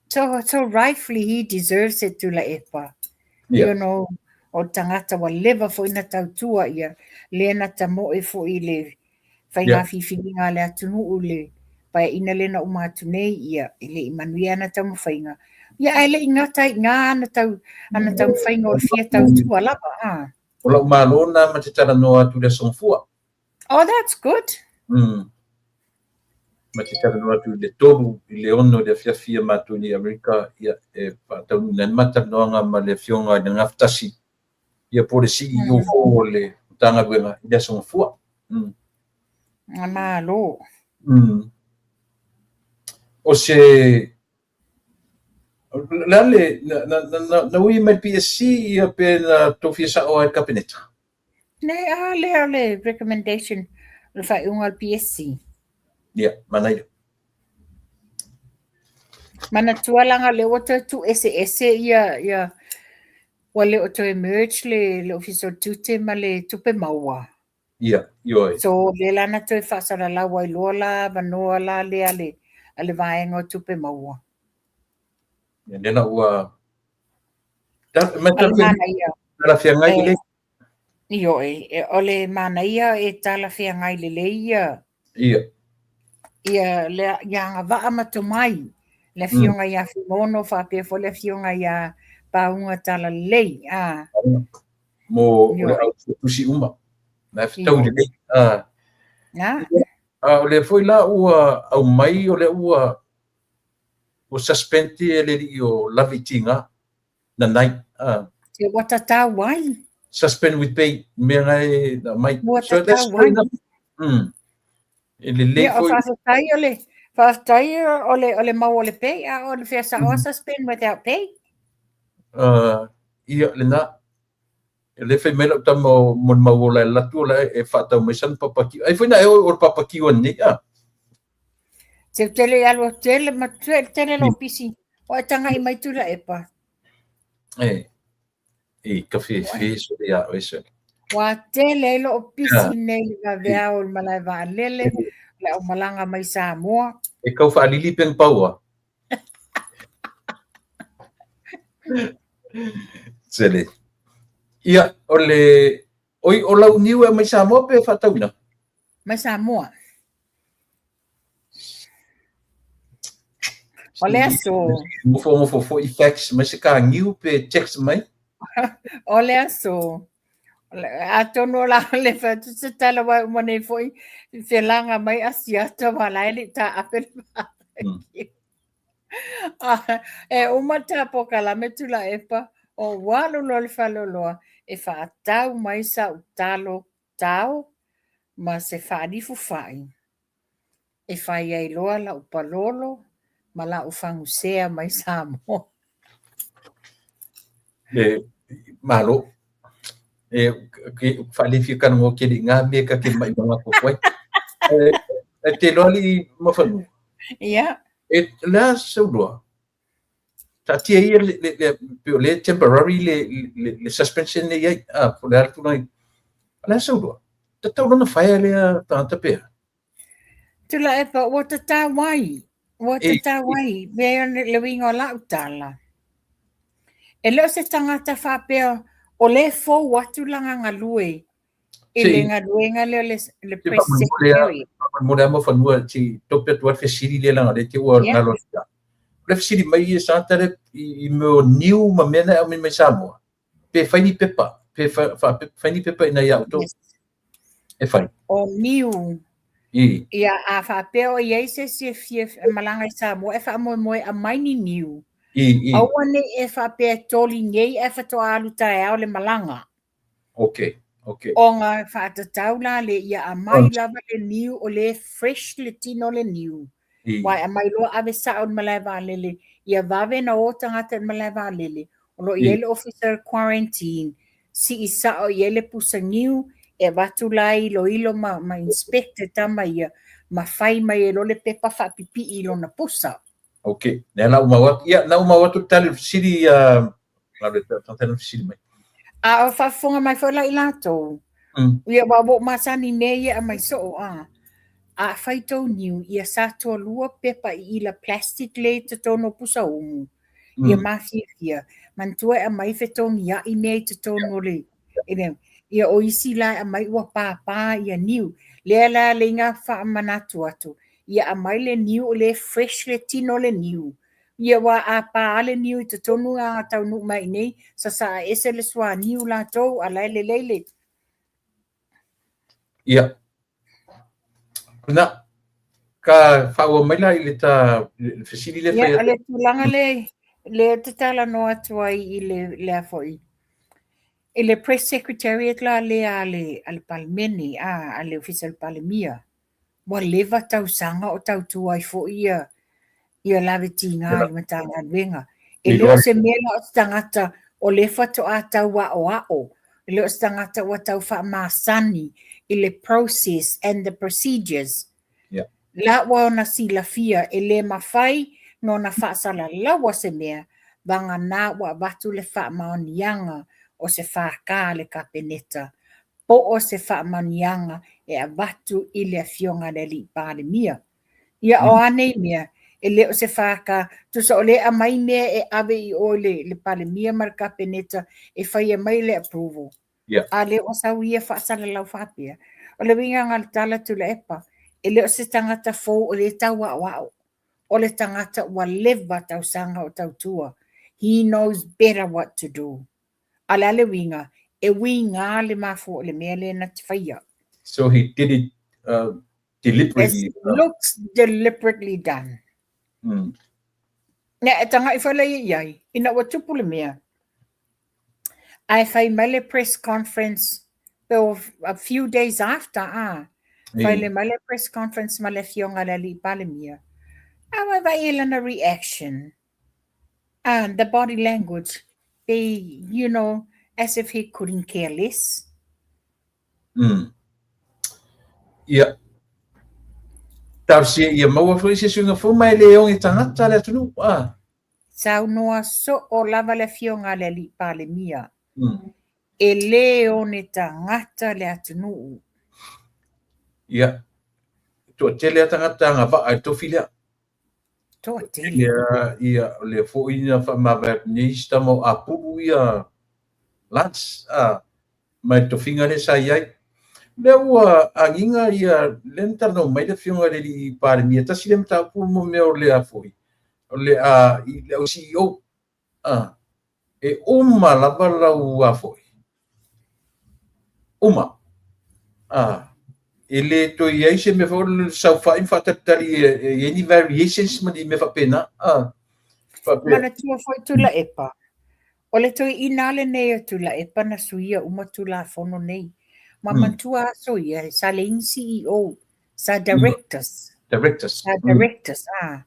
So, so rightfully he deserves it, Tuilaepa. You know, o le tagata ua leva foi na tautua ia, lea na tamoe foi i le faiga filifiliga a le atunuu i le paeaiga lea na uma atu nei, ia, e le i manuia ana taumafaiga. Ia, ae le i gata ai i ina ana tau, ana taumafaiga o le fia tautua lava, a. O la'u malo lena ma te talanoa atu i le Aso Gafua. Oh, that's good. Ma te talanoa atu i le 3 i le 6 i le afiafi a matou nei i Amerika, ia, e faataunuuina ai le ma talanoaga ma le Afioga i le Gafatasi, ia po o le CEO fou o le Matagaluega i le Aso Gafua. Malo. O se le a le na ui mai le PSC ia pe na tofia sa'o ai le Kapeneta? Ne, a lea o le recommendation o le faaiuga a le PSC. Ia, manaia. Manatua leaga o lea ua toe tuueseese ia, ia ua le o toe merge le, le Ofisa o le Tiute ma le Tupe Maua. Ia, ioe. So, lea la na toe faasalalau ai loa la avanoa la lea a le, a le vaega o Tupe Maua. Ia, lea la ua... Talafeagai lelei. Ioe, o le manaia e talafeagai lelei ia. Ia. Ia, le, ia agavaa ma tomai, le afioga ia Fuimaono faapea foi le afioga ia Pauga Talalelei. A. Mo o le au tusi uma. Na e fetaui lelei. A. Na. A o lea foi la ua aumai o lea ua ua suspend e le alii o Lavi Tiga Nanai. A. Se ua tatau ai. Suspend with pay, mea na e na aumai. Ua tatau ai. E lelei foi. Faafetai o le faafetai o le o le mau o le pay, a o le fea sa'o a suspend without pay. Ia lena. E le fai mai lau tama o molimau ola e alu atu ola e faatau mai sana papakiu. Ai foi na e o le papakiu anei a. Se tele i alu atu tele ma tele lou pisi. O e taga'i mai Tuilaepa. E. I ka fefe sole ia oe sole. Ua tele ai lou pisi nei i le vaveao i le malae vaalele, le aumalaga mai Samoa. E kau faalili pe na paua. Sele. Ia, o le... Oi, o lau niu e mai Samoa pe faatauina? Mai Samoa. O le aso. Nofonofo foi fax mai se ka niu pe text mai. O le aso. Atonu o la le fai atu se tala wa uma nei foi felaga mai Asiata wa la e le i taape le E uma ta polokalame Tuilaepa o ua alu loa i le faleoloa e faatau mai sa'u talo tao ma se faalifu fai e fai ai loa la'u palolo ma la'u fagusea mai Samoa. E malo. E faalefia talanoa tele i na mea ta te ma'i maga ai. E te iloa alii ma fanua. Ia. E le a sauloa. Taatia ia le pe o le temporary le suspension le i ai. A, po o le a le tulaga. O le a sauloa. Tatau loa ona fire lea tagata pe a. Tuilaepa, ua tatau ai. Ua tatau ai. Mea le uiga o la'u tala. E le o se tagata faapea o lea e fou atu lana galue i le galuega lea o le press secretary. Faamolemole lava Mafanua se i tope atu lava le fesili lea leaga o lea te ua galo atu ia. O le fesili mai e tagata lea i mea o niu ma mea na e aumai mai Samoa, pe fai ni pepa, pe fai ni pepa ina ia outou. E fai. O niu. Ia, a faapea o i ai se isi e fia malaga i Samoa e faamoemoe aumai ni niu. Aua ne i e faapea e toli nei ae faatoa alu taeao le malaga. Okay, okay. Ona faatatau la le ia aumai lava le niu o lea e fresh le tino o le niu. Aua e aumai loa ave sao i le malae vaalele, ia vave ona o tagata i le malae vaalele, o lo o i ai le ofisa o le quarantine, sii sao i ai le pusa niu, e avatu la e iloilo ma, ma inspect e tama ia, ma fai mai ai loa le pepa faapipii i lona pusa. Ok, lea na ou mau atu, ia, na ou mau atu le tali o le fesili, na le tali o le fesili mai. A o faafofoga mai foi la i latou, ia aua ua ou masani i mea ia e aumai soo, a. A fai tou niu, ia sa toalua pepa i ila plastic lea i totonu o pusa umu, ia mafiafia, manatua e aumai fetogiai mea i totonu o le, ia o isi la e aumai ua pāpā ia niu. Lea la le iga faamanatu atu, ia aumai le niu o lea e fresh le tino o le niu. Ia aua a pa lava le niu i totonu a taunuu mai i inei, sasaa ese le suaniu latou, a o la e lelei le... Ia. Na, ka faaauau mai la i le ta le fesili lea fai. Ia, o le tulaga lea, lea ou te talanoa atu ai i le, lea foi, i le press secretariat la lea a le, a le Palemene, a, a le Ofisa o le Palemia. Ua leva tausaga o tautua ai foi ia ia Lave Tiga i le Matagaluega. E le o se mea la o se tagata o lea faatoa tau aoao, e le o se tagata ua tau faamasani i le process and the procedures. Yeah. La ua ona silafia e le mafai nona faasalalaua se mea, vagana ua avatu le faamaoniaga o se FK a le Kapeneta po o se faamaoniaga e avatu i le Afioga i le Alii Palemia. Ia o a nei mea, e le o se FK, tusa o lea e aumai mea e ave i o i le, le Palemia ma le Kapeneta e faia mai le approval. Yeah. A lea ua sau ia faasalalau faapea. O le uiga o le tala Tuilaepa, e le o se tagata fou o lea e tau aoao. O le tagata ua leva tausaga o tautua. He knows better what to do. A o le a le uiga? E uiga le mafua o le mea lea na te faia. So he did it deliberately. It looks deliberately done. Ia, e taga'i foi la ia i ai, ina ua tupu le mea, ae fai mai le press conference pe o a few days after, a, fai le mai le press conference ma le afioga i le Alii Palemia, a vaavaai i lana reaction. The body language, be, you know, as if he couldn't care less. Ia. Talosia ia maua foi se suiga fou ma e le oge tagata le atunuu. Ah. Saunoa soo lava le afioga a le Alii Palemia. E le one tagata le atunuu. Ia. Toatele a tagata agavaa i le tofi lea. Toatele. Ia, ia, o lea foi na faamavae atu nei si tama o Apulu ia Lance, a, mai le tofiga lea sa i ai. Lea ua agiga ia, lea na talanoa mai le afioga i le alii Palemia, tasi lea mataupu mo mea o lea foi, o le a, i le au CEO, a, e uma lava lau a foi, uma. A, e le toe i ai se mea foi o le saofai ma faatalitali e i ai ni variations ma ni mea faapena. A, faapea. Manatua foi Tuilaepa, o le toeaina lenei o Tuilaepa na suia uma Tulafono nei. Ma manatua aso ia, sa leai ni CEO, sa directors. Directors. Sa directors, a.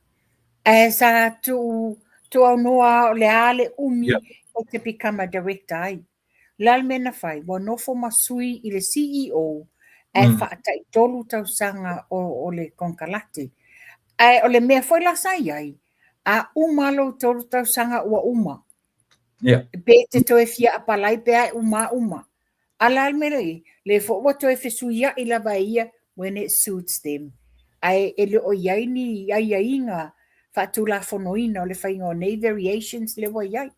Ae sa tuu, tuuaunoa o le a le umi e te become a director ai. O le a le mea na fai? Ua nofo ma sui i le CEO ae faataitolu tausaga o, o le konekarate. Ae o le mea foi la sa i ai, a uma lou tolu tausaga ua uma. Pe te toe fia apalai pe a e uma uma. A la le mea lea i ai? Lea foi ua toe fesuia'i lava e ia when it suits them. Ae e le o i ai ni aiaiga faatulafonoina o le faiga o nei variations lea ua i ai.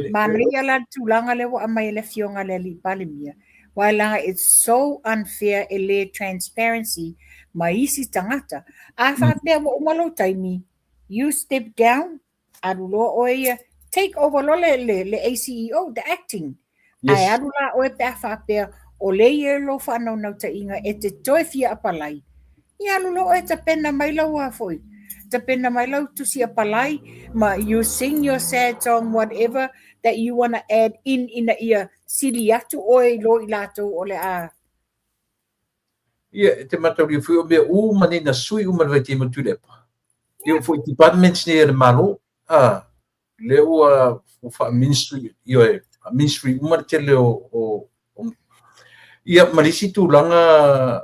Manaia la le tulaga lea ua aumai e le afioga i le Alii Palemia, aua leaga it's so unfair e le transparency ma isi tagata. A faapea ua uma lou taimi, you step down, alu loa oe ia, take over loa le, le, le ACEO, the acting. Yes. Ae alu la oe pe a faapea o lea i ai lou faanaunautaiga e te toe fia apalai, ia alu loa oe tapena mai lau a foi, tapena mai lau tusi apalai ma you sing your sad song whatever that you wanna add in ina ia sili atu oe i lo i latou o le a. Ia, e te mataulia foi o mea uma nei na sui uma le vaitaimi o Tuilaepa. Ia, o foi departments nei a le Malo, a, lea ua faa-ministry, ioe, faa-ministry uma le tele o, o, o ia, ma le isi tulaga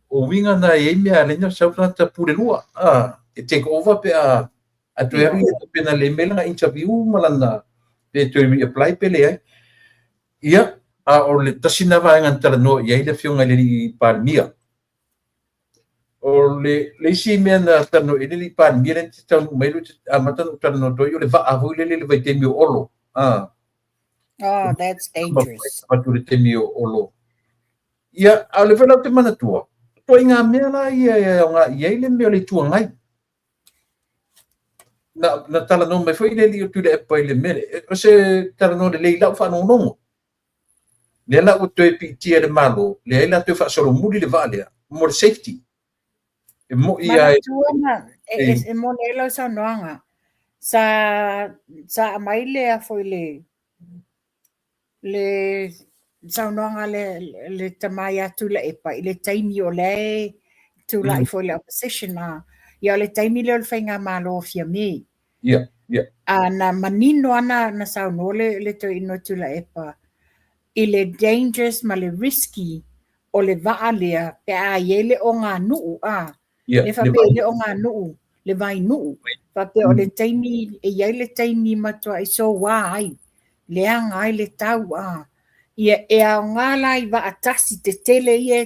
o uiga na e i ai mea e ala ai ona sau tagata pule lua, a, e take over pe a a toe alu ia tapena lelei mai lana interview ma lana pe toe reapply pe leai. Ia, a o le tasi lena vaega na talanoa i ai le Afioga i le Alii Palemia. O le, le isi mea na talanoa i ai le Alii Palemia lea na te taunuu mai ai, amata ona ou talanoa atu ai, o le vaa foi lele i le vaitaimi o Olo. Ah. Oh, that's dangerous. Avatu i le taimi o Olo. Ia, a o le foi la ou te manatua, ituaiga mea la ia e aoga i ai le mea o le Itu Agai. Na, na talanoa mai foi le alii o Tuilaepa i le mea lea. O se talanoa lelei i lau faalogologo. Lea la ua toe piitia e le Malo, leai la toe faasolomuli le vaa lea mo le safety. E mo'i lava e... Manatua na, e, e, e moni ai lau saunoaga. Sa, sa aumai le a foi le, le saunoaga a le, le tama ia Tuilaepa i le taimi o lea e tulai foi le opposition a, ia o le taimi lea o le faigamalo o Fiame. Ia, ia. A na manino ana na saunoa le, le toeaina o Tuilaepa i le dangerous ma le risky o le vaa lea pe a i ai le oganuu a, Ia, le faapea i le oganuu, le vainuu, faapea o le taimi, e i ai le taimi matuai soua ai, leaga ai le tau a. Ia, e aoga la i vaa tasi tetele ia,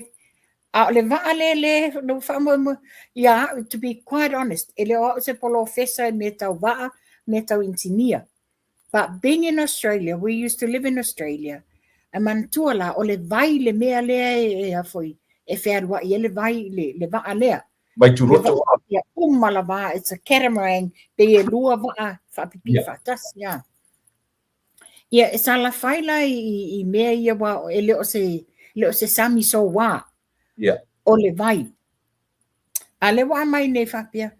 a o le vaa lea le na ua faamoemoe, ia au, to be quite honest, e le o au se polofesa i mea tau vaa, mea tau inisinia. But being in Australia, we used to live in Australia, e manatua la, o le vai le mea lea e, e a foi, e fealuai ai le vai, le, le vaa lea. Vai turoto. Ia, uma lava, it's a catamaran, pei e lua vaa faapipii yeah. faatasi, ia. Ia, e salafai la i, i mea ia wa, e le o se, le o se sami soua. Yeah. O le vai. A le ua aumai nei faapea,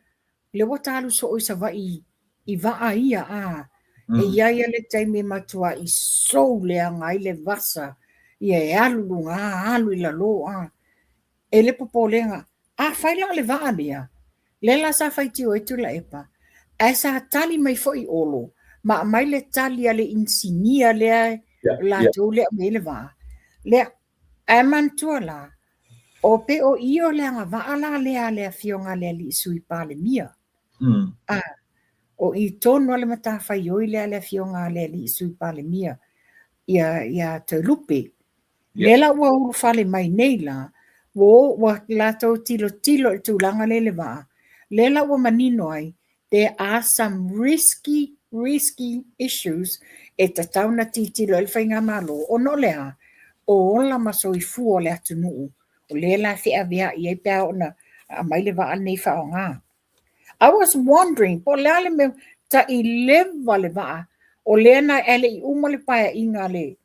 lea ua ta alu soo i Savaii i vaa ia, a, e i ai a le taimi e matuai sou leaga ai le vasa, ia e alu i luga, alu i lalo, a. E le popolega. Afai la o le vaa lea, lea la sa faitio ai Tuilaepa, ae sa tali mai foi Olo ma aumai le tali a le inisinia lea latou lea e aumai ai le vaa, lea, Ae manatua la, o pe o i o le agavaa la lea a le Afioga a le Alii Sui Palemia. A, o i tonu a le matafaioi lea a le Afioga a le Alii Sui Palemia ia, ia Toelupe. Lea la ua ulufale mai nei la, ua o, ua latou tilotilo i le tulaga lea i le vaa, lea la ua manino ai, there are some risky, risky issues e tatau ona tilotilo ai le Faigamalo, ona o le a? O ola ma soifua o le atunuu, o lea la e feaveai ai pe a oo ina aumai le vaa lenei e faaaoga. I was wondering po o le a le mea taileva le vaa, o lea na ae le i uma le paeaiga a le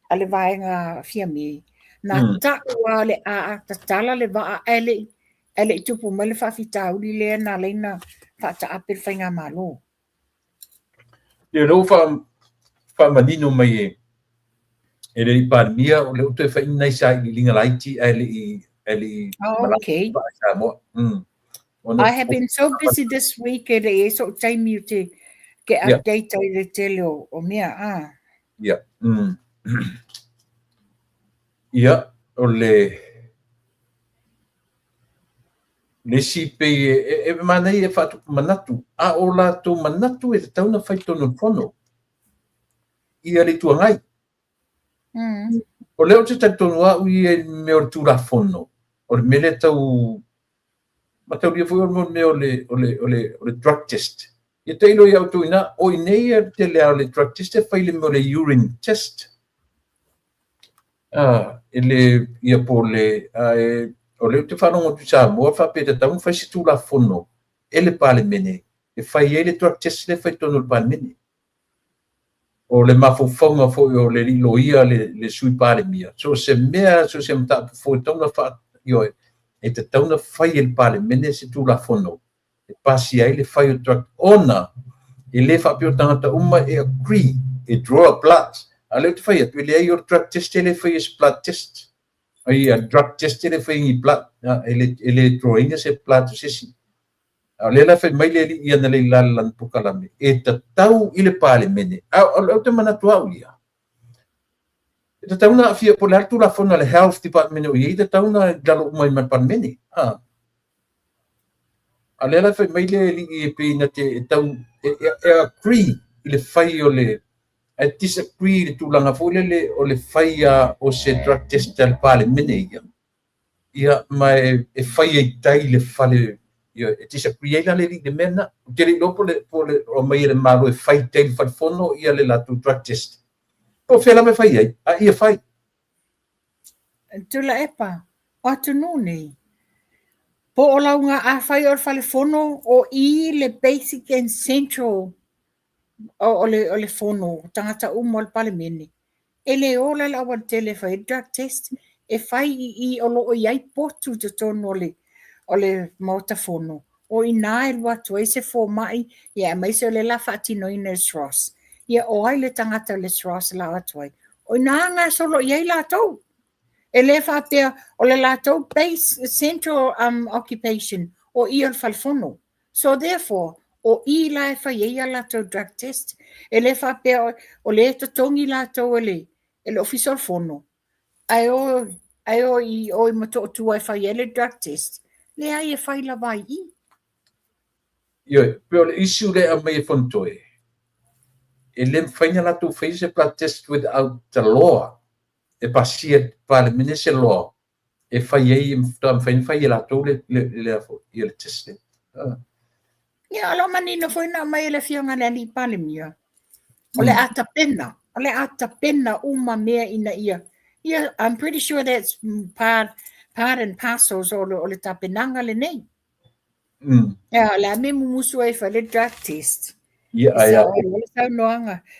a le vaega Fiame, na ta'u lava o le a tatala le vaa ae le i ae le i tupu mai le faafitauli lea na ala ai ona faataape le faigamalo. Ia, o lea ua faamanino mai e e le alii Palemia, o lea ua toe fai nai sailiiliga laiti ae le i ae le i Oh, okay. malaga i Samoa. I have been so busy this week e le i ai so'u taimi ou te ke update ai i le tele o, o mea. Ah. Ia. Ia, o le le isi pei e, e, e manaia e faatupu manatu, a o latou manatu e tatau ona fai tonu i le fono ia le Itu Agai. O lea ou te talitonu au ia i le mea o le Tulafono, o le mea lea tau mataulia foi o le mea o le, o le, o le, o le drug test. Ia tailo ia outou ina, o i nei ia le tele lava o le drug test e fai le mea o le urine test. Ah, e le, ia po o le, a e, o lea ou te faalogo atu i Samoa faapea e tatau ona fai se Tulafono e le Palemene e fai ai le drug test lea e fai i totonu o le Palemene. O le mafaufauga foi o le alii loia le, le sui palemia, so o se mea, so o se mataupu foi e tatau ona faa, ioe, e tatau ona fai e le Palemene se Tulafono e pasia ai le fai o drug ona e le faapea o tagata uma e agree e draw a blood. A o lea ou te fai atu, e leai o le drug test e le faia se blood test. Ai, a drug test e le faia ni blood, e le, e le draw ina se blood o se isi. A o lea la e fai mai le alii analeila i lana polokalame, e tatau i le Palemene, a o lea ou te manatu au ia, e tatau ona aafia, po o le a le Tulafono a le Health Department o i ai, e tatau ona i lalo uma ai ma le Palemene. A, a lea la e fai mai le alii e pei na te e tau, e, e, e agree i le fai o le, ae disagree i le tulaga foi lele o le faia o se drug test a le Palemene ia. Ia, ma e, e fai ai tai le fale, ia, e disagree ai la le alii i le mea lena. Ou te le iloa po o le, po o le aumai e le Malo e fai i tai i le fale fono ia le latou drug test. Po o fea lava e fai ai, a ia fai. Tuilaepa, o atunuu nei, Po o lauga afai o le fale fono o i le basic and central o le fono o tagata uma o le Palemene, e le o la le aualatele e fai ai le drug test, e fai i i o lo o i ai potu i totonu o le Maota Fono, o i ina e alu atu ai se fomai, ia aemaise o lea o le a faatinoina e le SROS. Ia o ai le tagata o le SROS o le a o atu ai? O i ina e gasolo i ai latou. E le faapea o le latou base central occupation o i o le fale fono. So therefore, o i la e fai ai a latou drug test. E le faapea o lea e totogi latou e le Ofisa o le Fono, ae o i o i Motootua e fai ai le drug test. Leai, e fai lava i i. Ioe, pei o le issue lea e aumai e Fonotoe, e le mafai ona latou faia se blood test without the law, e pasia e le Palemene se law e fai ai, e faatoa mafai ona fai e latou le test lea. Ia, o lo o manino foi na aumai e le Afioga i le Alii Palemia, o le a tapena, o le a tapena uma mea ina ia, ia, I'm pretty sure that's part and parcels o le tapenaga lenei. Ia, o le a le mea e mumusu ai e fai le drug test. Ia, ai a.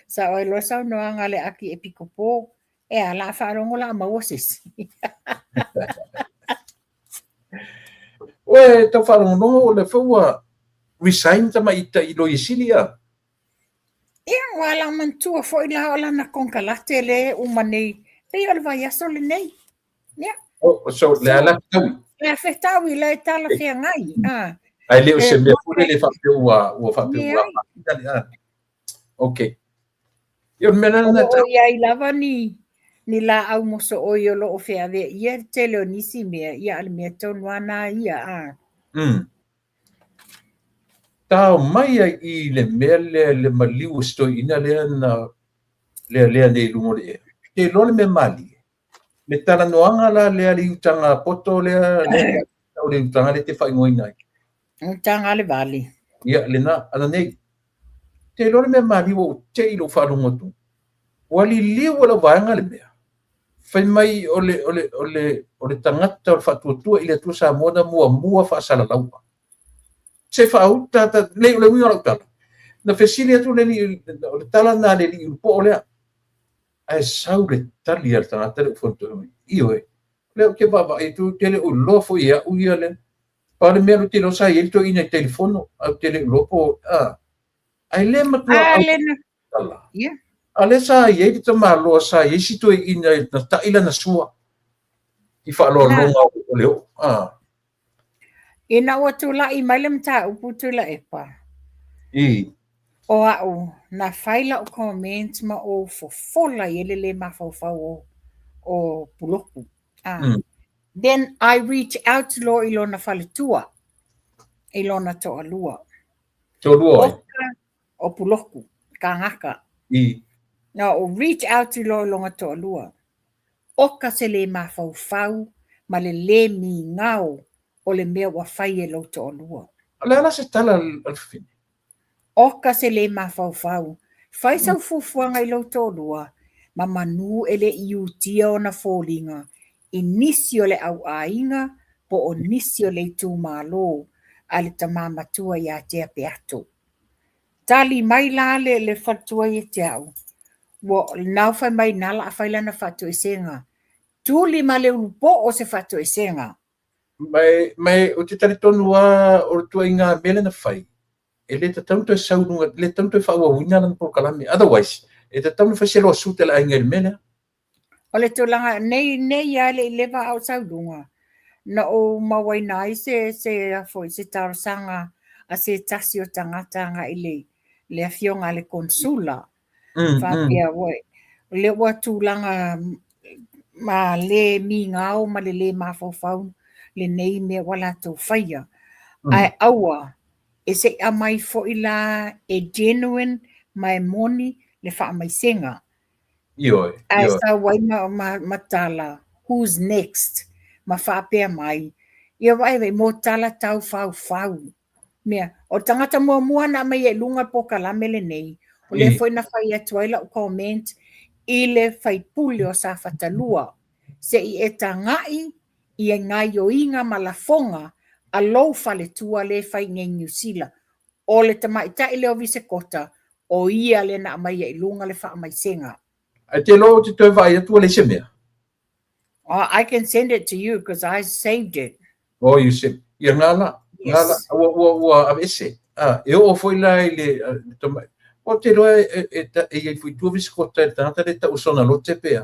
Sao ai loa le saunoaga a le Akiepikopo, e a, la faalogo la maua se isi. Ue, tau faalogologo o lea foi ua resign tamaitai Loia Sili a. Ia, ua la manatua foi la o lana konekarate lea e uma nei, pei o le vaiaso lenei. Ia. Oh, so, le a la fetaui? Le a fetaui, le e talafeagai. Ah. Ae le o se mea foi lele faapea ua faapea ua a. Okay. Ia, o le mea lena. O lo o i ai lava ni laau mosooi o lo o feaveaia le tele o nisi mea, ia a o le mea tonu lava na ia. A. Tao mai ai i le mea lea le maliu o si toeaina lea na lealea nei i luga o le ea. Te iloa le mea malie. Le talanoaga la lea le iutaga poto lea, lea o le iutaga lea e te faaigoaina ai. Iutaga a le vale. Ia, lena, ana nei. Te iloa le mea malie ua ou te i lou faalogo atu. Ua liliu e lau vaega le mea. Fai mai o le, o le, o le, o le tagata o le faatuatua i le Atua Samoa na muamua faasalalaua. Se faauta, ta, le, o le uiga o lau tala. Na fesili atu le alii, o le tala na le alii Ulupo'o lea. Ae sau le tali a le tagata lea ua fonotoe mai. Ioe, o lea ou te vaavaai atu, ou te le o iloa foi e au ia lea. Pau le mea ou te iloa sa i ai le toeaina i telefono, ae ou te le iloa po o, a. Ae le matua au tala. A lea sa i ai le tamaloa, sa i ai si toeaina na ta'i lana sua i faaaloaloga o le oo. A. Ina ua tulai mai le mataupu Tuilaepa, I. o au, na fai lau comment ma ou fofola i ai le le mafaufau o Puloku. Ah. Then I reach out loa i lona faletua, i lona toalua. Toalua ai? O Puloku, kagaka. I. Na ou reach out loa i lona toalua. Oka se le mafaufau ma le lē migao o le mea ua fai e lou toalua. O le a la se tala a le fafine? Oka se lē mafaufau. Fai sau fuafuaga i lou toalua, ma manu e le i utia ona foliga i nisi o le au aiga po o nisi o le itumalo a le tama matua ia Tea Peato. Tali mai la le faletua ia te au, ua nau fai mai na la fai lana faatoesega. Tuli ma le ulupo'o se faatoesega. Ma ou te talitonu lava o le ituaiga mea lea na fai, e le tatau ona toe sau i luga, e le tatau ona toe faaauauina lana polokalame. Otherwise, e tatau ona fai se lawsuit a le aiga i le mea lea. O le tulaga nei nei lava e le i leva a o sau i luga, na ou mauaina ai se se a foi se talosaga a se tasi o tagata agai i le afioga a le Konsula. Faapea ua o lea ua tulaga ma le migao ma le lē mafaufau lenei mea ua latou faia. Ae aua e se i aumai foi la e genuine ma e moni le faamaisega. Ioe, Ae sau ai ma tala, who's next? Ma faapea mai, ia vaai vaai mo tala tau faufau. Mea, o le tagata muamua na aumai ai i luga le polokalame lenei, o lea foi na fai atu ai lau comment i le faipule o Safata 2, se i e tagai i gaioiga ma lafoga a lou faletua lea e fai i inei i Niu Sila. O le tamaitai lea o Visekota, o ia lea na aumaia i luga le faamaisega. Ae te iloa ou te toe vaai atu ua leai se mea. Oh, I can send it to you because I saved it. Oh, you send. Ia ngā la, ngā la, ua, ua, ua aveese. Ah, e oo foi la i le, le tama, o te iloa e, e, e, e iai foi tua Visekota i le tagata lea e tau sona lote pe a.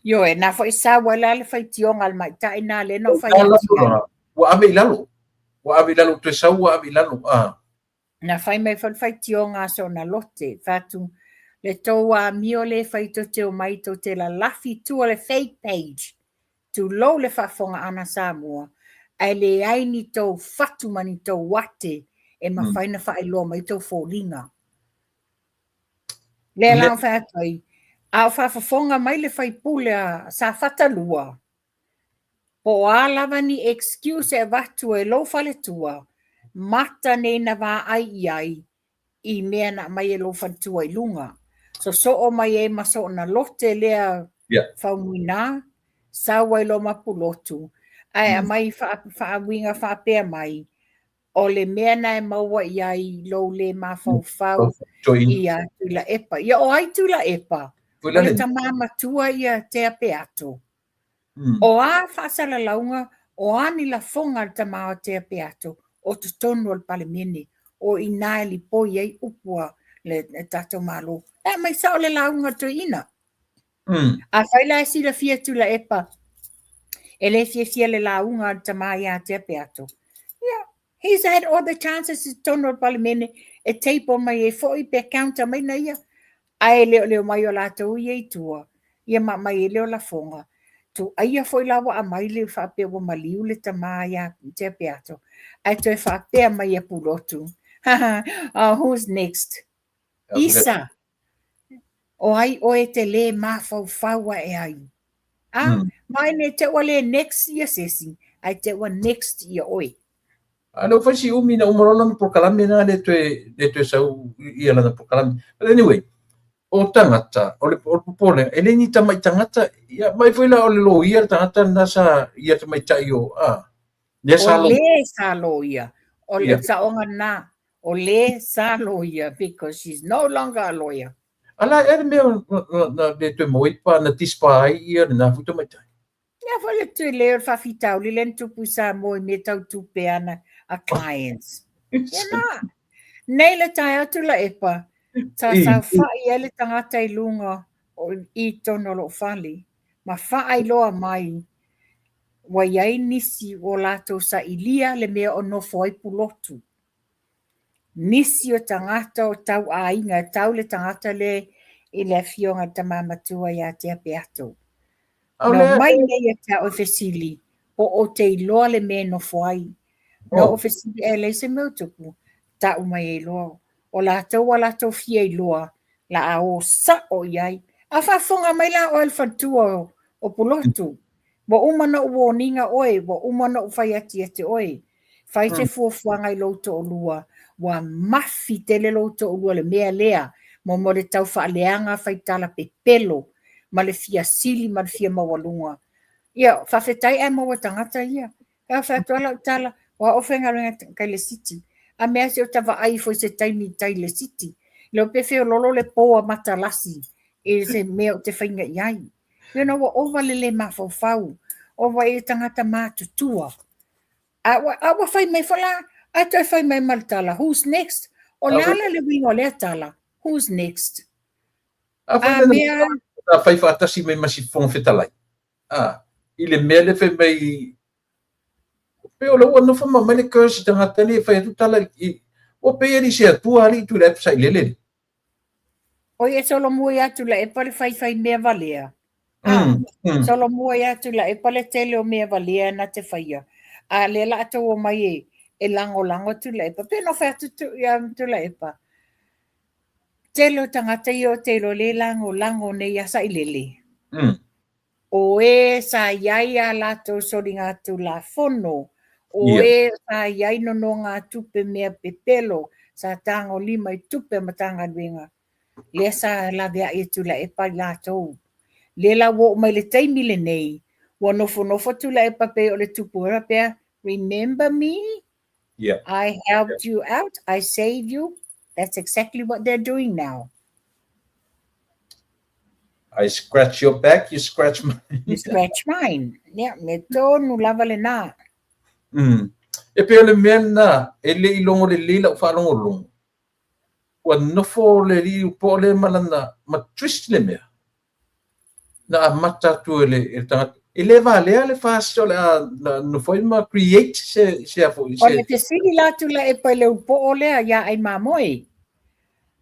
Ioe, na foi sau ai la le faitioga a le maita'i na lea na ou fai atu ai. Ua ave i lalo. Ua ave i lalo, toe sau ua ave i lalo. Ah. Na fai mai foi le faitioga a sona lote, fai atu, le tou amio lea e fai tou te omai tou te lalafi i tua le fake page, tulou le faafofogaaga a Samoa, ae leai ni tou fatu ma ni tou ate e mafai ona faailoa mai tou foliga. Lea la ou fai atu ai, a o faafofoga mai le faipule a Safata 2, po o a lava ni excuse e avatu e lou faletua, mata nei na vaai i ai i mea na aumai e lou faletua i luga. Sosoo mai ai ma soona lote lea Faumuina, sau ai loa ma Pulotu, ae aumai faauiga faapea mai, O le mea na e maua i ai lou le mafaufau ia Tuilaepa. Ia o ai Tuilaepa? O le tama matua ia Tea Peato. O a faasalalauga, o a ni lafoga a le tama o Tea Peato o totonu o le Palemene, o i ina e lipoi ai upu a le tatou Malo. E aumai sao le lauga a le toeaina. Afai la e silafia e Tuilaepa e le fiafia le lauga a le tama ia Tea Peato, ia, he's had all the chances i totonu o le Palemene e table mai ai foi pe counter mai na ia, ae le o le omai o latou ia i tua, ia ma aumai ai lea o lafoga. Tuaia foi la ua aumai le faapea ua maliu le tama ia Tea Peato, ae toe faapea mai ia Pulotu, oh, who's next? Isa! O ai oe e te lē mafaufau ae ai? A, ma e ne te ua lē next ia sesi, ae te ua next ia oe. A lea ua fai si umi na uma loa lana polokalame na le toe, le toe sau ia lana polokalame. But anyway, o tagata, o le, o le popolega, e le ni tamai tagata, ia, mai foi la o le loia le tagata lena sa, ia tamaitai o, a, lea sa lo. O le sa loia, o le saoga lena, O le sa loia because she's no longer a lawyer. Ala e le mea na le toe maua ai pa na disbar ai ia lena foi tamaitai. Ia foi le tele o le faafitauli lea na tupu i Samoa i mea tau tupe ana a clients. Ia na. Nei le taeao Tuilaepa, sa saofai ai le tagata i luga o i totonu o lou fale ma faailoa mai ua i ai nisi ua latou sailia le mea o nofo ai Pulotu. Nisi o tagata o tau aiga, e tau le tagata lea i le afioga i le tama matua ia Tea Peato. Na omai nei ia te au e fesili, po ou te iloa le mea e nofo ai. Na ou fesili, e leai se mea o tupu, tau mai ai loa. O latou ua latou fia iloa, la a o sao i ai. A faafofoga mai la oe le faletua o Pulotu, Ua uma ona ou warning-a oe, ua uma ona ou fai atu ia te oe. Fai se fuafuaga i lou toalua, ua mafi tele lou toalua i le mea lea, mo mo le tau faaleaga fai tala pepelo ma le fia sili ma le fia maualuga. Ia, faafetai ae maua tagata ia. Ia fai atu lava lau tala, o au faigaluega kai le city. A mea se o ta vaai ifo i se taimi i tai le city. Leo pe feololo le po a matalasi i se mea o te fainga i ai. You know, ua ova le le mafaufau, ova i le tagata matutua. A ua, a ua fai mai foi la, ae toe fai mai ma le tala, who's next? O le a la le uiga o lea tala, who's next? A fai A mea... Na fai faatasi mai ma si Fofoga Fetalai. A, i le mea lea fai mai, pei o lea ua nofo ma mai le curse i tagata nei e fai atu tala i, ua pei e le i se Atua alii Tuilaepa sailele. Oi e solomua ia Tuilaepa le faifai mea valea. A, solomua ia Tuilaepa le tele o mea valea na te faia. A lea la a tou omai e, e lagolago Tuilaepa. Pe no fai atu tu, ia Tuilaepa. Tele o tagata ia o te iloa le lagolago nei ia Sailele. O e sa i ai a latou soligatulafono, o e sa i ai nonogatupe mea pepelo, sa tagolima i tupe a Matagaluega, lea sa laveai e Tuilaepa i latou. Lea la ua oo mai le taimi lenei, ua nofonofo Tuilaepa pei o le tupu faapea, Remember me? Yeah. I helped you out. I saved you. That's exactly what they're doing now. I scratch your back, you scratch mine. You scratch mine. Ia, mea tonu lava lena. E pei o le mea lena, e le i logo lelei lau faalogologo. Ua nofo le alii upoo lea ma lana, ma twist le mea. Na amata atu e le, e le tagata. E le valea le FAST o le a nofo ai ma create se, se a foi, se... O le fesili la Tuilaepa i le upoo lea iā Aimamoe.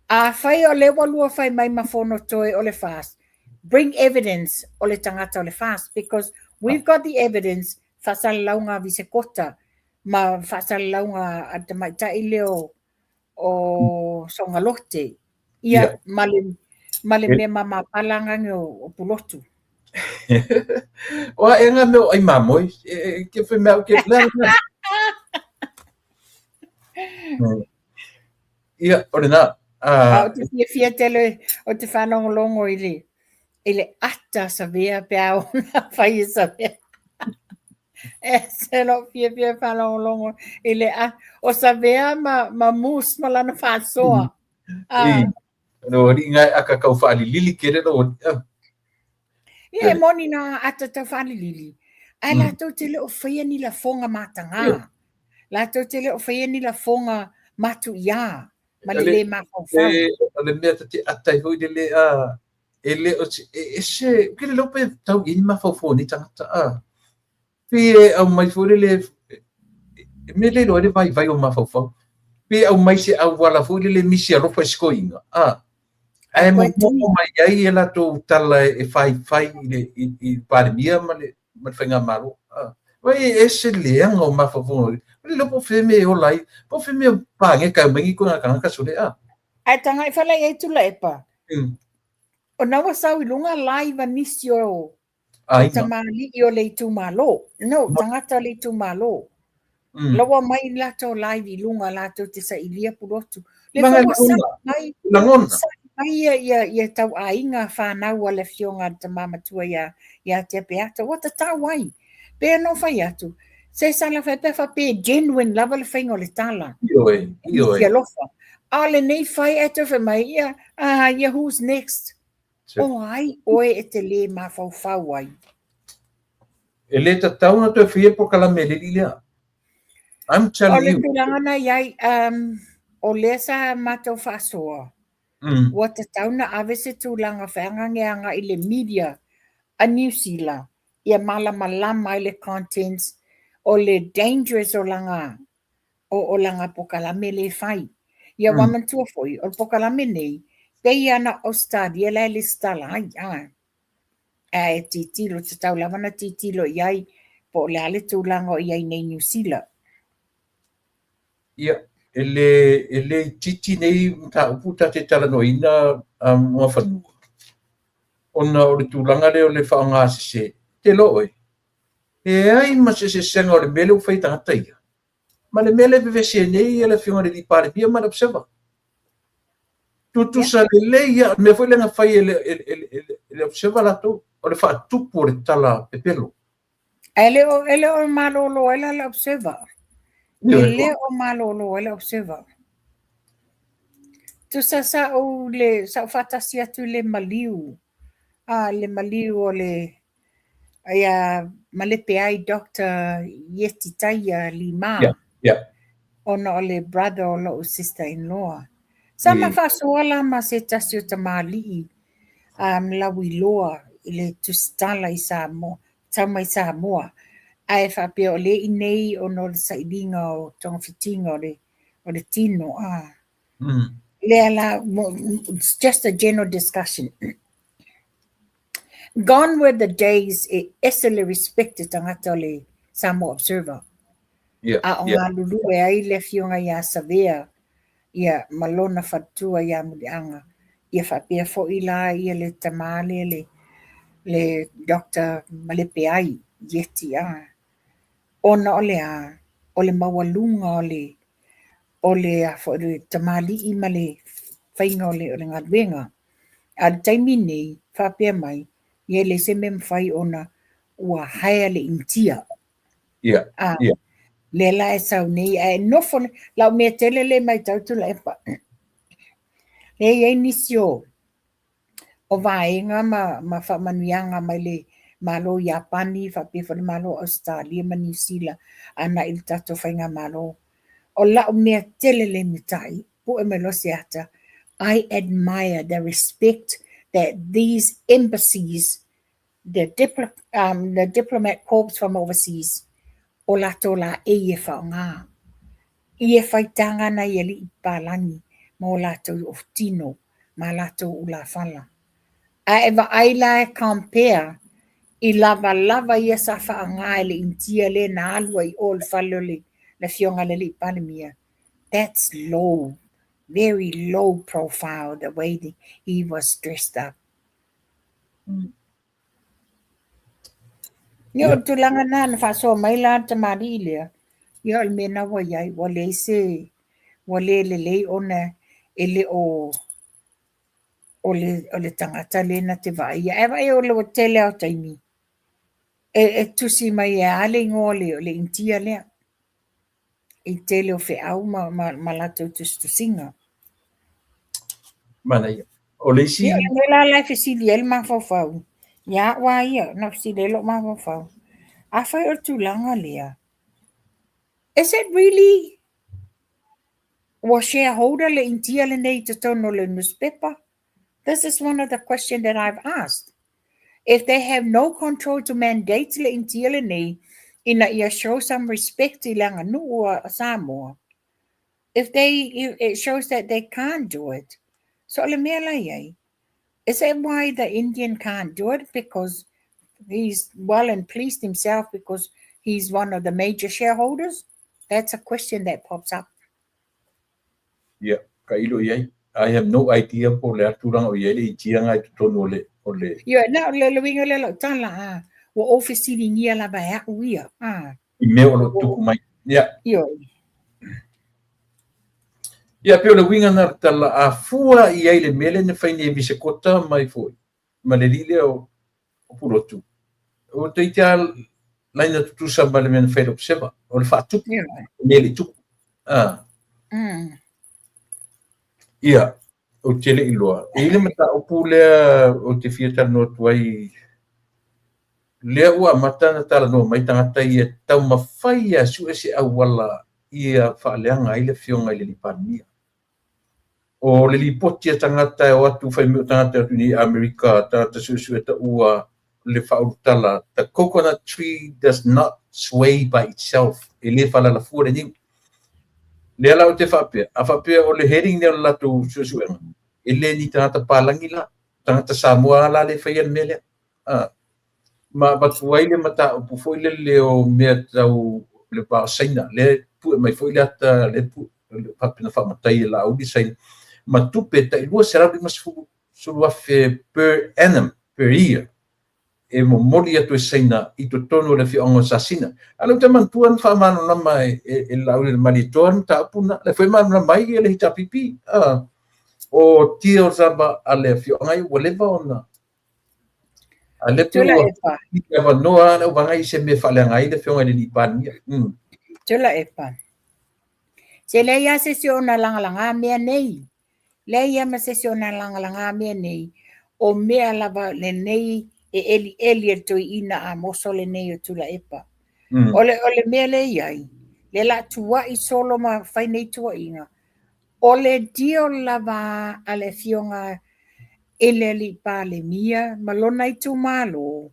Afai o lea ua lua fai mai ma Fonotoe o le FAST, bring evidence o le tagata o le FAST because we've got the evidence faasalalauga a Visekota ma faasalalauga a le tamaitai lea o o Sogalote, ia, ma le, ma le mea mamapala agage o Pulotu. O a ea mea o ai mamoe, e ke whai mea ke le Ia, o lena. Ou te fiafia tele o te faalogologo i le, i le ata Savea pe a ona fai e Savea. E se lou fiafia e faalogologo i le a, o Savea ma, ma Moose ma lana faasoa. Ah. No, alii ngai aka kau faalilili kele lo ah. Ia, e moni na ata tau faalilili. Ae latou te le o faia ni lafoga mataga. Latou te le o faia ni lafoga matuia ma le le mafaufau. O le mea ta te ata ai foi le le a e le o se e ese ke le iloa pe tau i ai ni mafaufau o nei tagata a. Pe e aumai foi lele e mea le iloa ai le vaivai o mafaufau. Pe aumai se auala foi lele misi alofa i se toeaina a. Ae momomo mai ai e latou tala e faifai i le i le Palemia ma le ma le faigamalo. Vai e ese le leaga o mafaufauga o le iloa po o fea mea e ola ai, po o fea mea pageka e omai nei ituaiga tagata sole a. Ae tagai fala i ai Tuilaepa. O na ua sau i luga live a nisi o tamalii o le itumalo. No, tagata o le itumalo. La ua mai latou live i luga latou te sailia Pulotu. Le foi ua sa'i mai, Lagona. sa'i mai ia, ia, ia tauaiga fanau a le afioga a le tama matua ia, ia Tea Peata. Ua tatau ai. Pe no fai atu, se sala fai pe faapea e genuine lava le faiga o le tala. Ioe, ioe. Misi alofa. A o lenei fai ae toe fai mai, ia, ah, ia who's next? O ai oe e te lē mafaufau ai? E le tatau ona toe faia le polokalame a le alii lea. I'm telling you. O le tulaga na i ai, um, o lea sa matou faasoa, ua tatau na ave se tulaga feagage agai i le media a Niu Sila ia malamalama ai le contents o le dangerous o lana o, o lana pokalame lea e fai. Ia ua manatua foi, o le pokalame nei, pei lava na o Ausetalia la e lesitala ai, a. Ae tilotilo, tatau lava na tilotilo i ai po o le a le tulaga o i ai nei Niu Sila. Ia, e le, e le itiiti nei mataupu ta te talanoaina Muafanua, ona o le tulaga lea o le faaaoga sese, te iloa oe, e leai ma se eseesega o le mea lea ua fai e tagata ia, ma le mea lea e vevesi ai nei le Afioga i le Alii Palemia ma le Observer. Tutusa lelei lava, o le mea foi lea na fai e le, e, e, e le Observer latou, o le faatupu o le tala pepelo. E le o, e le o malolo ai la le Observer. E le o malolo ai le Observer. Tusa sa ou le, sa ou faatasi atu i le maliu, a, le maliu o le, ia Malepeai Doctor Ieti Taia Lima. Yeah, yeah. Ona o le brother o lo'u sister in law. Sa ma faasoa la ma se tasi o tamalii um, lauiloa i le tusitala i Samoa, tau mai Samoa. Ae faapea o lea i nei ona o le sailiga o togafitiga o le, o le tino. Ah. Lea la, it's just a general discussion. Gone were the days e ese le respect e tagata o le Samoa Observer. Yeah, A o yeah. galulue ai le afioga ia Savea ia ma lona faletua ia Muliaga. Ia faapea foi la ia le tama lea le, le Doctor Malepeai Ieti a. Ona o le a? O le maualuga o le o le a foi le tamalii ma le faiga o le, o le galuega. A o le taimi nei, faapea mai, ia e leai se mea e mafai ona ua hire le Initia. Yeah, A, yeah. Lea la e sau nei, ae nofo, lau mea tele lea e matau Tuilaepa, lea e i ai nisi o o vaega ma faamanuiaga mai le Malo o Iapani faapea foi le Malo o Ausetalia ma Niu Sila agai i le tatou faigamalo. O lau mea tele lea e mitai, pue mai loa se ata, I admire the respect that these embassies the the diplomat corps from overseas, o latou laei e faaaoga i e faitaga nai alii papalagi ma o latou tino ma latou ulafala. A e vaai la e compare i lavalava ia sa faaaoga e le Initia lea na alu ai i o i le fale o le Afioga i le Alii Palemia, that's low, very low profile the way he was dressed up. Ia, o le tulaga lena na faasoa mai la le tamalii lea, ia o le mea lena ua i ai, ua leai se, ua le lelei ona e le o, o le, o le tagata lea na te vaaia. Ae vaai o le tele lava o taimi, e tusi mai e a le igoa o le Initia lea. i tele o feau ma latou tusitusiga. Manaia. O le isi... Ia, o le mea la e fesili ai le mafaufau, ia au lava ia, na fesili ai lou mafaufau, afai o le tulaga lea, is it really ua shareholder le Initia lenei i totonu o le nusipepa? This is one of the question that I've asked. If they have no control to mandate le Initia lenei ina ia show some respect i le aganuu a Samoa, if they, it shows that they can't do it. So o le mea la i ai, is that why the Indian can't do it? Because he's well and pleased himself because he's one of the major shareholders? That's a question that pops up. Ia, ka ilo i ai. I have no idea po o le a tulaga o i ai le itiaga i totonu o le, o le... Ia, na, o le uiga lea o lau tala, a, ua ou fesiligia lava e au ia, a. I mea o lo o tupu mai. Ia. Ioe. Ia, pei o le uiga na o le tala, a fua i ai le mea lea na fai nei e Misekota mai foi, ma le alii lea o Pulotu, ua toeitiiti lava laina tutusa ma le mea na fai e le Observer, o le faatupu, le mea e le i tupu. Ah. Ia, ou te le i iloa. E i ai le mataupu lea ou te fia talanoa atu ai, lea ua amata ona talanoa mai tagata ia taumafai e sue se auala ia faaleaga ai le Afioga i le Alii Palemia. O le lipoti a tagata e o atu fai mai o tagata e o atu nei i Amerika, tagata suesue taua le faaulutala, the coconut tree does not sway by itself, e le faalalafua le niu. Lea la ou te faapea, a faapea o le heading lea o le latou suesuega, e le ni tagata palagi la, tagata Samoa lava la lea e faia le mea lea. A, ma avatu ai le mataupu foi lele o mea tau le va o Saina, lea e pue mai foi le ata, lea e faapea na faamatai e Laauli Saina, ma tupe tai 250,000 per annum, per year, e momoli atu e Saina i totonu o le afioaga o Sasina. A o lea ou te manatua na faamalamalama e Laauli le Malietoa le mataupu lena, lea foi e malamalama ai le HRPP. O deals lava a le afioaga ia ua leva ona A lea pei ua avanoa le auvaega i se mea e faaleaga ai le Afioga i le Alii Palemia. Tuilaepa. Se leai lava se isi o ona lagalaga mea nei. Leai lava ma se isi o ona lagalaga mea nei. O mea lava lenei e elieli e le toeaina Amoso lenei o Tuilaepa. O le mea lea e i ai, lea o le a tuuai solo ma fai nei tuuaiga, O le deal lava a le Afioga i le Alii Palemia ma lona itumalo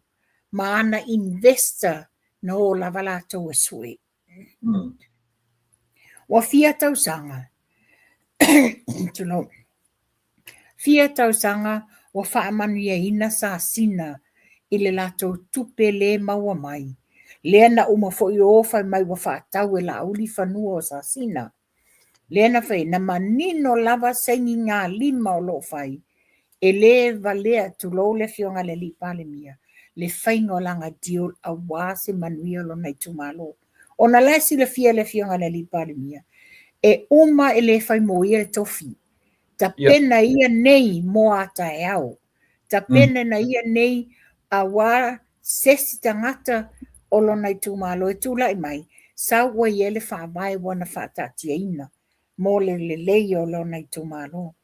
ma ana investor na o lava latou e sue. Ua fia tausaga, tulou, fia tausaga ua faamanuiaina Sasina i le latou tupe le maua mai, lea na uma foi o fai mai ua faatau e Laauli fanua o Sasina. Lea na fai, na manino lava sainigalima o lo o fai, e le valea, tulou le Afioga i le Alii Palemia, le faiga o lana deal aua se manuia o lona itumalo. Ona la e silafia e le Afioga i le Alii Palemia, e uma e le fai mo ia le tofi. Tapena ia nei mo a taeao. Tapena na ia nei aua se isi tagata o lona itumalo e tulai mai. sau ua i ai le faavae ua na faataatiaina mo le lelei o lona itumalo.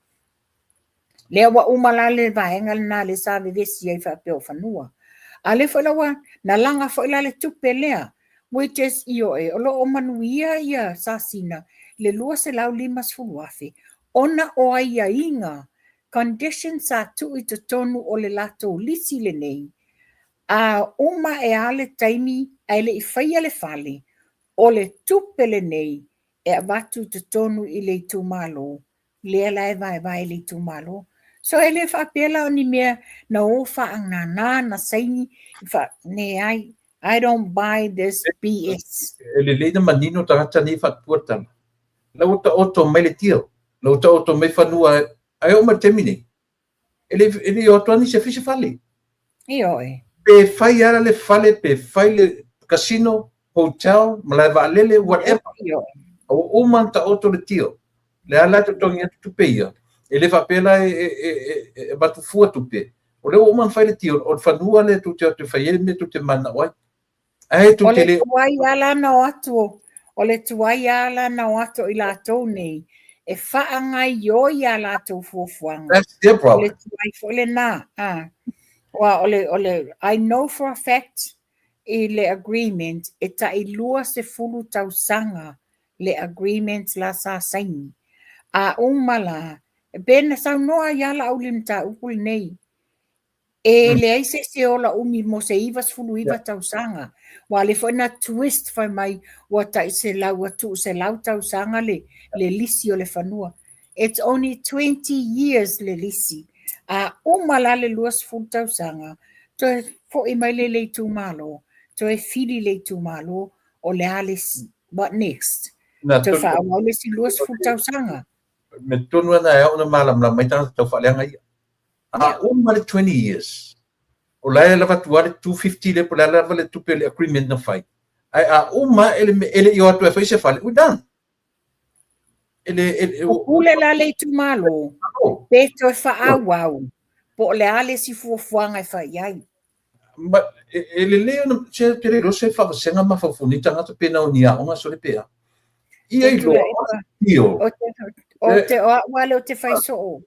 Lea ua uma la le vaega lena lea sa vevesi ai faapea o fanua. A lea foi la ua na laga foi la le tupe lea, which is ioe, o lo o manuia ia Sasina i le $250,000 ona o aiaiga, conditions sa tuu i totonu o le latou lisi lenei, a uma ae lava le taimi ae le i faia le fale, o le tupe lenei e avatu i totonu i le itumalo, lea la e vaevae i le itumalo. So e le faapea la o ni mea na o faaanana na saini, leai, I don't buy this BS. E lelei na manino tagata nei faatupua tala. La ua taoto mai le deal, la ua taoto mai fanua ae oo mai le taimi nei. E le e le o atu lava nisi e fai se fale. Ioe. Pe fai lava le fale, pe fai le casino, hotel, malae vaalele, whatever. Ioe. A ua uma ona taoto le deal. Le a la e totogi atu tupe ia. E le faapea la e, e, e, e avatu fua tupe. O lea ua uma ona fai le deal, o le fanua lea tou te o atu e fai ai le mea tou te mananao ai. Ae tou O te le le tuai lava la na o atu, o le tuai lava la na o atu o i latou nei e faagaoioi a latou fuafuaga. That's their O le problem. tuai foi lena. Ah. Aua o le, o le, I know for a fact i le agreement e tai 20 tausaga le agreement la sa saini. A uma la, pe na saunoa ai lava Laauli i le mataupu lenei, E leai se isi e ola umi mo se 99 tausaga. Aua o lea foi na twist fai mai ua tai selau, ua tuu selau tausaga le, le lisi o le fanua. It's only 20 years le lisi. A uma la le 20 tausaga, toe foi mai lea i le itumalo, toe fili le itumalo, o le a le isi? What next? Na Toe tonu faaauau le isi 20 tausaga. mea tonu lava na e ao ona malamalama ai tagata taufaaleaga ia. A uma le 20 years, o la e lava atu lava le 250 lea po o le a lava le tupe o le agreement na fai. Ae a uma ae le, e le i o atu e fai se fale, we done. E le, e, e, O pule la le itumalo, pe toe faaauau, po o le a le isi fuafuaga e fai i ai. Ma, e, e lelei ona, se te le iloa se faavasega mafaufau nei tagata pe na o ni aoga sole pe a. Ia iloa, O te, o te, o au lea ou te fai soo,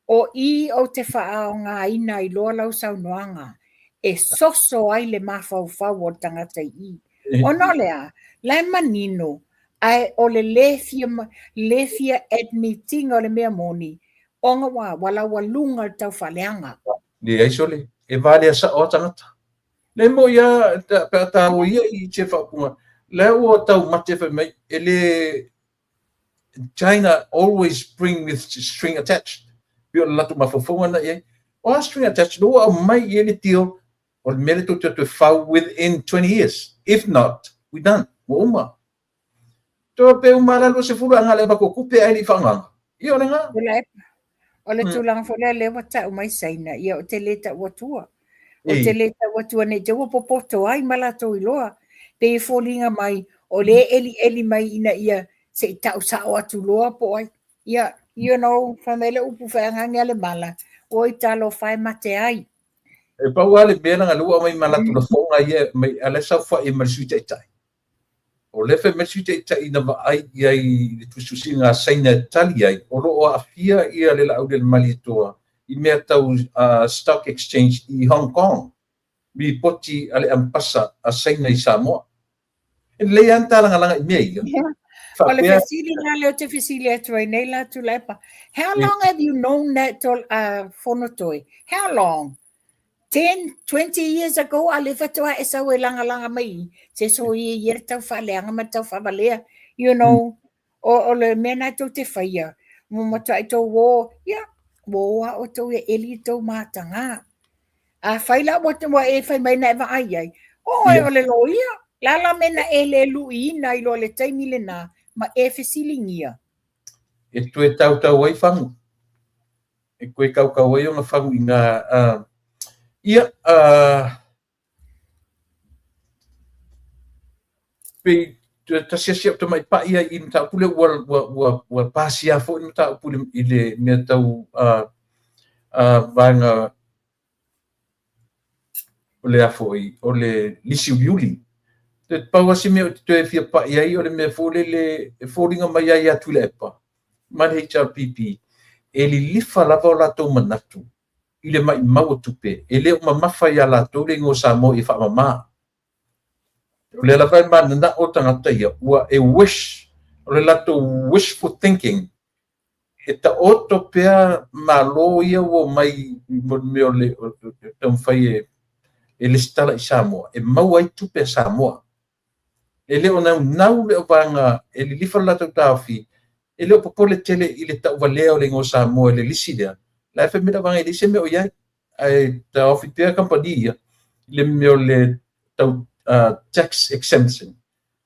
O i ou te faaaogaina ai loa lau saunoaga e soso ai le mafaufau o le tagata i i. Ona o le a? La e manino, ae o le lē fia, lē fia admit ina o le mea moni, ona ua, ua laualuga le taufaaleaga. Leai sole, e valea sao lava tagata. Le moi lava pe a taua ia i se faaupuga, la ua taumate fai mai, e le China always bring with string attached. Pei o le latou mafaufauga lena i ai. O a string attached? Lea ua aumai i ai le deal, o le mea lea tou te o atu e fau within 20 years. If not, we done. Ua uma. Toe pe uma lava la 20 ae na o le avatu o tupe ae le i faaaogaina. Ia o lena. O le tulaga foi lea, lea ua tau mai Saina, ia ou te le tau atua. Ou te le tau atua ne i te i ua popoto ai ma latou iloa. Pei e foliga mai o lea e elieli mai ina ia se i tau sao atu loa po o ai. Ia, you know, fai mai le upu faiagaga a le mala, oi talofa e mate ai. E pau lava le mea leaga lea ua aumai ma latou lafoga ia, a o la e saofai ai ma le Sui Taitai. O lea fai mai le Sui Taitai na vaai i ai i le tusitusiga a Saina e tali ai, o lo o aafia ia le Laaulialemalietoa i mea tau stock exchange i Hong Kong, lipoti a le Ambasa a Saina i Samoa. E lelei lava ona talagalaga i mea ia. O le fesili la lea ou te fesili atu ai nei la Tuilaepa, how long have you known that Fonotoe? How long? 10, 20 years ago, a lea faatoa e sau e lagalaga mai se soia ia le tau faaleaga ma le tau faavalea. You know, o le mea na tou te faia, ua matuai tou o, ia, ua o lava outou e eli tou mataga. Afai la ua e fai mai na e vaai ai, o oe o le loia, le a la mea na e le luiina ai loa i le taimi lena ma e fesiligia? E toe tautau ai fagu. E toe kaukau ai ona fagu i ngā ia pei tasi asi au tamai pa'i ai i mataupu lea ua ua ua ua pasia foi le mataupu i le mea tau vaega o le a foi o le lisi uliuli. Te pau lava si mea ou te toe fia pai ai o le mea foi lele e foliga mai ai ia Tuilaepa ma le HRPP, e lilifa lava o latou manatu i le maimau o tupe, e le o mamafa ia latou le igoa o Samoa ia faamama. O lea lava e mananao tagata ia, ua e wish, o le latou wishful thinking, e taoto pea Malo ia ua omai mo le mea o le taumafai e lesitala i Samoa, e maua ai tupe a Samoa. E le o naunau le vaega e lilifa le latou taofi, e le o popole tele i le tauvalea o le igoa o Samoa i le lisi lea, la e fai mai le vaega e leai se mea o i ai, ae taofi pea kamupani ia i le mea o le tau tax exemption.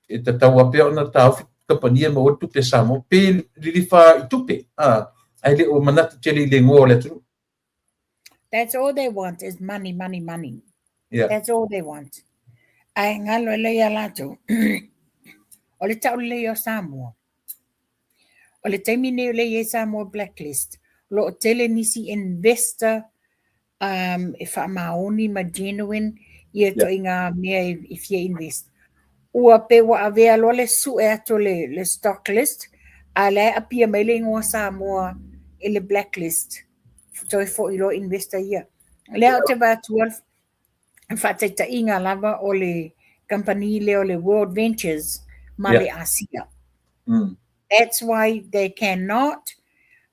E tatau lava pea ona taofi kamupani e maua ai tupe a Samoa, pe lilifa i tupe, ae le o manatu tele i le igoa o le atunuu. That's all they want is money, money, money. Yeah. That's all they want. Ae galo e lei ia latou. O le taulelei o Samoa. O le taimi nei o lea e i ai Samoa Blacklist, o lo o tele nisi investor e faamaoni ma genuine ia ituaiga mea e fia invest. Ua pei ua avea loa le sue atu o le stock list, a o la e appear mai le igoa Samoa i le blacklist. Toe foi loa investor ia. O lea ou te vaai atu le faataitaiga lava o le kamupani lea o le World Ventures ma le Asia. That's why they cannot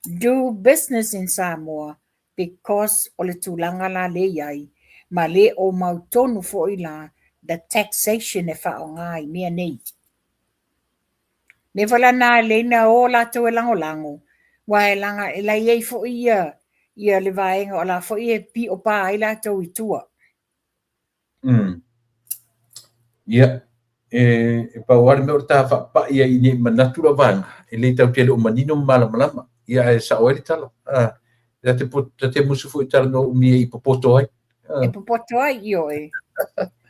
do business in Samoa because o le tulaga la lea i ai ma le o mautonu foi la the taxation e faaaoga i mea nei. Mea foi la na e lelei ona o latou e lagolago, aua e laga e la i ai foi ia ia le vaega o la foi e piopa ai latou i tua. Ia, e pau lava le mea o le ta faapai ai ina ia manatu lau vaega, e le tatou te le o manino ma malamalama. Ia ae sao ai le tala. Ta te musu foi e talanoa umi e i popoto ai. E popoto ai, ioe.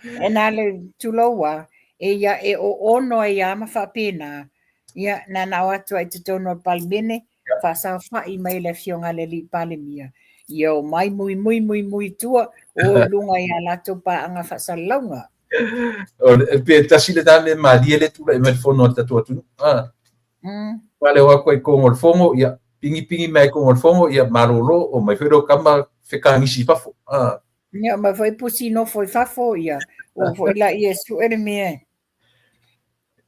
E na le tulou a, e ia e oono ai lava ma faapena. Ia, na na o atu ai i totonu o le Palemene, faasaofai mai le Afioga i le Alii Palemia, ia omai muimui muimui i tua, o i luga i a latou paaga faasalalauga. Pe tasi lena mea malie lea e tulai mai i le fono a le tatou atunuu. Pale o atu ai i totonu o le fono, ia pigipigi mai i totonu o le fono, ia malolo, omai foi lea o tama fekagisi i fafo. Ia, omai foi pusi nofo i fafo, ia, o foi laia e sue le mea.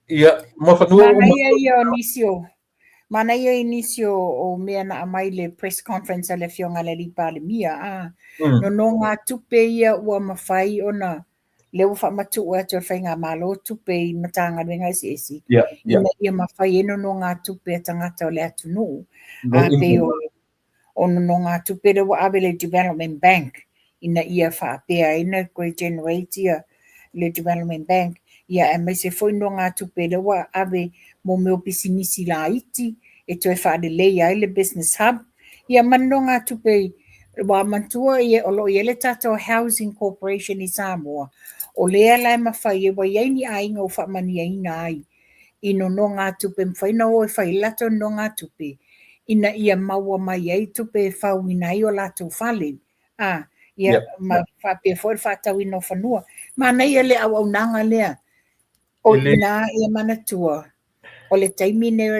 Ia, Muafanua. Manaia ia o nisi o, manaia i nisi o mea na aumai i le press conference a le Afioga i le Alii Palemia, a nonogatupe ia ua mafai ona, lea ua faamatuu atu e le Faigamalo tupe i Matagaluega eseese, ina ia mafai ai nonogatupe a tagata o le atunuu, a pei o nonogatupe lea ua ave i le Development Bank ina ia faapea ai ona toe generate ia le Development Bank, ia aemaise foi nonogatupe lea ua ave mo mea o pisinisi laiti e toe faaleleia ai le Business Hub, ia ma nonogatupe ua manatua o lo o i ai le tatou Housing Corporation i Samoa, o lea la e mafai ai, ua i ai ni aiga ua faamanuiaina ai i nonogatupe e mafai ona o e fai ai latou nonogatupe ina ia maua mai ai tupe e fauina ai o latou fale. Ia, ma faapea foi le faatauina o fanua. Manaia le auaunaga lea. O i ina ia manatua, o le taimi nei o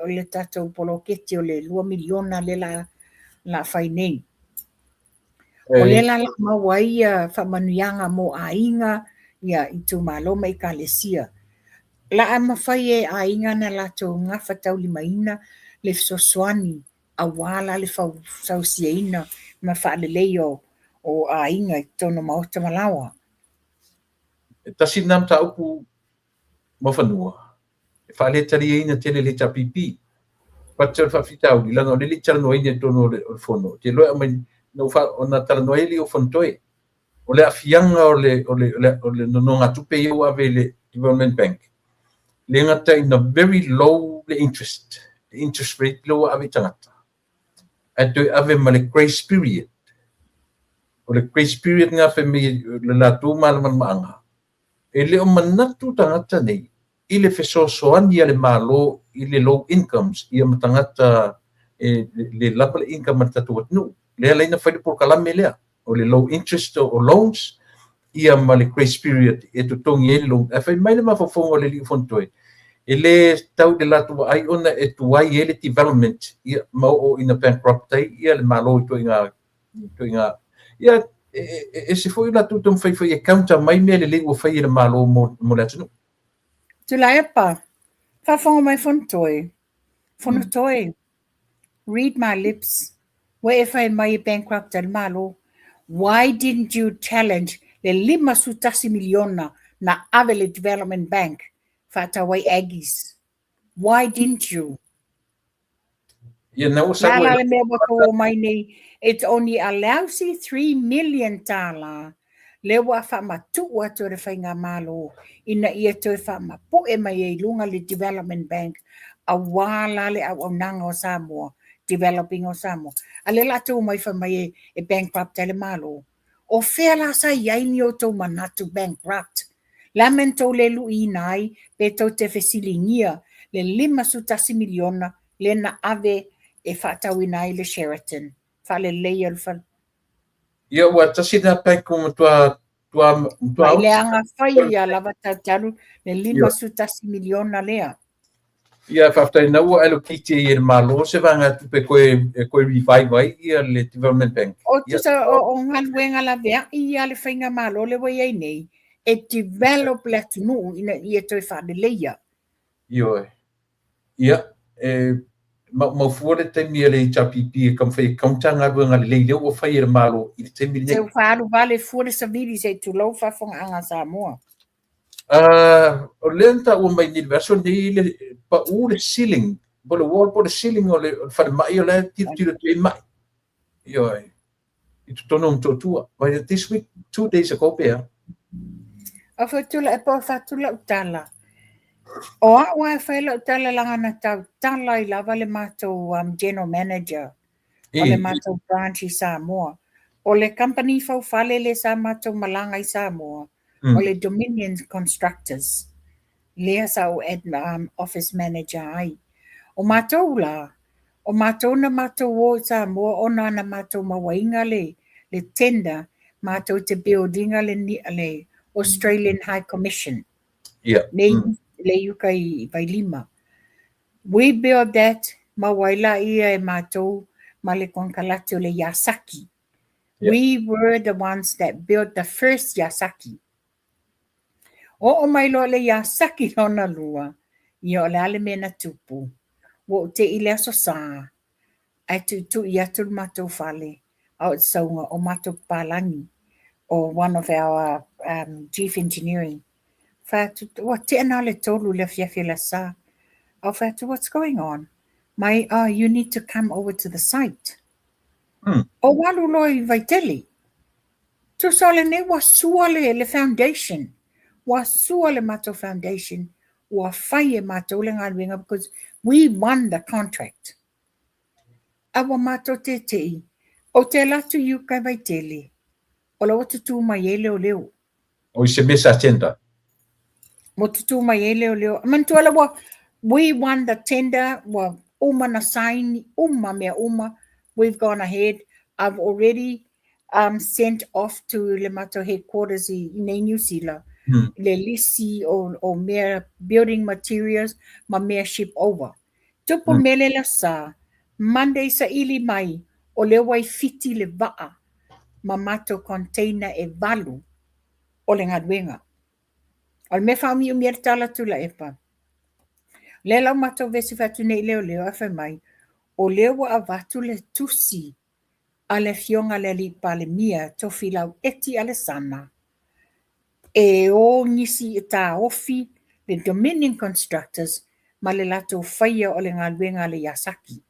le tatou poloketi o le $2 miliona lea la fai nei. O lea la la maua ai ia faamanuiaga mo aiga, ia itumalo ma ekalesia. La a mafai e aiga ona latou gafataulimaina le fesoasoani aua la le fausiaina ma faaleleia o aiga i totonu o maota ma laoa. E tasi lena mataupu Muafanua e faaletaliaina tele le HRPP. Pate o le faafitauli, leaga o lea e le i talanoaina i totonu o le fono. Ou te iloa e aumai, ona talanoa ai lea o Fonotoe. O le aafiaga o le nonogatupe ia ua ave i le Development Bank, le gata ina very low le interest, le interest rate lea ua ave i tagata, ae toe ave ma le grace period. O le grace period lena fai mai le latou malamalamaaga, e le o manatu tagata nei i le fesoasoani a le Malo i le low incomes ia ma tagata e le lava le income a le tatou atunuu. Lea la ina fai le polokalame lea o le low interest o loans. Ia ma le grace period e totogi ai le loan. Ae fai mai le mafaufauga o le alii o Fonotoe, e le tau i le latou vaai ona e tuai ai le development, ia, ma oo ina bankrupt ai ia le Malo i ituaiga, ituaiga, ia, e, e ese foi o latou taumafai foi e counter mai mea lelei ua fai e le Malo mo le atunuu. Tuilaepa, faafofoga mai Fonotoe, Fonotoe, read my lips, ua e fai mai e bankrupt ai le Malo. Why didn't you challenge le $51 miliona na ave le Development Bank faatau ai Aggies? Why didn't you? Ia, na ua sau La le mea ua tou omai nei, it's only a lousy $3 million lea ua faamatuu atu e le Faigamalo ina ia toe faamapue mai ai i luga le Development Bank aua la le auaunaga o Samoa, developing o Samoa. A lea la tou omai fai mai e bankrupt ai le Malo. O fea la sa i ai ni outou manatu bankrupt? Le a mea na tou le luiina ai pe tou te fesiligia le $51 miliona lea na ave e faatauina ai le Sheraton, faaleleia o le fale. Ia, ua tasi lena bank ua matua tua matua Mai leaga fai ia lava talu le $51 miliona lea. Ia, faafetai na ua allocate e le Malo se vaegatupe e toe revive ai ia le Development Bank. O tusa o galuega laveai ia le Faigamalo le ua i ai nei, e develop le atunuu ina ia toe faaleleia. Ioe. Ia, e maumau fua le taimi a le HRPP e taumafai e counter galuega lelei lea ua fai e le Malo i le taimi lenei. Se ua faaalu vale fua le savili se i tulou faafofogaaga a Samoa. O lea na taua mai nei i le vaiaso lenei le pau le ceiling, po o le wall po o le ceiling o le falemai o la e tilotilo atu i ai mai. Ioe. I totonu o Motootua. Vai this week, 2 days ago pe a. O faitula e po fatu lau tala. O au e fai lau tala laga na tau tala ai lava le matou general manager o le matou branch i Samoa. O le company faufale le sa matou malaga i Samoa, o le Dominion Constructors. Lea sa ou office manager ai. O matou la, o matou na matou o i Samoa ona na matou mauaina le tender matou te building le Australian High Commission. Nei le uka i Vailima. We build that maua ai la ia e matou ma le konekarate o le Yazaki. We were the ones that built the first Yazaki. Oo mai loa le Yazaki lona lua, ia o le a le mea na tupu. Ua ou te i le aso Sa, ae tuitui atu le matou fale, a o sauga o matou papalagi, o one of our chief engineering. Fai atu, ua tea na le 3 le afiafi o le aso Sa. Au fai atu, "What's going on?" Mai, "Oh, you need to come over to the site." O walu loa i Vaitele. Tusa o lenei ua sua le foundation. Ua sua le matou foundation. Ua fai e matou le galuega because we won the contract. A ua matou tetei. O te alu atu i uka i Vaitele. O la ua tutū mai ai leoleo. O i se mea sa tender. Ua tutū mai ai leoleo. Manatua la ua we won the tender, ua uma na sign, uma mea uma. We've gone ahead. I've already sent off to le matou headquarters i nei New Zealand. Le lisi o mea building materials ma mea ship over. Tupu mele la sa, Monday sa ili mai, o lea ua i Fiti le vaa ma matou container e 8 o le galuega. O le mea whaomiumia le tala Tuilaepa. Lea lau matou vesi fatu nei leoleo a fai mai, o lea ua avatu le tusi a le afioga le alii Palemia Tofilau Eti Alesana e o nisi e taofi le Dominion Constructors ma le latou faia o le galuega a le Yazaki.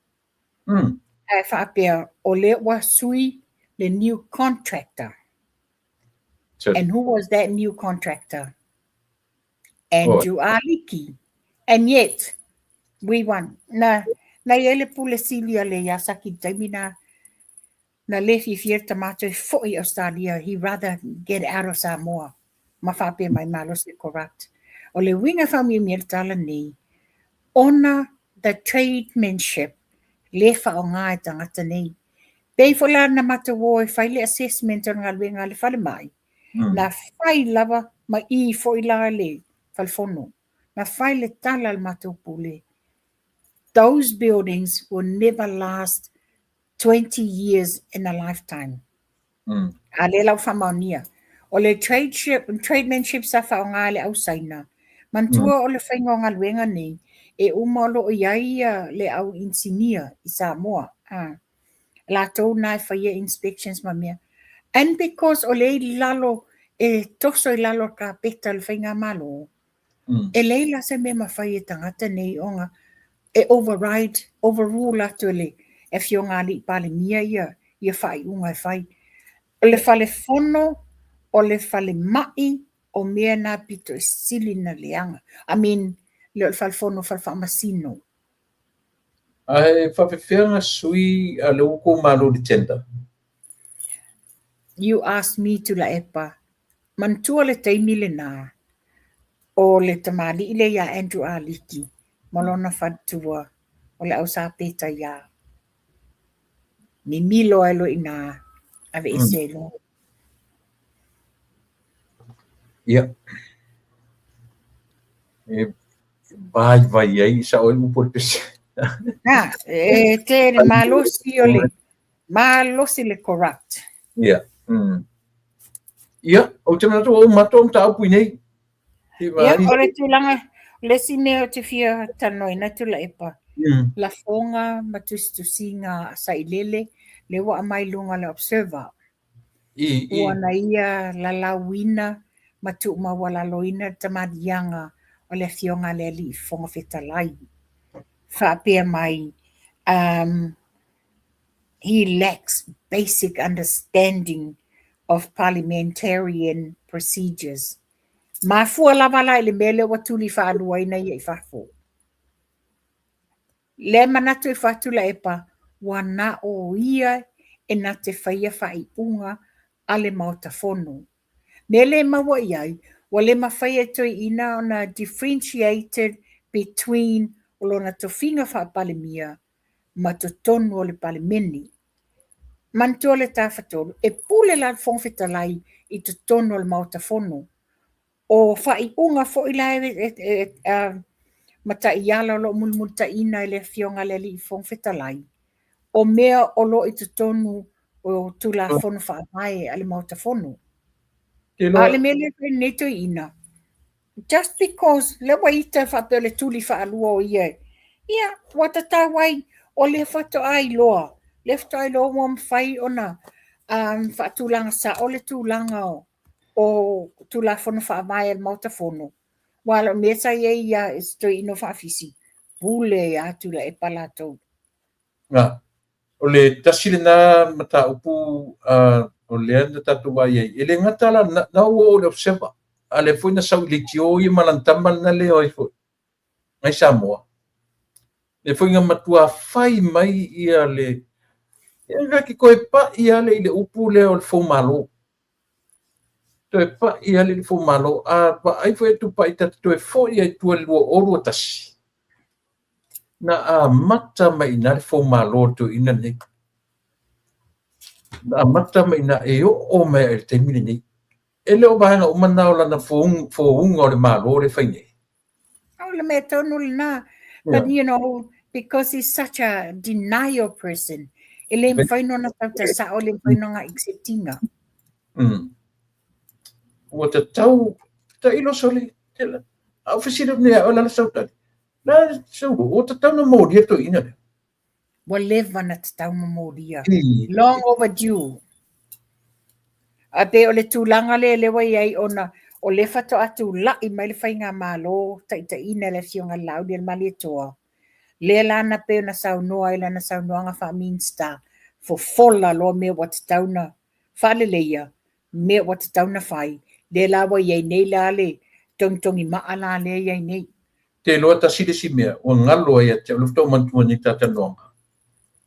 Ae faapea o lea ua sui le new contractor. And who was that new contractor? Andrew Aliki. And yet, we won. Na ia le pule sili a le Yazaki taimi na le fiafia le tamato e foi Australia. He rather get out of Samoa. Ma whapea mai malo se corrupt. O le winga whaomiumia le tala nei, ona the tradesmanship le whaonga e tangata nei. Pei fo la na matou o e fai le assessment o le galuega a le falemai. Na fai lava ma i foi la le falefono. Na fai le tala a le matou pule, those buildings will never last 20 years in a lifetime. A lea la ua faamaonia. O le tradeship, trademanship sa faaaoga e le au Saina, manatua o le faiga o galuega nei, e uma o lo o i ai le au inisinia i Samoa, a, latou na e faia inspections ma mea. And because o lea i lalo, e toso i lalo o le kapeta o le faigamalo, E leai la se mea mafai e tagata nei ona e override, overrule atu e le Afioga a Alii Palemia ia ia faaiuga e fai. O le fale fono, o le fale mai, o mea na pito i sili na leaga. I mean, le o le fale fono, fale faamasino. Ae faapefea na sui a le ua tou malo i le tender? You ask me Tuilaepa, Manatua le taimi lena, o le tamalii lea ia Andrew Aliki ma lona faletua o le Ausapetaiā. Mimilo ai loa i ina, aveese ai loa. Ia. E vaivai ai, sao ai upu o le pese. Na, e tele malosi o le malosi le corrupt. Ia. Ia, ou te manatu ua uma atu au mataupu i nei. Ia, o le tulaga, o le isi mea ou te fia talanoaina Tuilaepa, lafoga ma tusitusiga a Sailele, lea ua aumai i luga o le Observer. Ua na ia lalauina ma tuumaualaloina le tamaliiaga o le Afioga a le Alii Fofoga Fetalai. Faapea mai, um, he lacks basic understanding of parliamentarian procedures. Mafua lava la i le mea lea ua tuli faaluaina ia i fafo. Lea e manatu ifo atu Tuilaepa, ua na o ia e na te faia faaiuga a le Maota Fono. Mea le maua i ai, ua le mafai e toeaiina ona differentiated between o lona tofiga faa-Palemia ma totonu o le Palemene. Manatua le Tafatolu, e pule la le Fofoga Fetalai i totonu o le Maota Fono. O faaiuga foi la e ma taiala o lo o mulimulitaina e le Afioga a le Alii Fofoga Fetalai, o mea o lo o i totonu o Tulafono Faavae a le Maota Fono. A o le mea lea e fai nei toeaiina, just because lea ua ita faapea o le tuli faalua o ia, ia, ua tatau ai, o lea faatoa iloa, lea faatoa iloa ua mafai ona faatulaga sao le tulaga o Tulafono Faavae a le Maota Fono, aua o le mea sa i ai ia si toeaina o Faafisi, pule ia Tuilaepa latou. Na, o le tasi lena mataupu o lea na tatou vaai ai, e le gata la, na ua oo i le Observer, a lea foi na sau i leitio ia ma lana tama lena lea o ai foi, nai Samoa. Lea foi na matua fai mai ia le, ia ke toe pa'i lava i le upu lea o le foumalo. Toe pa'i lava i le foumalo. A vaai foi e Tupai ta te toe foi ai i tua i le 2021, na amata mai i ina le foumalo o le toeaina lenei. Na amata mai i ina e oo mai i le taimi lenei. E le o vaega uma na o lana fouga o le Malo lea e fai nei. O le mea tonu lena. But you know, because he's such a denial person, e le mafai ona tauta sao, e le mafai ona accept ina. Ua tatau, tailo sole, a o fesili atu nei au la sautali. La sau, ua tatau na molia toeaina lea. Ua leva na tatau ma molia. Long overdue. Ae pei o le tulaga lea lea ua i ai ona o lea faatoa tulai mai le faigamalo taitaiina e le Afioga i le Laaulialemalietoa, lea la na pei ona saunoa ai lana saunoaga faa-Minista, fofola loa mea ua tatau na faaleleia, mea ua tatau na fai, lea la ua i ai nei la le togitogimaa la lea e i ai nei. Te iloa tasi le isi mea ua galo ai ia te au, lea faatoa ou manatua nei talatalanoaga.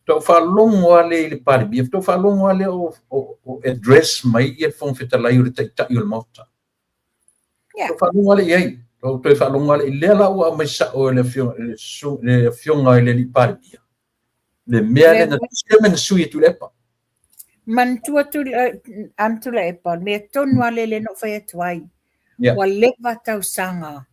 Faatoa ou faalogo lava lea i le Palemia, faatoa ou faalogo lava lea o address mai ia le Fofoga Fetalai o le Taitai o le Maota. Faatoa ou faalogo lava lea i ai. Faatoa ou toe faalogo lava lea i lea la ua aumai sao e le Afioga i le Alii Palemia le mea lea na tusi lea mea na sui e Tuilaepa. Manatua Hon Tuilaepa, o le mea tonu lava lea lea na ou fai atu ai, ua leva tausaga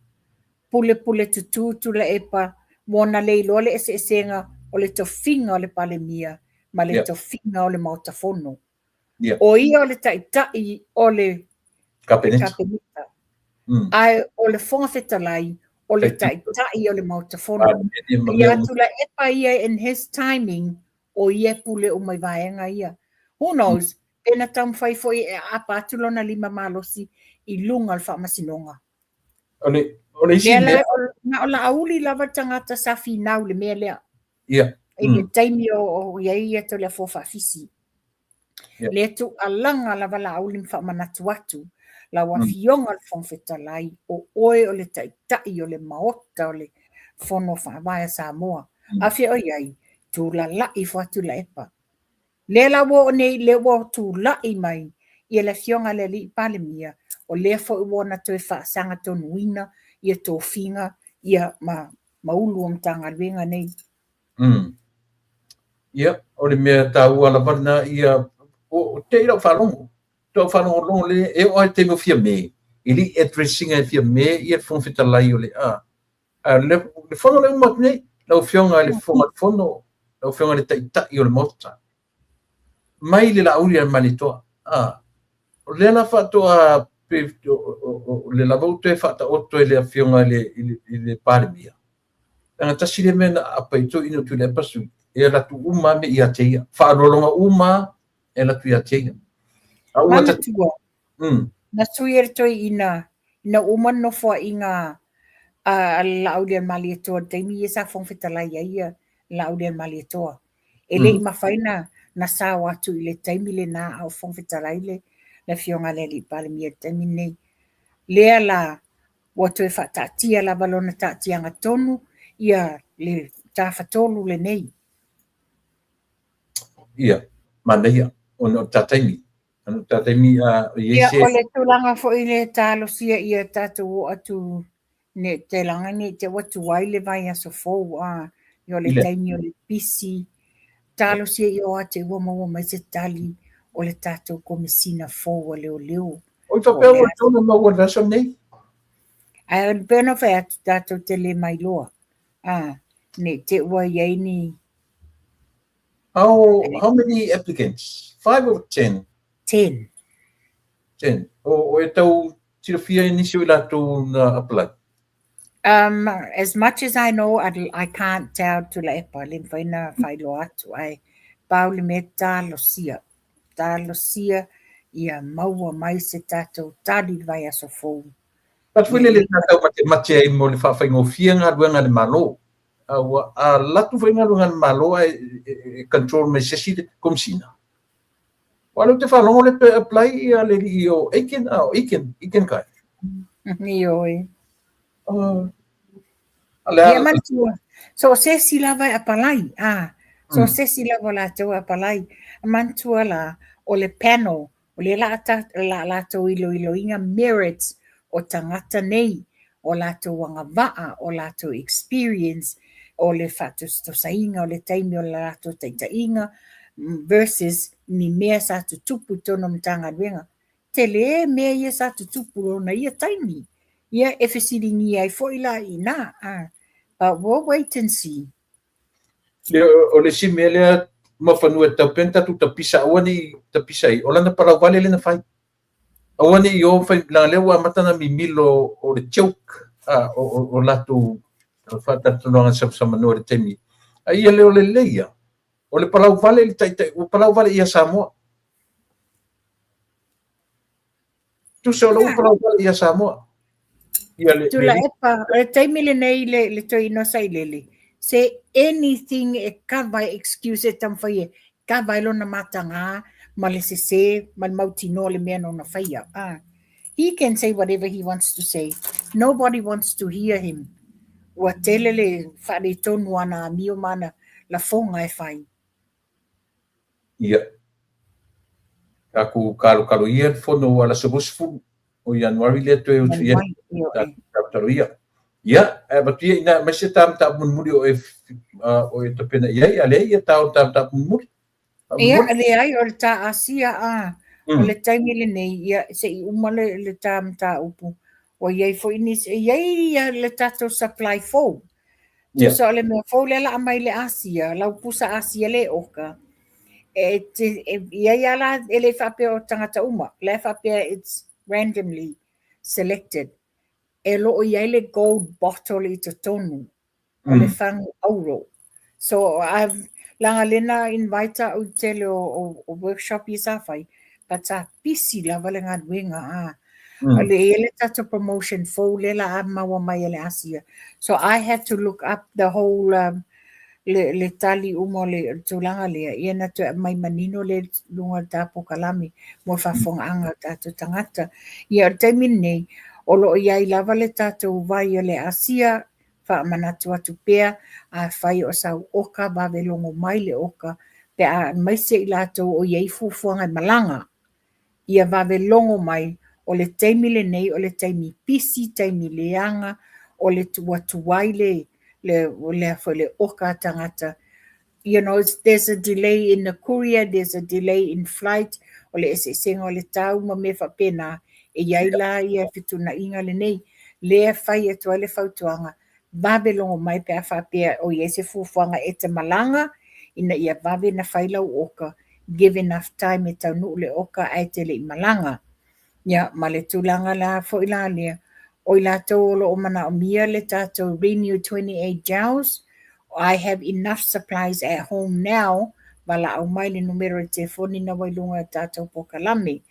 pulepule tutū Tuilaepa ua ona le iloa le eseesega o le tofiga o le Palemia ma le tofiga o le Maota Fono. O ia o le taitai o le Kapeneta, ae o le Fofoga Fetalai o le taitai o le Maota Fono. Ia Tuilaepa ia in his timing, o ia e pule uma i vaega ia. Who knows, pe na taumafai foi e aapa atu lona lima malosi i luga o le faamasinoga. O le, o le isi mea... Na o Laauli lava le tagata sa finau i le mea lea. Ia. I le taimi o i ai ia Toleafoa Faafisi. Lea tuualaga lava Laauli ma faamanatu atu, lau Afioga i le Fofoga Fetalai, o oe o le Taitai o le Maota o le Fono Faavae a Samoa. A fea o i ai? Tulalai ifo atu Tuilaepa. Lea la ua oo nei, lea ua tulai mai ia le Afioga i le Alii Palemia, o lea foi ua ona toe faasagatonuina ia tofiga ia ma ma ulu o Matagaluega nei. Ia, o le mea taua lava lena ia, o te i lau faalogo, lau faalogologo le, e oo lava i le taimi o Fiame, e le i address ina e Fiame ia le Fofoga Fetalai o le a. A le, le fono lea uma atu nei, lau Afioga i le Fofoga o le Fono, lau Afioga i le Taitai o le Maota, mai le Laauli a le Malietoa. A, o lea la faatoa pe, o le lava ua toe faataoto e le Afioga i le, i le, i le Palemia. Leaga tasi lea mea na aapa i toeaiina o Tuilaepa sui, e alu atu uma lava mea ia te ia. Faaaloaloga uma lava e alu atu ia te ia. A ua ta... Manatua, na sui e le toeaina ina ua uma le nofoaiga a le Laaulialemalietoa i le taimi ia sa Fofoga Fetalai ai ia Laaulialemalietoa. E le i mafai na sao atu i le taimi lena a o Fofoga Fetalai le Afioga i le Alii Palemia i le taimi lenei. Lea la ua toe faataatia lava lona taatiaga tonu ia le tafatolu lenei. Ia, manaia, ona o le ta taimi. Ona o le ta taimi, a i ai se... Ia, o le tulaga foi lea e talosia ia tatou oo atu ne te laga ne i te ua tuai le vaiaso fou, a o le taimi o le pisi. Talosia ia o ate ua maua mai se tali o le tatou Komesina fou a Leoleo. Oi faapea ua tonu maua i le vaiaso lenei. Ae pei ona fai atu tatou te le mailoa, a ne i te ua i ai ni How many applicants? 5 or 10? 10. 10. O e tau silafia i nisi o i latou na apply? As much as I know, I can't tell Tuilaepa, le mafai na faailoa atu, ae pau le mea talosia, talosia ia maua mai se tatou tali i le vaiaso fou. But foi lele na tau matemate ai mo le faafaigofie galuega a le Malo. A ua alu atu foi galuega a le Malo ae e control mai se isi le Komesina. Aua o lea ou te faalogo o lea toe apply ia le alii o Aiken, a o Aiken, Aiken kai. Ioe. Ia manatua, so o se isi lava e apalai, a, so o se isi lava o latou e apalai. Manatua la, o le panel, o lea la a latou iloiloina merits o tagata nei, o latou agavaa, o latou experience, o le faatosatosaina o le taimi o le latou taitaiga versus ni mea sa tutupu i totonu o Matagaluega. Tele mea ia sa tutupu lona ia taimi. Ia e fesiligia ai foi la i ina. But we'll wait and see. O le isi mea lea Muafanua e tatau pea ona tatou tapisa aua ne i tapisa ai, o lana palau vale lea na fai. Aua ne i o fai, leaga lea ua amata ona mimilo o le joke a, o latou faatalatalanoaga samasamanoa i le taimi. A ia le o lelei ia, o le palau vale i le taitai, ua palau vale ia Samoa. Tusa o lou palau vale ia Samoa. Ia le, Tuilaepa, o le taimi lenei le, le toeaina o Sailele, se anything e kava e excuse e taumafai e kava ai lona mataga ma le sese ma le mautinoa o le mea na ona faia. Ah, he can say whatever he wants to say. Nobody wants to hear him. Ua tele le faaletonu o ana amio ma ana lafoga e fai. Ia. Tatou kalokalo ia le fono ua le aso 20 o Ianuari lea toe utu i ai. Kalokalo ia. Ia, ae avatu ia ina aumai se ta mataupu mulimuli o e, o e tapena i ai, a leai ia ta o ta mataupu mulimuli. Ia, leai, o le ta Asia, a, o le taimi lenei, ia, se i uma le, le ta mataupu, ua i ai foi nisi, e i ai le tatou supply fou. Tusa o le mea fou lea la aumai le Asia, lau pusa Asia le oka, e, te, e i ai ala, e le faapea o tagata uma, la e faapea it's randomly selected. E lo o i ai le gold bottle i totonu. O le fagu auro. So I've leaga lea na invite au i tele o, o, o workshop ia sa fai, but sa pisi lava le galuega a. Le i ai le tatou promotion fou lea la a maua mai e le Asia. So I had to look up the whole um, le, le tali uma o le tulaga lea, ia na toe aumai manino lea i luga o le ta polokalame mo le faafofogaaga a tatou tagata. Ia o le taimi lenei, o lo o i ai lava le tatou vai o le Asia, Faamanatu atu pea, afai o sau oka, vave logo mai le oka, pe a aemaise i latou o i ai fuafuaga e malaga, ia vave logo mai, o le taimi lenei o le taimi pisi, taimi leaga, o le ua tuai le, le, le, foi le oka a tagata. You know, there's a delay in the courier, there's a delay in flight, o le eseesega o le tau ma mea faapena, e i ai la ia fetuunaiga lenei, lea e fai atu ai le fautuaga, vave logo mai pe a faapea o i ai se fuafuaga e te malaga, ina ia vave na fai lau oka, give enough time e taunuu le oka ae te le i malaga. Ia, ma le tulaga la foi la lea, o i latou o lo o manaomia le tatou Renew 28 gels, I have enough supplies at home now, valaau mai le numera o le telefoni na ua i luga o tatou polokalame.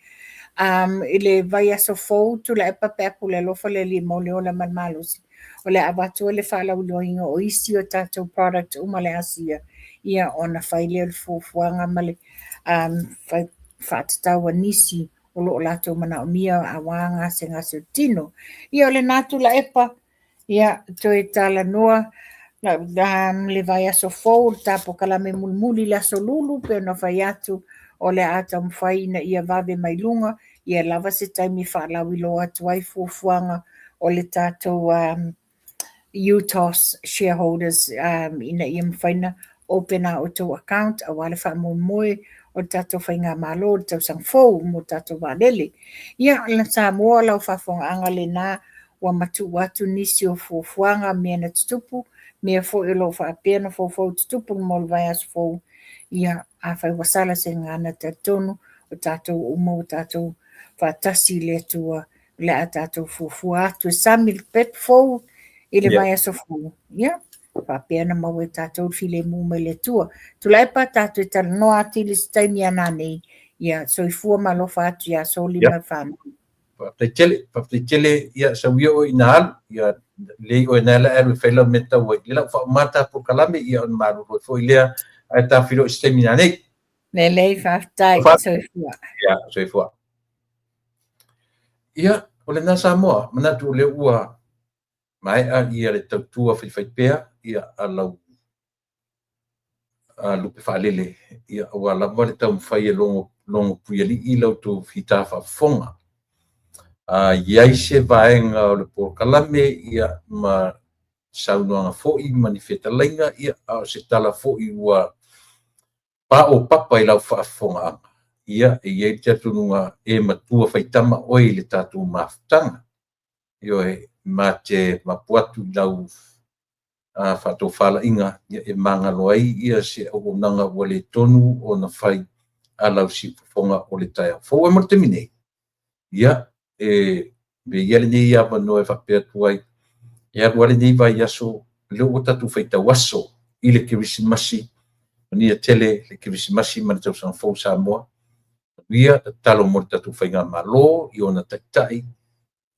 Um, i le vaiaso fou, Tuilaepa pe a pule alofa le Alii mo le ola ma le malosi, o le a avatu ai le faalauiloaina o isi o tatou product uma le Asia, ia ona fai lea o le fuafuaga ma le um, fai, faatatau a nisi o lo o latou manaomia aua gasegase o tino. Ia o lena Tuilaepa, ia toe talanoa le vaiaso fou, le ta polokalame mulimuli le aso Lulu pei ona fai atu, o le a taumafai ina ia vave mai luga, ia lava se taimi e faalauiloa atu ai fuafuaga o le tatou um, UTOS shareholders um, ina ia mafai ona open a outou account aua le faamoemoe o le tatou faigamalo i le tausaga fou mo tatou vaalele. Ia, Samoa lau faafofogaaga lena ua matuu atu nisi o fuafuaga mea na tutupu, mea foi o lo o faapea ona foufou tutupu mo le vaiaso fou. Ia, afai ua sala se gagana talitonu, o tatou uma ua tatou faatasi i le Atua o le a tatou fuafua atu e sami le pepa fou i le vaiaso fou. Ia, faapea ona maua e tatou le filemu mai le Atua. Tuilaepa, tatou e talanoa atili i se taimi a nanei. Ia, soifua ma alofa atu iā Soli ma le whānau. Faafetai tele, faafetai tele, ia sau ia oe ina alu, ia lei oe na la alu e fai lau mea tau ai. Lea la ua faauma ta polokalame, ia ona malolo ai foi lea, ae ta feiloai i se taimi nanei. Lelei, faafetai, soifua. Ia, soifua. Ia, o lena Samoa, manatu o lea ua maea ia le tautua faifaipea ia a lau a lupe faalele, ia aua lava le taumafai e logo, logo puialii la outou fita faafofoga. A i ai se vaega o le polokalame ia ma saunoaga foi ma ni fetalaiga, ia a o se tala foi ua paopapa i lau faafofogaaga, ia e i ai le talitonuga e matua faitama oe i le tatou mafutaga. Ioe, ma te mapu atu i lau faatofalaiga ia e magalo ai ia se auaunaga ua le tonu ona fai a lau siufofoga o le taeao fou. Ae mo le taimi nei, ia e avea ia lenei avanoa e faapea atu ai, e alu lava lenei vaiaso, lea ua tatou faitau aso i le Kerisimasi, manuia tele le Kerisimasi ma le tausaga fou Samoa. Manuia, tatalo mo le tatou faigamalo i ona taitai,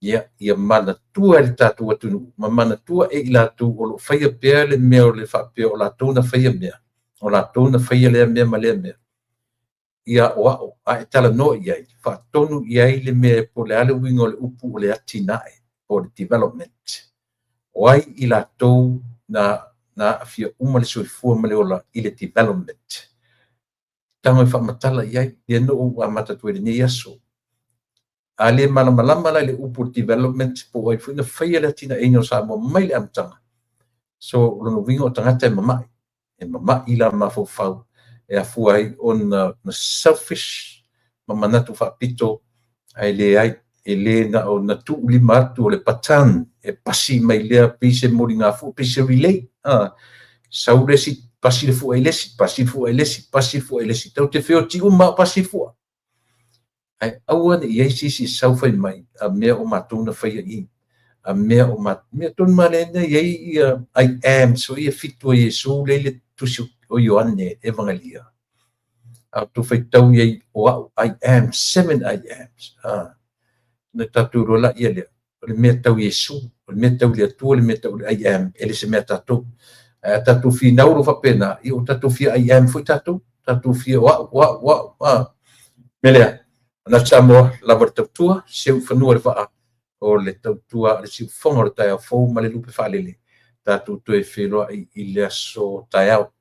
ia, ia manatua e le tatou atunuu, ma manatua e i latou o lo o faia pea le mea o le faapea o latou na faia mea, o latou na faia lea mea ma lea mea. Ia aoao, a e talanoa i ai, faatonu i ai le mea po o le a le uiga o le upu o le atinae, po o le development. O ai i latou na, na aafia uma le soifua ma le ola i le development. Tago e faamatala i ai, lea na ou amata atu ai i lenei aso. A le malamalama la i le upu development po o ai foi na faia le atinaeina o Samoa mai le amataga. So, o lona uiga o tagata e mama'i, e mama'i la mafaufau. e afua ai ona selfish ma manatu faapito, ae leai, e le na ona tuulima atu o le baton e pasi mai lea pei se moligafua, pei se relay. Sau le isi, pasi le fua i le isi, pasi le fua i le isi, pasi le fua i le isi. Tatou te feoti uma a o pasi le fua. Ae aua ne i i ai se isi e sau fai mai, a mea o matou na faia i, a mea o matou, mea tonu lava lea na i ai ia I ams foi ia e fitu a Iesu lea e i le tusi o Ioane Evangelia. A outou faitau i ai o au I am, 7 I ams. Ona tatou iloa laia lea, o le mea tau Iesu, o le mea tau le Atua, le mea tau le I am, e le se mea a tatou. Ae a tatou finau loa faapena, ia ua tatou fia I am foi tatou, tatou fia o au, o au, o au. Mea lea, manatu Samoa, lava le tautua, seu i fanua le vaa o le tautua a le siufofoga o le taeao fou ma le lupe faalele, tatou toe feiloai i le aso taeao.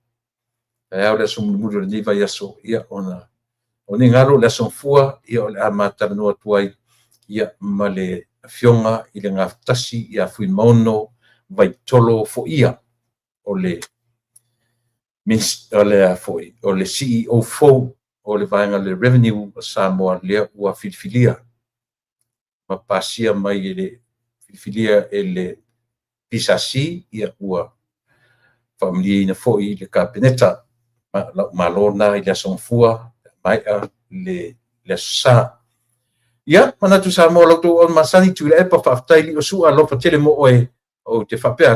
Taeao le aso mulimuli o lenei vaiaso, ia ona o ne i galo le aso Gafua, ia o le a ma talanoa atu ai ia ma le Afioga i le Gafatasi ia Fuimaono Vaitolo Foia, o le o le CEO fou o le vaega o le Revenue a Samoa lea ua filifilia ma pasia mai e le filifilia e le PSC, ia ua faamalieina foi le Kapeneta. Ma lau malo lena i le aso Gafua, maea le Aso Sa. Ia, manatu Samoa, la outou auauna masani, Tuilaepa, faafetai Liosua, alofa tele mo oe, ou te faapea